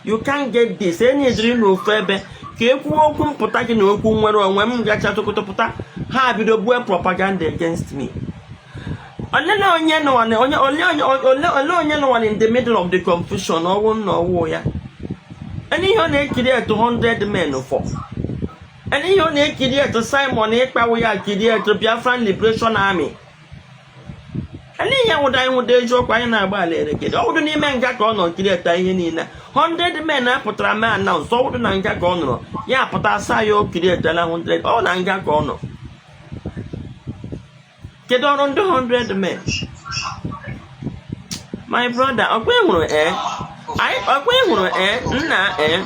you can't get this. Enyi jiri n'ofu ebe ka e kwuo okwu mpụta gị na okwu nwere onwe m. Gacha Sokoto pụta, ha bido bue propaganda against me. Ole na onye nọ na onye ole onye ole ole onye nọ in the middle of the confusion? Ọwụ nna ọwụ ya. Any ihe ọ na-ekiri etu 100 men for, any ihe ọ na-ekiri etu Simon Ekpa ya kiri etu Biafran Liberation Army, any ihe nwụda anyị nwụda eziokwu anyị na-agba ala erekere. Ọ wụdụ n'ime nga ka ọ nọ kiri eta ihe niile. 100 men apụtara mee announce. Ọ wụdụ na nga ka ọ nọrọ ya pụta asa ya o kiri etela 100. Ọ na nga ka ọ nọ. Kedu ọrụ ndị 100 men? My brother, ọkwa ị hụrụ ee anyị, ọkwa ị hụrụ ee nna ee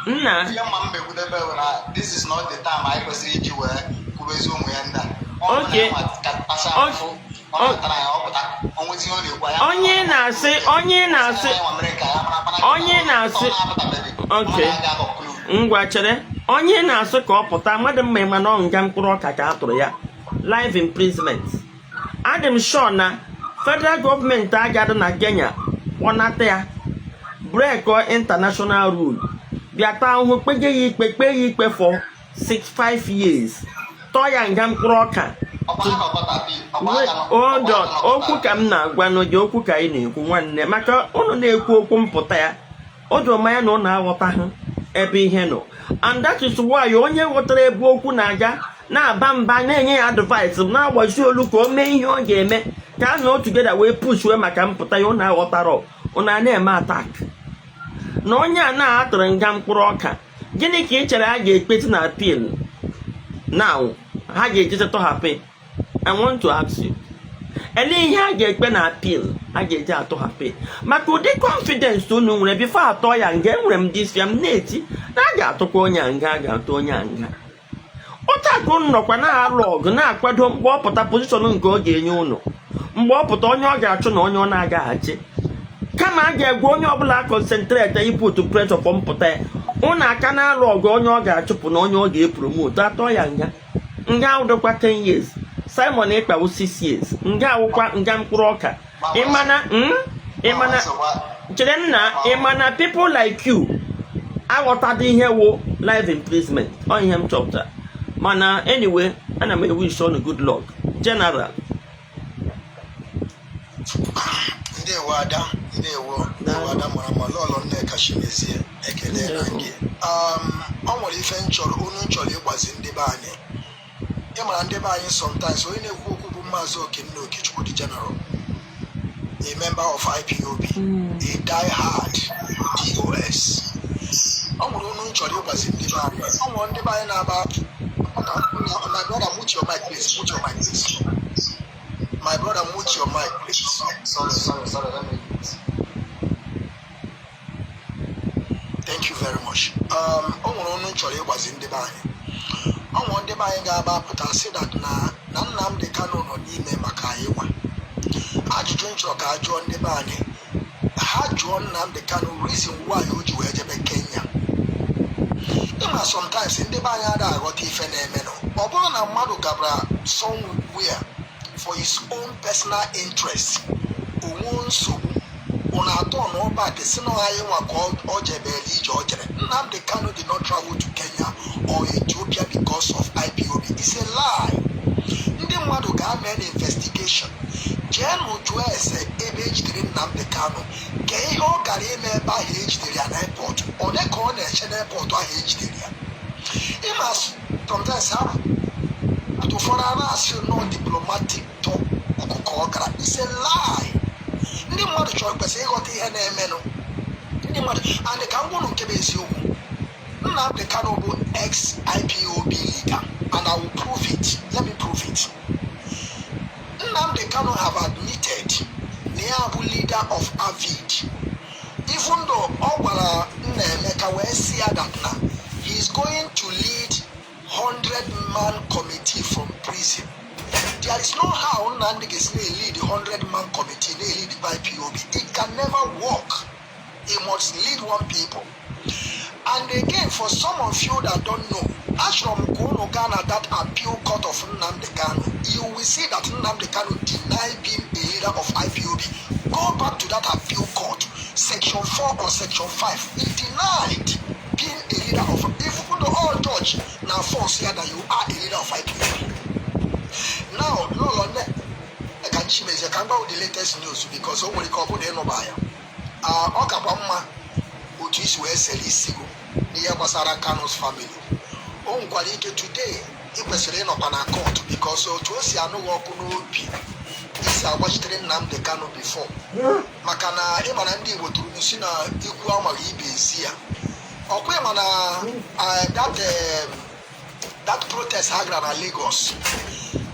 nna. Ihe mma m mekwudebe bụ na this is not the time anyị kwesịrị iji wee kwubezi ụmụ ya ndị a. Ọ bụ na ya ma ka tacha afụfụ ọ natara ya, ọ pụta o nwezi ihe ọ na-ekwu ya. Onye na-asị onye na-asị Okay. Ngwa chere, onye na-asị ka ọ pụta mmadụ mma, ịma na ọ nga mkpụrụ ọka ka a tụrụ ya, life imprisonment. Adị m sure na federal gọọmenti agadị na Kenya kpọnata ya, break international rule, bịa taa ahụhụ, kpege ya ikpe, kpee ya ikpe for 6 5 years, tọọ ya nga mkpụrụ ọka. Wait, hold on. Okwu ka m na-agwa n'oge, okwu ka anyị na-ekwu, nwanne, maka unu na-ekwu okwu mpụta ya, o doro m anya na ụnụ aghọtaghị ebe ihe nọ, and that is why onye ghọtara ebe okwu na-aga na-aba mba, na-enye ya advice, na-agbazi olu ka o mee ihe ọ ga-eme ka a nọ together wee push wee maka mpụta ya. Ụnụ aghọtara, ụnụ a na-eme attack na onye a na-atụrụ nga mkpụrụ ọka. Gịnị ka ị chere a ga-ekpeti na appeal now ha ga-eji tọhapụ? I want to ask you, ele ihe a ga-ekpe na appeal a ga-eji atọhapụ? Maka ụdị confidence unu nwere before atọ ya nga, enwere m this m na-eti na a ga-atụkwa onye a nga, a ga-atụ onye a nga. Ụtakụ unu nọkwa na-alụ ọgụ, na-akwado mgbe ọ pụta, position nke ọ ga-enye unu mgbe ọ pụta, onye ọ ga-achụ na onye ọ na-agaghachi. Kama a ga-egwe onye ọbụla concentrate iput pressure for mpụta ya, unu aka na-alụ ọgụ onye ọ ga-achụpụ na onye ọ ga-epromote. Atọ ya nga, nga awụdokwa 10 years. Simon Ekpawu 6 years, nga awụkwa nga mkpụrụ ọka. Ịmana ịmana chere nna, ịmana people like you aghọtadị ihe wụ life imprisonment. Ọ ihe m chọpụtara. Mana anyway, ana m ewish unu good luck, general. Ndewo ada, ndewo, ndewo ada mara mma. Lọlọ Nneka Chimezie, ekele na gị. Ọ nwere ife m chọrọ unu, m chọrọ ịgbazi ndị be anyị. Ịmara ndị be anyị, sometimes onye na-ekwu okwu bụ Maazị Okenna Okechukwu, the general, a member of IPOB, a die-hard DOS. Ọ nwere unu m chọrọ ịgbazi ndị be anyị. Ọ nwere ndị be anyị na-aba. My brother, mute your mic, please. Mute your mic, please. My brother, mute your mic, please. Sorry, sorry, sorry, let me. Thank you very much. O nwere unu chọrọ ịgbazi ndị be anyị. Ọ nwere ndị be anyị ga-aba pụta sị that na Nnamdi Kanu nọ n'ime maka anyị nwa. Ajụjụ m chọrọ ka a jụọ ndị be anyị, ha jụọ Nnamdi Kanu reason why o ji wee jebe Kenya. Ịma, sometimes ndị be anyị adịghị aghọta ife na-emenụ. Ọ bụrụ na mmadụ gabara somewhere for his own personal interest, onwe nsogbu, unu atọ na ọbak si na anyị nwa ka ọ jebere ije o jere. Nnamdi Kanu did not travel to Kenya or Ethiopia because of IPOB. It's a lie. Ndị mmadụ ga-ame na investigation, jeenụ jụọ ese ebe ejidere Nnamdi Kanu, ka ihe ọ gara ime ebe ahụ ejidere ya na airport. One ka ọ na-eche n'airport ahụ ejidere ya? Ịma, sometimes ha ụfọdụ a na-asị no diplomatic talk ka ọ gara. It's a lie. Ndị mmadụ chọrọ kwesịrị ịghọta ihe na-emenụ. Ndị mmadụ and ka m gwụnụ nke bụ eziokwu, Nnamdi Kanu bụ ex IPOB leader, and I will prove it. Let me prove it. Nnamdi Kanu have admitted na ya bụ leader of AVID, even though ọ gwara Nnaemeka wee sị ya that na he is going to lead 100 man committee from prison. There is no how Nnamdi ga-esi na-lead 100 man committee na-lead IPOB. It can never work. He must lead one people. And again, for some of you that don't know, achọrọ m ka unu gaa na that appeal court of Nnamdi Kanu. You will see that Nnamdi Kanu denied being a leader of IPOB. Go back to that appeal court, section 4 or section 5. He denied being a leader of, even though all judge na force here that you are a leader of IPOB. Now, Lolo Nneka Chimezie, ka m gwa the latest news, because o nwere ike ọ bụ na ịnụba ya. Ọ kakwa mma otu isi wee sere isi gị n'ihe gbasara Kanu's family. O nwekwara ike today ị kwesịrị ịnọkwa na court, because otu o si anụ gị ọkụ n'obi isi agbachitere Nnamdi Kanu before, maka na ịma na ndị Igbo tụrụ si na ikwu amaghị ibe ezi ya. Ọkwa ịma na that protest ha gara na Lagos,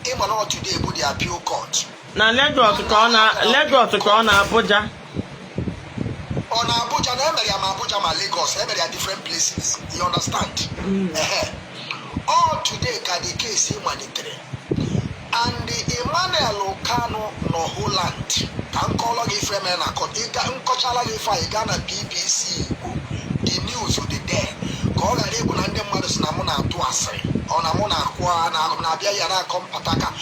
ịma na today bụ the appeal court. Na Lagos ka ọ na Lagos ka ọ na Abuja? Ọ na Abuja na emere ya, ma Abuja ma Lagos, emere ya different places, you understand? Ehe, all today ka the case malitere, and Emmanuel Kanu nọ Holland. Ka m kọọrọ gị ife mere na court. Nkọchala gị ife a, ị gaa na BBC Igbo, the news dị there, ka ọ ghara ịbụ na ndị mmadụ si na mụ na-atụ asịrị, ọ na mụ na-akwụ na-abịa ya na-akọ mpataka.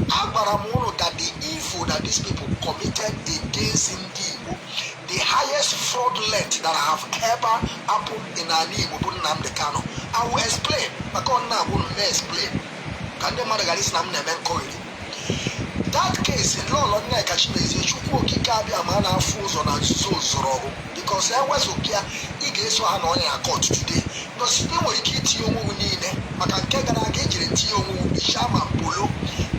Agwara m unu that the evil that these people committed against ndị Igbo, the highest fraudulent that have ever happened in ala Igbo bụ Nnamdi Kanu. I will explain, maka ọ na-agwụ m na-explain ka ndị mmadụ ghara isi na m na-eme nkọgheri. That case, Lọlọ Nneka Chimezie, Chukwu Okike abịa ma a na-afụ ụzọ na nzuzo zọrọ ọgụ, because ewezụga ya, ị ga-eso ha na ọnya na court today, because ị nwere ike itinye onwe gị niile maka nke gara aga ejiri tinye onwe gị bichaa ma polo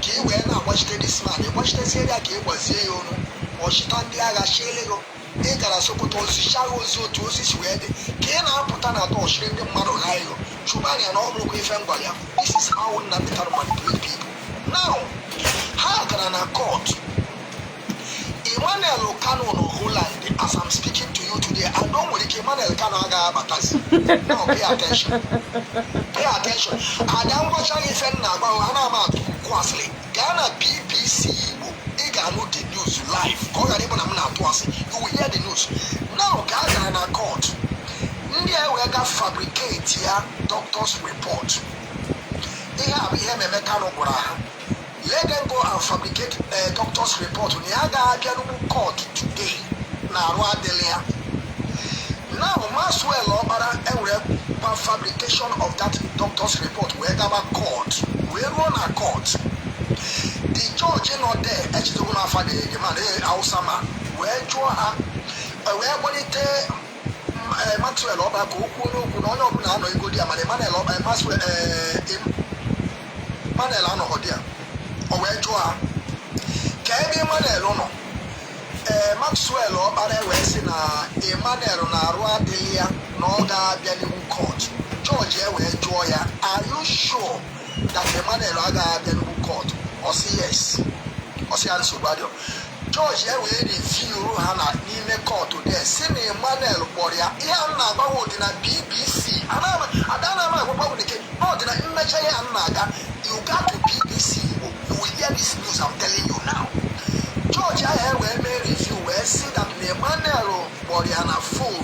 ka ị wee na-agbachite this man. Ịgbachitezie ya ka ị gbazie ya onu ọchịta ndị agha chiele gị. Ị gara Sokoto ozichaa ozi otu ozi si wee dị ka ị na-apụta na dọchiri ndị mmadụ gha ego chụbanya na ọ bụrụkwa ife ngwa ya. This is how Nnamdi Kanu manipulate people. Now, ha gara na court. Emmanuel Kanu nọ Holland as I'm speaking to you today, and o nwere ike Emmanuel Kanu agaghị abatazi. Now pay attention, pay attention. Ada ngwacha gị ife m na-agba, ha na-ama atụ asịrị. Gaa na BBC Igbo, ị ga-anụ the news live, ka ọ ghara ịbụ na m na-atụ asị. You will hear the news now. Ka a gara na court, ndị a wee ga fabricate ya doctor's report. Ihe a bụ ihe Meme Kanu gwara ha: let them go and fabricate a doctor's report na ya ga-abịa n'ugwu court today na arụ adịghị ya. Now Maxwell Ọkpara enwere kwa fabrication of that doctor's report wee gaba court, wee ruo na court. The judge nọ there, echetogo n'afa the man, Hausa man, wee jụọ ha, wee kpọlite Maxwell Ọkpara ka o kwuo n'okwu na onye ọbụla anọ ego di ya, mana Emmanuel Ọkpara, Maxwell, Emmanuel anọghọ di ya. O wee jụọ ha ka ebe Emmanuel nọ. Ee, Maxwell Ọkpara wee sị na Emmanuel na-arụ adịghị ya, na ọ ga-abịa n'ihu court. Judge e wee jụọ ya, "Are you sure that Emmanuel agaghị abịa n'ihu court?" Ọ sị yes. Ọ sị ya nsogbu adịghị. Judge e wee review ha na n'ime court there si na Emmanuel kpọrọ ya. Ihe a m na-agbanwe dị na BBC. Ada na ama agwakwa ike na ọ dị na mmecha ya m na-aga. You go to BBC Igbo, you will hear this news I'm telling you now. Judge ahụ wee mee review wee sị that na Emmanuel kpọrọ ya na phone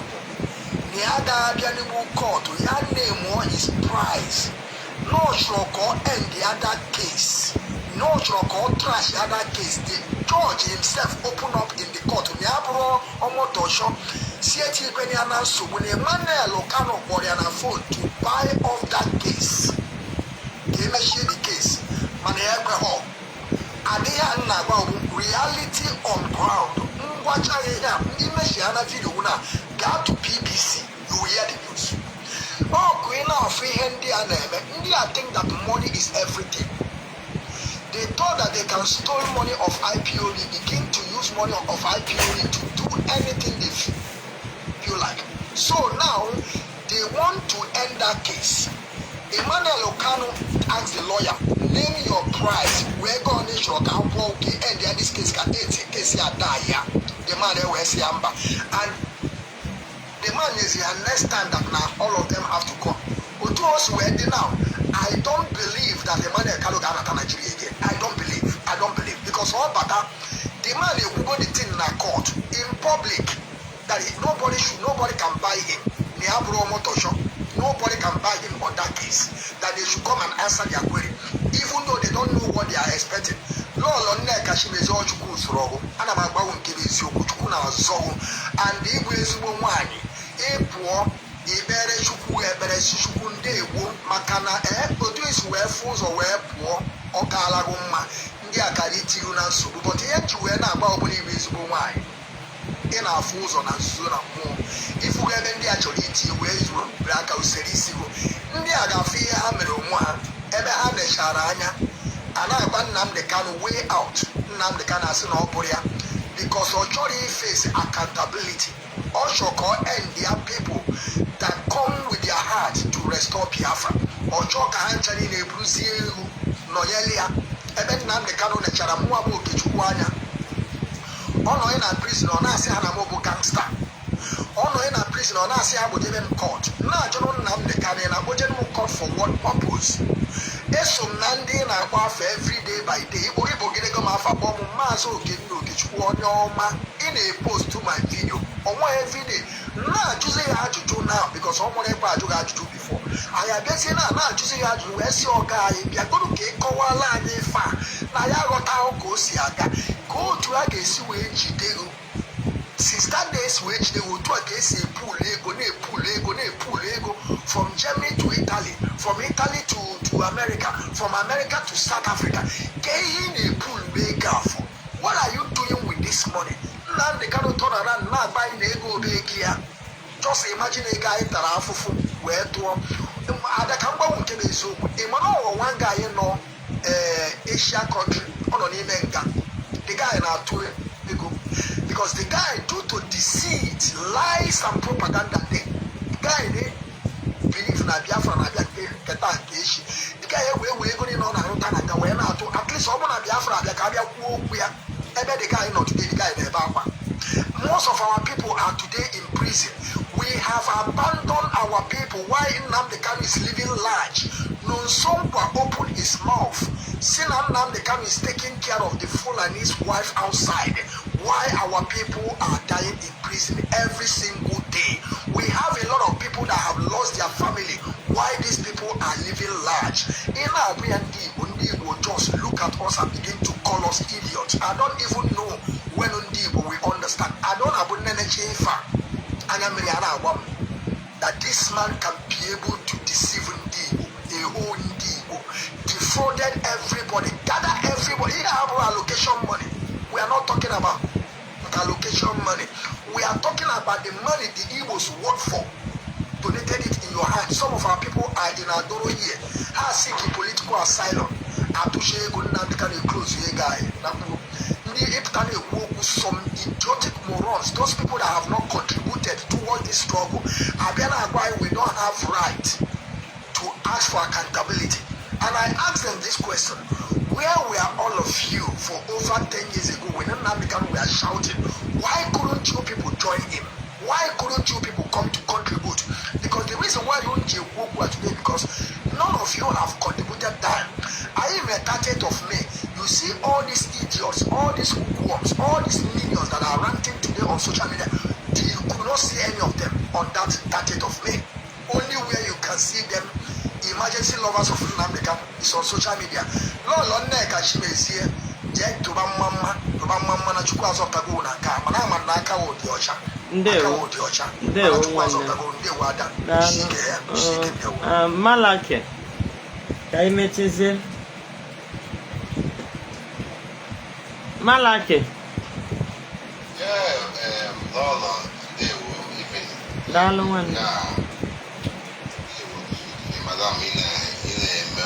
na ya. Agaghị abịa n'igbu court ya name his price, na ọ chọrọ ka ọ end the other case, na ọ chọrọ ka ọ trash the other case. The judge himself open up in the court na ya bụrụ Omotosho si etinyekwana ya na nsogbu, na Emmanuel Kanu kpọrọ ya na phone to buy off that case, ka emechie the case, mana ya ekweghọ. Adịghị a na-agba bụ reality on ground. Ngwachaghị ihe a ndị mechie na video na gaa to BBC, you will hear the news. Ọkụ ị na-afụ ihe ndị a na-eme, ndị a think that money is everything. They thought that they can steal money of IPOB, begin to use money of IPOB to do anything they feel like. So now they want to end that case. Emmanuel Kanu asked the lawyer, "Name your price." Wee go on ịchọrọ ka akwụkwọ ka end ya this case, ka eight case ya die ya. The man wee sị ya mba, and the man is here next time that na all of them have to come. Otu o si wee dị now, I don't believe that Emmanuel Kanu ga-anata Nigeria again. I don't believe, I don't believe, because ọ bata, the man ekwugo the thing na court in public that nobody should, nobody can buy him, na ya bụrụ Omotosho, nobody can buy him on that case, that they should come and answer their query, even though they don't know what they are expecting. Lọlọ Nneka Chimezie, Chukwu usoro ọgụ, ana m agbanwe nke bụ eziokwu. Chukwu na-azọgụ and ịbụ ezigbo nwaanyị, ịpụọ ikpere Chukwu ekpere si Chukwu ndeewo, maka na ee otu esi wee fụ ụzọ wee pụọ, ọ kaalago mma. Ndị a kara itiru na nsogbu, but ihe nji wee na-agba ọbụla, ịbụ ezigbo nwaanyị, ị na-afụ ụzọ na nzuzo na mmụọ, ịfụgo ebe ndị a chọrọ iti wee zuo were aka usoro isigo. Ndị a ga-afụ ihe ha mere onwe ha ebe ha nechara anya a na-agba Nnamdi Kanu way out. Nnamdi Kanu asị na ọ bụrụ ya because ọ chọrọ iface accountability. Ọ chọrọ ka ọ end their people that come with their heart to restore Biafra. Ọ chọọ ka ha ncha niile eburuzie ewu nọnyere ya. Ebe Nnamdi Kanu nechara mmụọ bụ Okechukwu anya, ọ nọ na prison, ọ na-asị ha na m bụ gangster. Ọ nọ na prison, ọ na-asị ha kpojebe m court. Na-ajụrụ Nnamdi Kanu, na akpojere m court for what purpose? Eso m na ndị na-akpọ afọ every day by day. Ikporo ibogidego m afa, kpọọ m Maazị Okenna Okechukwu, onye ọma. Ị na-epost my video ọnwa everyday, na-ajụzi ya ajụjụ now because ọ nwere ekwe ajụ gị ajụjụ before anyị abịazie na na-ajụzi ya ajụjụ, wee sị ọga anyị bịagoro ka ị kọwala anyị ife a na ya aghọtaghị ka o si aga, ka otu a ga-esi wee jide gị. Since that days wee jide gị, otu a ka esi epulu ego, na-epulu ego, na-epulu ego from Germany to Italy, from Italy to America, from America to South Africa. Ka ihe ị na-epulu ego afọ, what are you doing with this money? Nnamdi Kanu turn around na-agba anyị na ego obe ego ya. Just imagine, ego anyị tara afụfụ wee tụọ. Ada, ka mgbanwe nke bụ eziokwu, ị mara ọghọ nwa nga anyị nọ ee Asia country, ọ nọ n'ime nga. The guy na-atụ ego because the guy, due to deceit, lies and propaganda, the guy dey believe na Biafra na-abịa nke nketa nke echi. The guy wee wee ego niile ọ na-arụta na nga wee na-atụ, at least ọ bụ na Biafra abịa ka abịa kwuo okwu ya. Ebe the guy nọ today, the guy na-ebe akwa. Most of our people are today in prison. We have abandoned our people. Why Nnamdi Kanu is living large. Nonsonkwa opened his mouth. Saying Nnamdi Kanu is taking care of the Fulani's wife outside. Why our people are dying in prison every single day. We have a lot of people that have lost their family. Why these people are living large. In our Igbo, ndị Igbo just look at us and begin to call us idiots. I don't even know when ndị Igbo will understand. I don't have ife a anya mmiri a na-agba m that this man can be able to deceive ndị Igbo, a whole ndị Igbo, defrauded everybody, gather everybody. Ihe a bụrụ allocation money. We are not talking about allocation money. We are talking about the money the Igbos work for, donated it in your hand. Some of our people are in Adoro here, ha seek political asylum, atụcha ego. Nnamdi Kanu close ego anyị na mkpụrụ ndị ịpụta na-ekwu okwu. Some idiotic morons, those people that have not contributed toward this struggle, abịa na-agwa anyị we don't have right to ask for accountability. And I ask them this question: where were all of you for over 10 years ago when Nnamdi Kanu were shouting? Why couldn't you people join him? Why couldn't you people come to contribute? Because the reason why you don't okwu today, because none of you have contributed time. I am a 30th of May. You see all these idiots, all these hookworms, all these minions that are ranting today on social media. You could not see any of them on that 30th of May. Only where you can see them, emergency lovers of Nnamdi Kanu, is on social media. Lọlọ Nneka Chimezie, jee tụba mma mma, tụba mma mma na Chukwu azọpụtago na nke a, mana ama na aka wụ dị ọcha. Aka Ndewo. wụ dị ọcha. Ndewo, Mana Chukwu nwanne. azọpụtago. Ndewo, ada. Daalụ. Jisike ya, jisike, ndewo. Malaki, ka anyị mechizie. Malaki. Yeah, Lọlọ, ndewo, evening. Daalụ, nwanne. Yeah, ndewo, madam, ị na-eme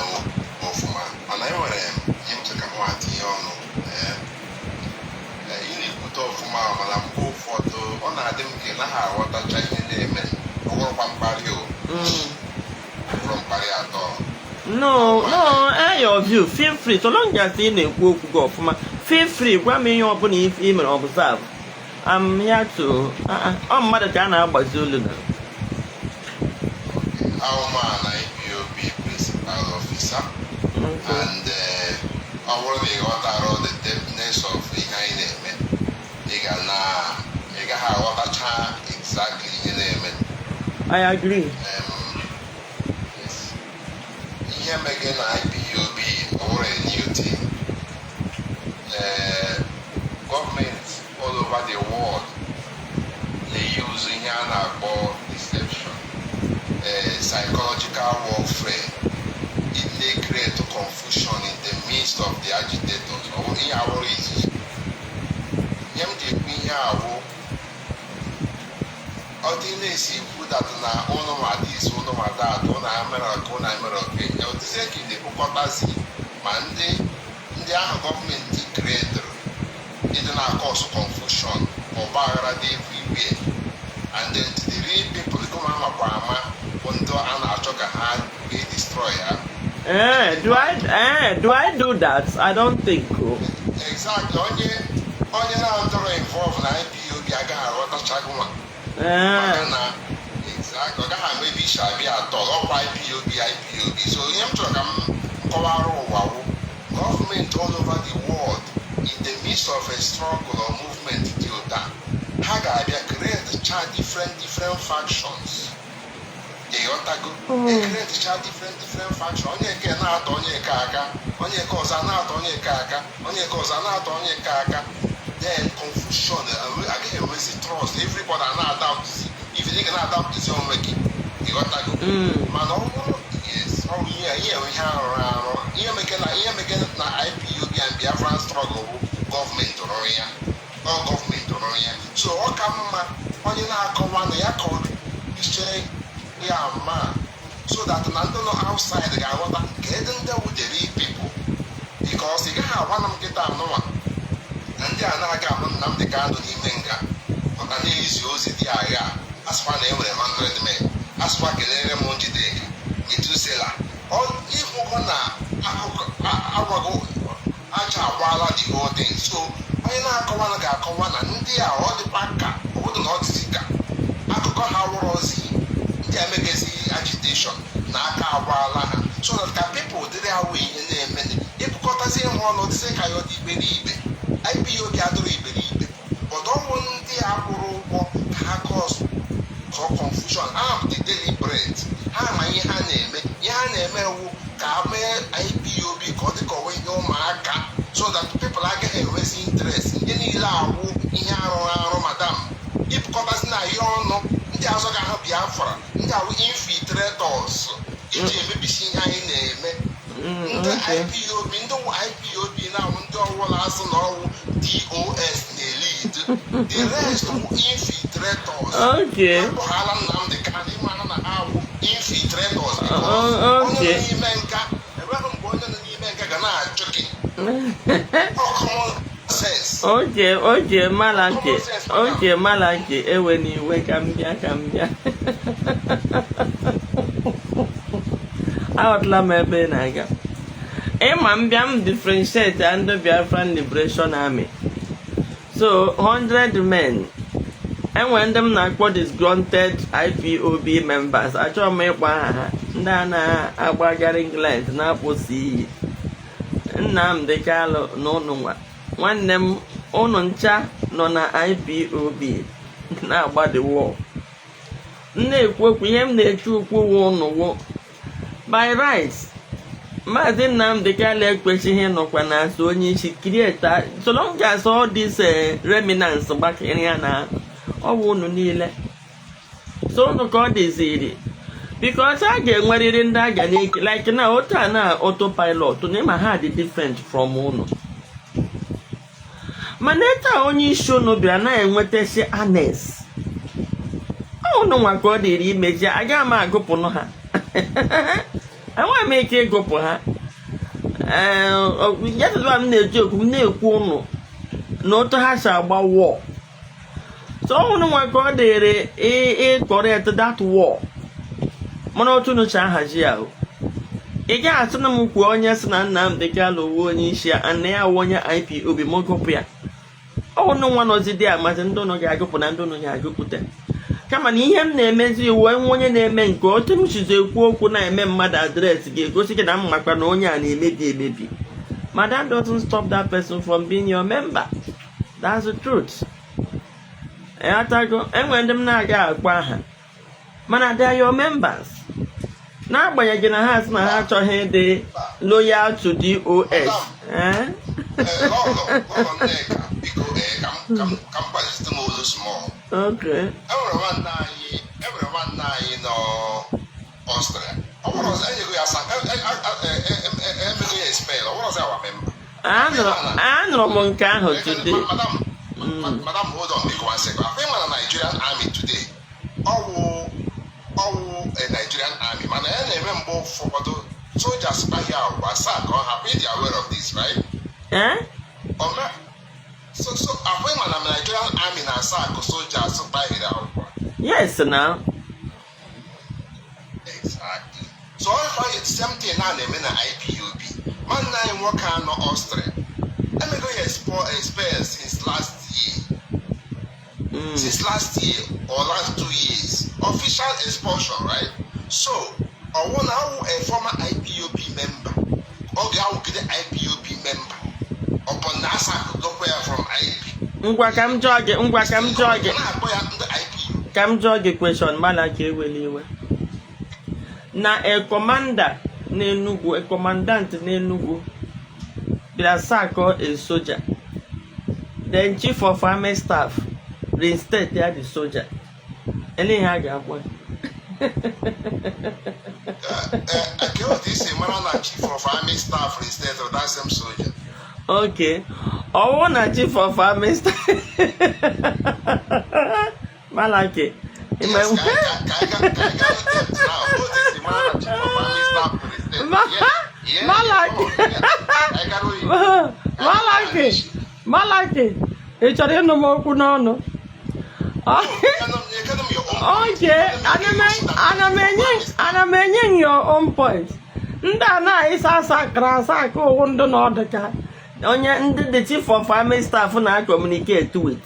ọfụma, mana e nwere ihe m sị ka m nwa tinye ọnụ. Ị na-ekwute ọfụma, mana mgbe ụfọdụ ọ na-adị m ka ị naghị aghọtacha ihe na-eme. Ọ bụrụkwa mkparị o, ọ bụrụ mkparị atọ. No, air your view. Feel free. So long as ị na-ekwu okwu gị ọfụma, feel free. Gwa m ihe ọbụla ị mere observe. I'm here to ọ mmadụ ka a na-agbazi olu na. Ahụma na IPOB principal officer and ọ bụrụ na ị ghọtara the depthness of ihe anyị na-eme, ị ga na ị gaghị aghọtacha exactly ihe na-eme. I agree. Yes. Ihe mege na IPOB, ọ bụrụ a new thing. Gọọmenti all over the world na-use ihe a na-akpọ deception, psychological warfare. It may create confusion in the midst of the agitators. Ọ bụrụ ihe awụrụ izizi, ihe m ji ekwu ihe awụ, ọ dị na-esi ekwu that na ụnụ ma this, ụnụ ma that, ụnụ amere ọka, ụnụ amere ọka, ọ dịzie ka ị na-ekpokọtazi ma ndị ahụ gọọmenti creatụrụ ịdị na-cause confusion, ọgba aghara dị everywhere, and then to the real people gụma amakwa ama bụ ndị a na-achọ ka ha ga destroy ha. Do I do that? I don't think. Oh. Exactly. Onye na-adọrọ involve na IPOB agaghị aghọtachaghị nwa maka na exactly, ọ gaghị ama ebe isi abịa atọ ọkwa IPOB, IPOB. So ihe m chọrọ ka m kọwara ụwa wụ, gọọmenti all over the world, in the midst of a struggle or movement dị ụta, ha ga-abịa create cha different different factions. Ịghọtago? Create cha different different factions. Onye nke na-atọ onye nke aka, onye nke ọzọ na-atọ onye nke aka, onye nke ọzọ na-atọ onye nke aka, then confusion, agaghị enwezi trust. Everybody na-adaụtzi, even ị ga na-adaụtzi onwe gị. Ịghọtago? Mana ọ bụrụ, yes, ọ bụ ihe ihe arụrụ arụ, ihe meke na IPOB and Biafran struggle bụ gọọmenti rụrụ ya, ọ gọọmenti rụrụ ya. So ọ ka mma onye na-akọwa na ya kọrọ ya ma so that na ndị nọ outside ga-aghọta ka ede ndị wụ the real people, because ị gaghị agwa na m nkịta anụnwa na ndị a na-aga ahụ Nnamdị Kanụ n'ime nga maka na-ezi ozi dị agha, asịkwa na e nwere 100 men, asịkwa kelere m Njideka Metusela, ịhụgo na akụkọ agwago aja agbaala the whole thing. So onye na-akọwa na ga-akọwa na ndị a, ọ dịkwa ka obodo na ọdịzi ka akụkọ ha wụrọzi ndị emegezi agitation na aka agbaala ha, so that ka people dịrị awụ ihe na-eme, ịpụkọtazi ha ọnụ, dịzi ka ya ọ dị iberibe. IPOB adịrọ iberibe, but ọnwụ ndị a kwụrụ ụgwọ ka ha cause cause confusion. Ha dị deliberate, ha ma ihe ha na-eme. Ihe ha na-eme wụ ka a mee IPOB ka ọ dị ka ọwa ihe ụmụaka, so that people agaghị enwezi interest. Ihe niile awụ ihe arụrụ arụ, madam. Ịpụkọtazi na ihe ọnụ ndị azọ ga ahụ Biafra, ndị awụ infiltrators iji emebisi ihe anyị na-eme. Ndị IPOB, ndị IPOB na-awụ ndị ọwụla asụ na ọwụ DOS na-lead, the rest wụ infiltrators. Akpọghala Nnamdị Kanụ, ịmara na ha wụ infiltrators, because onye nọ n'ime nka, enweghị mgbe onye nọ n'ime nka ga na-achụ gị. Ọ common sense. Okay, Malaki. Okay, Malaki, ewe n'iwe, ka m bịa, ka m bịa. Aghọtala m ebe ị na-aga. Ịma m bịa m differentiate ndị Biafran Liberation Army. So, 100 men. Enwere ndị m na-akpọ disgruntled IPOB members. Achọrọ m ịkpọ aha ha. Ndị a na-agbagara England na-akpụsi iyi. Nnamdi Kalụ na ụnụ nwa. Nwanne m, ụnụ ncha nọ na IPOB. Na-agba the war. M na-ekwu okwu, ihe m na-eche ukwu wụ ụnụ wụ by rights, Maazị Nnamdi Kanu ekwesịghị ịnọkwa n'azụ onye isi create, so long as all these remnants gbakere ya na ọ bụ unu niile. So unu ka ọ dịziri, because a ga-enwerịrị ndị a ga na-eke like na otu a na autopilot na ịma ha dị different from unu. Mana etu a onye isi unu bịara na-enwetasị annex, unu nwa ka ọ dịrị imezi. Agaghị m agụpụnụ ha, enweghị m ike ịgụpụ ha. Ee, ya tụtụ m na-eji okwu m na-ekwu unu na otu ha si agba war. So unu nwa ka ọ dịrị ịcorrect that war. Mana otu unu si ahazi ya o, ị gaghị asị na m kwuo onye sị na Nnamdi Kanu wuo onye isi ya na ya wụ onye IPOB, m gụpụ ya. Ọ bụ nwa nọzi dị amazi ndị ụnụ ga-agụpụ na ndị ụnụ ga-agụpụta. Kama na ihe m na-emezi iwu, enwe onye na-eme nke otu m sizi ekwu okwu na-eme mmadụ address ga-egosi gị na m makwa na onye a na-emebi emebi. Ma that doesn't stop that person from being your member. That's the truth. Ịghọtago? Enwere ndị m na-aga akpọ aha, mana they are your members, n'agbanyeghị na ha sị na ha achọghị ịdị loyal to DOS. Eh? Ee, Lọlọ, Lọlọ Nneka, biko, ee, ka m gbazite m olu small. Okay. Enwere nwanne anyị nọ Austria. Ọ bụrụ ọzọ enyego ya asa emego ya expel, ọ bụrụ ọzọ our member. Anụrụ m nke ahụ today. Madam, madam, hold on, biko, one second. Afọ ịma na Nigerian Army today, ọwụ a Nigerian Army, mana ya na-eme mgbe ụfọdụ soldiers kpahịa agwa asaa ka ọ hapụ. Ịdị aware of this, right? Eh? Ome so afọ ịma na Nigerian Army na-asa akụ soldiers kpahịrị agwa? Yes, now. Exactly. So ọ same thing na na-eme na IPOB. Nwanne anyị nwoke anọ Austria, emego ya expel since last year. Since last year or last 2 years. Official expulsion, right? So, ọwụ na awụ a former IPOB member. Ọ ga-awụgide IPOB member. Upon na asa akụgokwa ya from IP. Ngwa, ka m jụọ gị, ngwa, ka m jụọ gị. Na-akpọ ya ndị IPOB. Ka m jụọ gị question, mana ka ewela iwe. Na a commander n'Enugu, a commandant n'Enugu bịara sackọ a soldier, then chief of army staff reinstate ya the soldier. Ele ihe a ga-akpọ ya? Ke otu isi mara na chief of army staff reinstated that same soldier? Okay, ọwụ na chief of army staff, Malaki. Yes, ka anyị gaa depth now. Otu isi mara na chief of army staff reinstated. Yes, Malaki. oh, yes. Ka anyị gara oyi. Malaki, Malaki, ị chọrọ ịnụ m okwu n'ọnụ? Nyekene m your own point. Okay, ana m enye your own point. Ndị a na-ịsa asa akara asa aka ụwụ ndị na ọdụ ka onye ndị the chief of army staff na communicate with.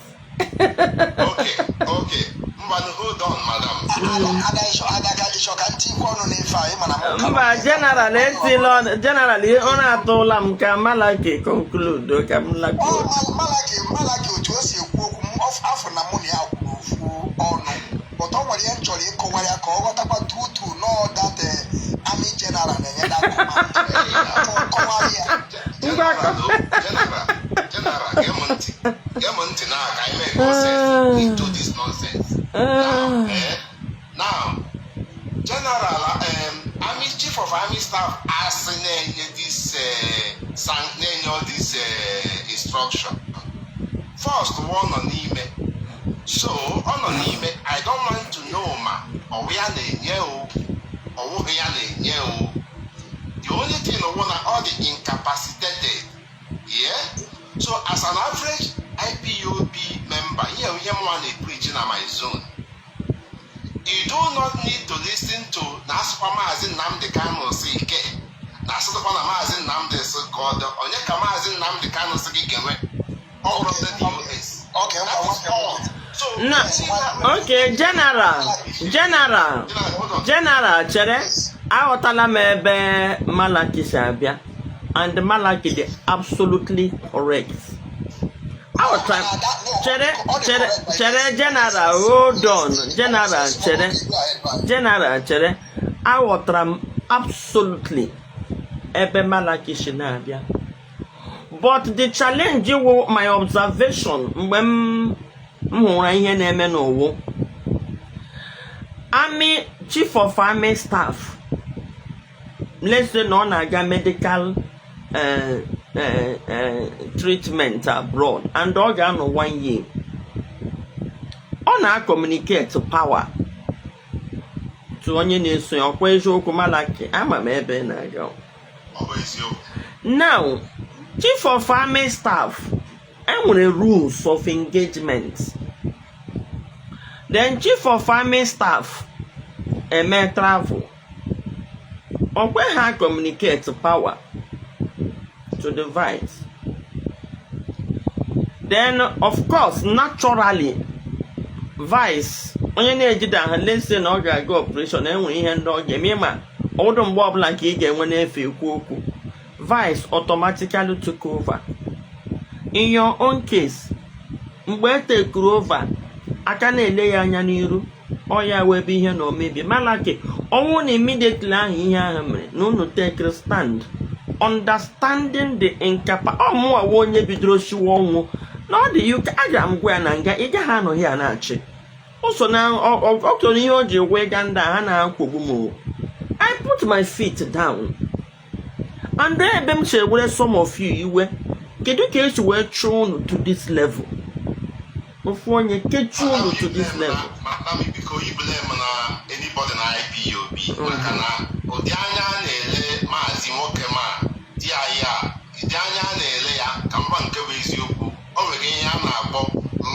Okay. Mbanụ, hold on, madam. Ada, ịchọ ada ka ịchọ ka ntikwu ọnụ n'ife a, ịma na m ka Mba, general etila ọnụ. General, ọ na-atụla m ka Malaki conclude ka m Ọ lakwuo. Malaki, Malaki, otu o si ekwu okwu m afọ na mụ na ya kwuru ofu ọnụ, but ọ nwere ihe m chọrọ ịkọwara ya ka ọ ghọtakwa true nọ that army general na-enye that command. Ka ọ kọwara ya. General, oh, general, general, gee m ntị. Gee m ntị na ka anyị mee nonsense into this nonsense. Now, now, general, army chief of army staff asị na-enye this na-enye all this instruction. First, ọ nọ n'ime. So, ọ nọ n'ime. I don't want to know ma ọ bụ ya na-enye o, ọ bụghị ya na-enye o. The only thing wụ na ọ dị incapacitated. Yeah? So as an average IPOB member, ihe ihe mwa na-preach na my zone. You do not need to listen to na asụkwa Maazị Nnamdi Kanu si ike na asụkwa na Maazị Nnamdi si ka ọ dị onye ka Maazị Nnamdi Kanu si gị genwe ọ bụrụ ndị DOS. Okay, That is all. So, Na see that- okay, general, general. General, hold on. General, chere, aghọtala m ebe Malaki si abịa, and Malaki dị absolutely correct. Aghọtara m. Chere, chere, chere, General, hold on. General, chere. General, chere. Aghọtara m absolutely ebe Malaki si na-abịa, but the challenge wụ my observation mgbe m hụrụ ihe na-eme n'ụwụ army chief of army staff, let's say na ọ na-aga medical treatment abroad and ọ ga-anọ one year, ọ na-communicate power to onye na-eso ya. Ọkwa eziokwu, Malaki? Ama m ebe ị na-aga. Ọ bụ eziokwu. Now, chief of army staff, enwere rules of engagement. Then chief of army staff eme travel, ọ kwe ha communicate power to the vice. Then of course, naturally, vice onye na-ejide ahụ, let's say na ọ ga-aga operation, enwere ihe ndị ọ ga-eme ma ọdụ mgbe ọbụla nke ị ga-enwe n'efe ekwu okwu, vice automatically took over. In your own case, mgbe e tekuru over, aka na-ele ya anya n'iru, ọ ya wee ebe ihe na omebi. Malaki, ọnwụ na immediately ahụ ihe ahụ mere na unu take stand, understanding the incapa ọmụwa onye bidoro siwa ọnwụ na ọ dị uk, agara m gwa ya na nga ị gaghị anọghị a na-achị o so na ọ so na ihe o ji gwa ịga ndị a ha na-akwụgbu m o. I put my feet down and ebe m si ewere some of you iwe, kedu ka esi wee chụọ unu to this level? Ofu onye kechie unu to this level. Madam, biko, i blame na anybody na IPOB, maka na ụdị anya a na-ele maazị nwoke ma di anyị a, ụdị anya a na-ele ya ka mba nke bụ eziokwu, o nwere ihe a na-akpọ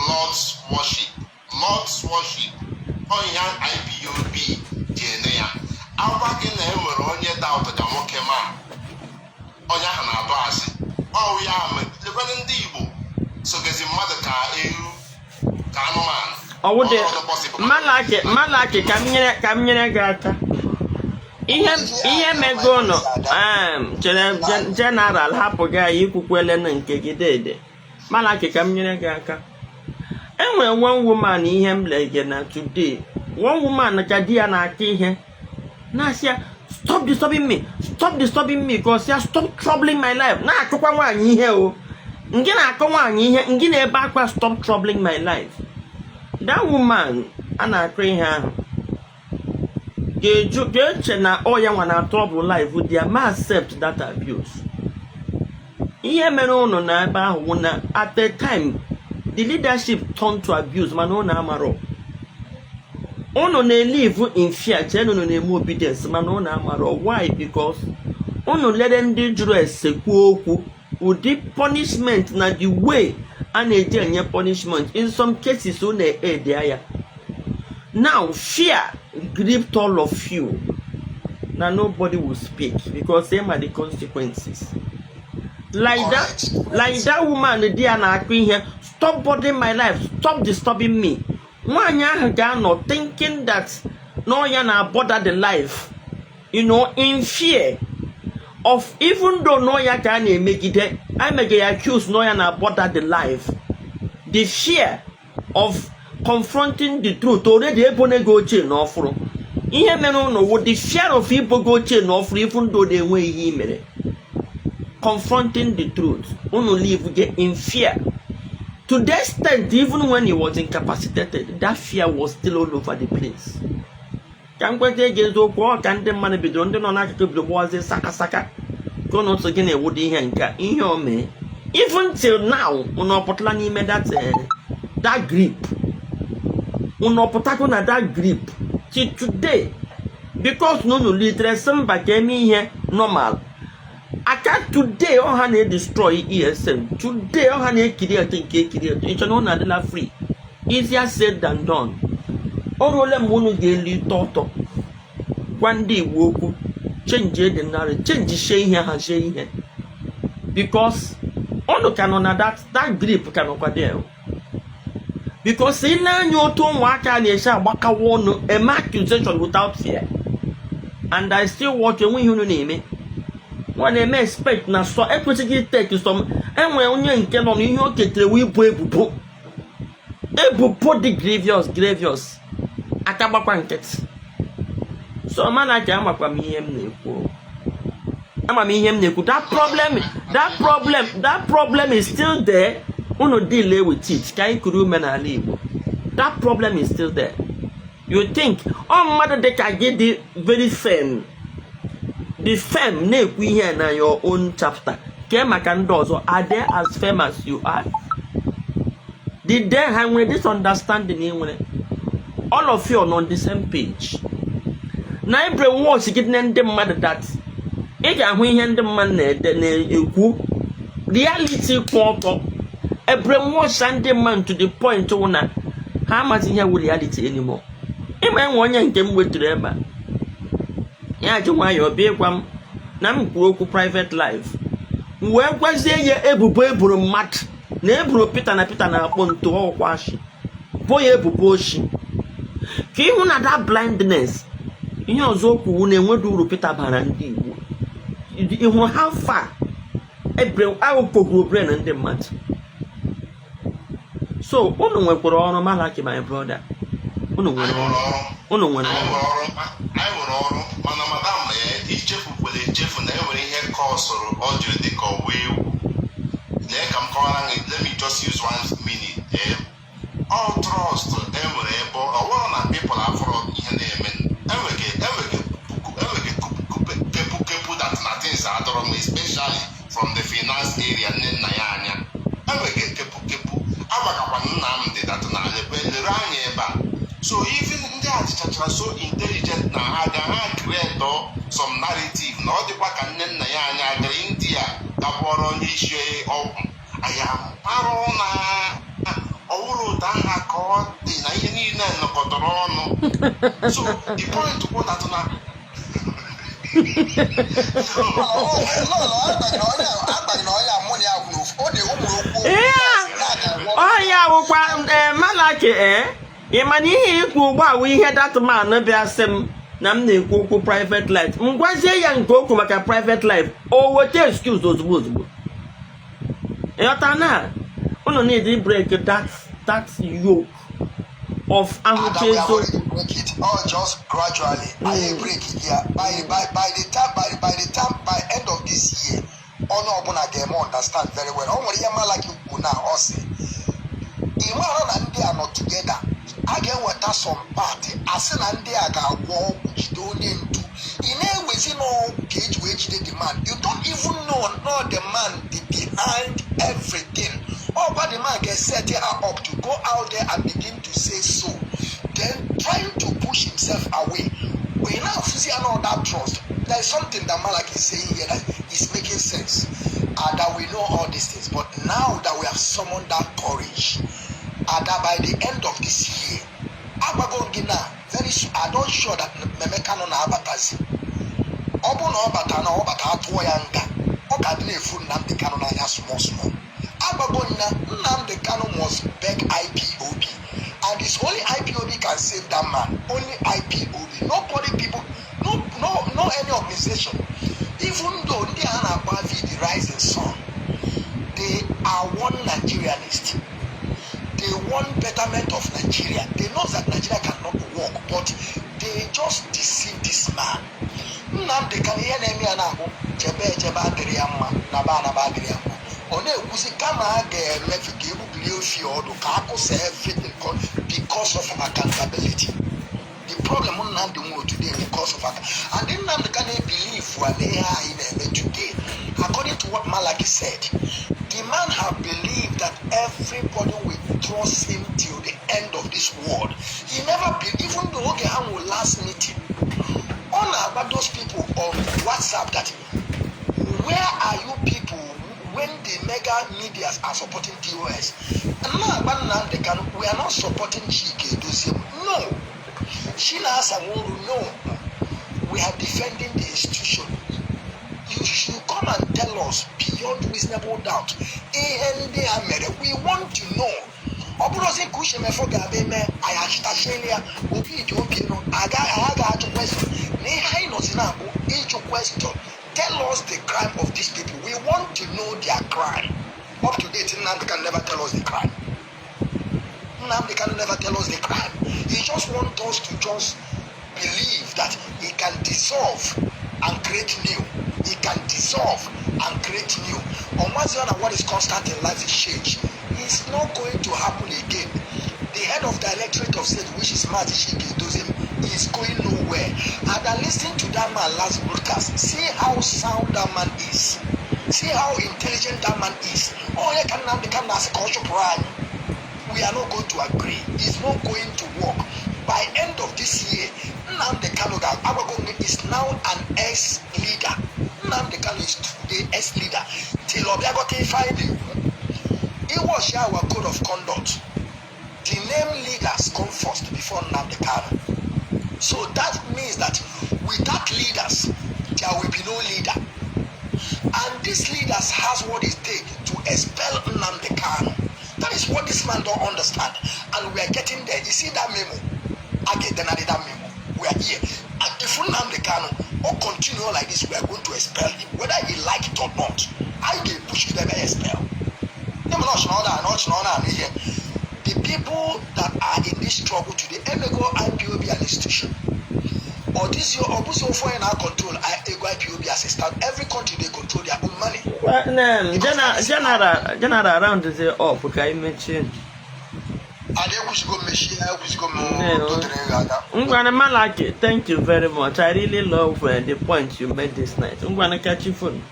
Lord's worship. Lord's worship, ọ ihe IPOB ji ene ya. Agwa gị na enwere onye doubt ka nwoke ma onye ahụ na-atụ asị ọwụ ya lekwanụ. Ndị Igbo sogezi mmadụ ka ewu, ka anụmanụ. Ọwụdị. Ọ dị possible. Malaki, Malaki, ka m nyere gị aka. Ihe mego nọ chere, General, hapụ gị anyị ikwukwele na nke gị dede. Malaki, ka m nyere gị aka. Enwere one woman, ihe m lege na today, one woman ka di ya na-aka ihe na-asị ya, "Stop disturbing me, stop disturbing me," ka ọ sị ya, "Stop troubling my life." Na-akụkwa nwaanyị ihe o ngị na-akọ nwaanyị ihe ngị na-ebe akwa, "Stop troubling my life." That woman a na-akọ ihe ahụ ga-eju ga-eche na ọ ya nwa na trouble life di ya, ma accept that abuse. Ihe mere ụnụ na ebe ahụ wụ na at a time the leadership turned to abuse, mana ụnụ amarọ. Ụnụ na-elive in fear, chee na ụnụ na-eme obedience, mana ụnụ amarọ. Why? Because ụnụ lere ndị jụrụ ese kwuo okwu, ụdị punishment na the way a na-eji enye punishment in some cases, ụnụ ede ya. Now fear gripped all of you na nobody will speak because they are the consequences. Like that, like that woman di ya na-akụ ihe, "Stop bothering my life, stop disturbing me." Nwaanyị ahụ ga-anọ thinking that no ya na bother the life, in fear of, even though no ya ka a na-emegide, emege ya accuse no ya na bother the life, the fear of confronting the truth already ebonego ochie na ọfụrụ. Ihe mere ụnụ wụ the fear of ibogo ochie na ọfụrụ, even though na-enwe ihe i mere confronting the truth, unu live get in fear to the extent even when he was incapacitated, that fear was still all over the place. Ka m kweta ege eziokwu, ọ ka ndị mmadụ bidoro, ndị nọ n'akụkụ bido gbawazie saka saka ka ụnụ sị gị na-ewudo ihe nke a, ihe o mee. Even till now, unu ọpụtala n'ime that grip? Unu ọpụtago na that grip till today? Because na unu litere sị mba ka eme ihe normal aka. Today ọha na-edestroy ESN, today ọha na-ekiri eto nke ekiri eto ịchọ na unu adịla free. Easier said than done. O ruole mgbe unu ga-eli ite ọtọ gwa ndị Igbo okwu, change the narrative, change shie ihe, hazie ihe, because unu ka nọ na that grip ka nọkwa there. Because ile anya otu ụmụaka na-esi agbakawa ọnụ eme accusation without fear, and I still watch, enwe ihe unu na-eme. Nwa na-eme expect na sọ ekwesịghị take some. Enwere onye nke nọ n'ihe o ketere wee ibu ebubo, ebubo dị grievous, grievous, aka gbakwa nkịtị. So mana ka amakwa m ihe m na-ekwu, ama m ihe m na-ekwu. That problem, that problem, that problem is still there. Unu deal with it ka anyị kuru ume n'ala Igbo. That problem is still there. You think ọ mmadụ dị ka gị dị very firm, dị firm na-ekwu ihe na your own chapter, kee maka ndị ọzọ? Are they as firm as you are? Did they ha nwere this understanding ị nwere? All of you are on the same page na brainwash gị na ndị mmadụ that ị ga-ahụ ihe ndị mmadụ na-ede, na-ekwu reality kwụ ọtọ. Brainwash ndị mmadụ to the point wụ na ha amaghị ihe wụ reality anymore. Ịma enwe onye nke m weturu ebe a, ya ji nwayọọ bịa ịgwa m na m kwuru okwu private life. M wee gwazie ya ebubo eboro mmadụ na eboro Peter na Peter na-akpọ ntu ọkwa ashị, bo ya ebubo oshi, ka ịhụ na that blindness. Ihe ọzọ o kwuwu na-enwedo uru Peter bara ndị Igbo. Ị hụrụ how far aghụkpọguru brain ndị mmadụ? So unu nwekwara ọrụ. Malaki, my brother, unu nwere Anyị ọrụ. nwere ọrụ. Unu nwere Anyị ọrụ. nwere ọrụ, anyị nwere ọrụ, mana madam, ichefukwala echefu na enwere ihe kọsụrụ ọ jiri dị ka ọwa ewu. Lee ka m kọwara gị. Let me just use one minute. All trust enwere ebe ọ bụrụ na people afọrọ ihe na-eme, enwege kepu kepu that na things adọrọ m, especially from the finance area. Nne nna ya anya enwege kepu kepu agbakakwa Nnamdị that na lekwe lere anya ebe a. So even ndị a dịchachara so intelligent na ha ga ha create some narrative na ọ dịkwa ka nne nna ya anya gara India gabụọrọ onye isi ọgwụ. Anyị amarụ na ọwụrụ ụda aha ka ọ dị na ihe niile nọkọtara ọnụ. So the point bụ that na Lọlọ, agbaghị na onye amụ na ya kwuru ọ dị ụmụ okwu. Ọya wụkwa ee, Malaki, ee, ị ma na ihe ikwu ugbu a wụ ihe that man bịa sị m na m na-ekwu okwu private life. M gwazie ya nke okwu maka private life, o weta excuse ozugbo ozugbo. Ịghọta na unu need break that yoke of ahụcha And we have eziokwu. already break it all, just gradually. I break it here. By the time by the time by end of this year, onye ọbụla ga-eme understand very well. O nwere ihe Malaki kwuru na ọ sị ị mara na ndị a nọ together, a ga-eweta some party, asị na ndị a ga-agwọ ọgwụ jide onye ndu. Ị na-ewezi n'ọgwụ ka eji wee jide the man. You don't even know no the man dị behind everything. Ọgwa the man ga-set her up to go out there and begin to say so, then trying to push himself away. We now see another trust. There is something that Malak is saying here that is making sense, and that we know all these things, but now that we have summoned that courage, and that by the end of this year, agbago gị na very soon, I don sure that Meme Kanu na-abatazi. Ọ bụrụ na ọ bata, na ọ bata, atụọ ya nga, ọ ga-adị na-efu Nnamdi Kanu n'anya small small. Agbago na Nnamdi Kanu must beg IPOB, and it's only IPOB can save that man. Only IPOB. Nobody, people, no, no, no any organization. Even though ndị a na-akpọ the Rising Sun, they are one Nigerianist. They want betterment of Nigeria. They know that Nigeria cannot work, but they just deceive this man. Nnamdi Kanu, ihe na-eme ya na-abụ chebe echebe adịrị ya mma na ba anaba adịrị ya mma. Ọ na-ekwuzi kama a ga-emefu ka egbubiri ofi ọdụ ka akụsa everything because of accountability. The problem Nnamdi nwere today because of and Nnamdi Kanu believe wa na ihe anyị na-eme today. According to what Malaki said, the man have believed that everybody will trust him till the end of this world. He never be, even though oge ha nwere last meeting, ọ na-agba those people on WhatsApp that where are you people when the mega medias are supporting DOS? Na-agba Nnamdi Kanu, we are not supporting Chike Edoziem, no, Chinasa Nworu, no, we are defending the institution. You should come and tell us beyond reasonable doubt ihe ndị a mere. We want to know. Ọ bụrụzi nke Uche Mefo ga-abịa eme anyị achịtachiela ya obi dị obi nụ agaghị, anyị ga-ajụ question na ihe anyị nọzi na-abụ ịjụ question. Tell us the crime of these people. We want to know their crime. Up to date, Nnamdi can never tell us the crime. Nnamdi can never tell us the crime. He just wants us to just believe that he can dissolve and create new. He can dissolve and create new. On what is constant in life is change. It's not going to happen again. The head of the Directorate of State, which is Mazi Chika Edoziem, is going nowhere. And I listened to that man last broadcast. See how sound that man is. See how intelligent that man is. Oh, yeah, can now become culture prime. We are not going to agree. It's not going to work. By end of this year, Nnamdi Kanu is now an ex-leader. Nnamdi Kanu is today ex-leader. Till Obiagote find him. He was our code of conduct. The name leaders come first before Nnamdi Kanu. So that means that without leaders, there will be no leader. And these leaders has what it takes to expel Nnamdi Kanu. That is what this man don't understand. And we are getting there. You see that memo? I get then that memo. We are here. And if Nnamdi Kanu or continue like this, we are going to expel him, whether he like it or not. I get push them and expel. The people that are in this struggle today, emego IPOB an institution. Or this year, or this year, now control ego IPOB assistant. Every country, they control their own money. Well, general round the up ka anyị mechie. Ada ekwusigo mmechi, ekwusigo m. Ndewo. Dotere gị aka. Ngwana Malaki, thank you very much. I really love the point you made this night. Ngwana, catch you phone.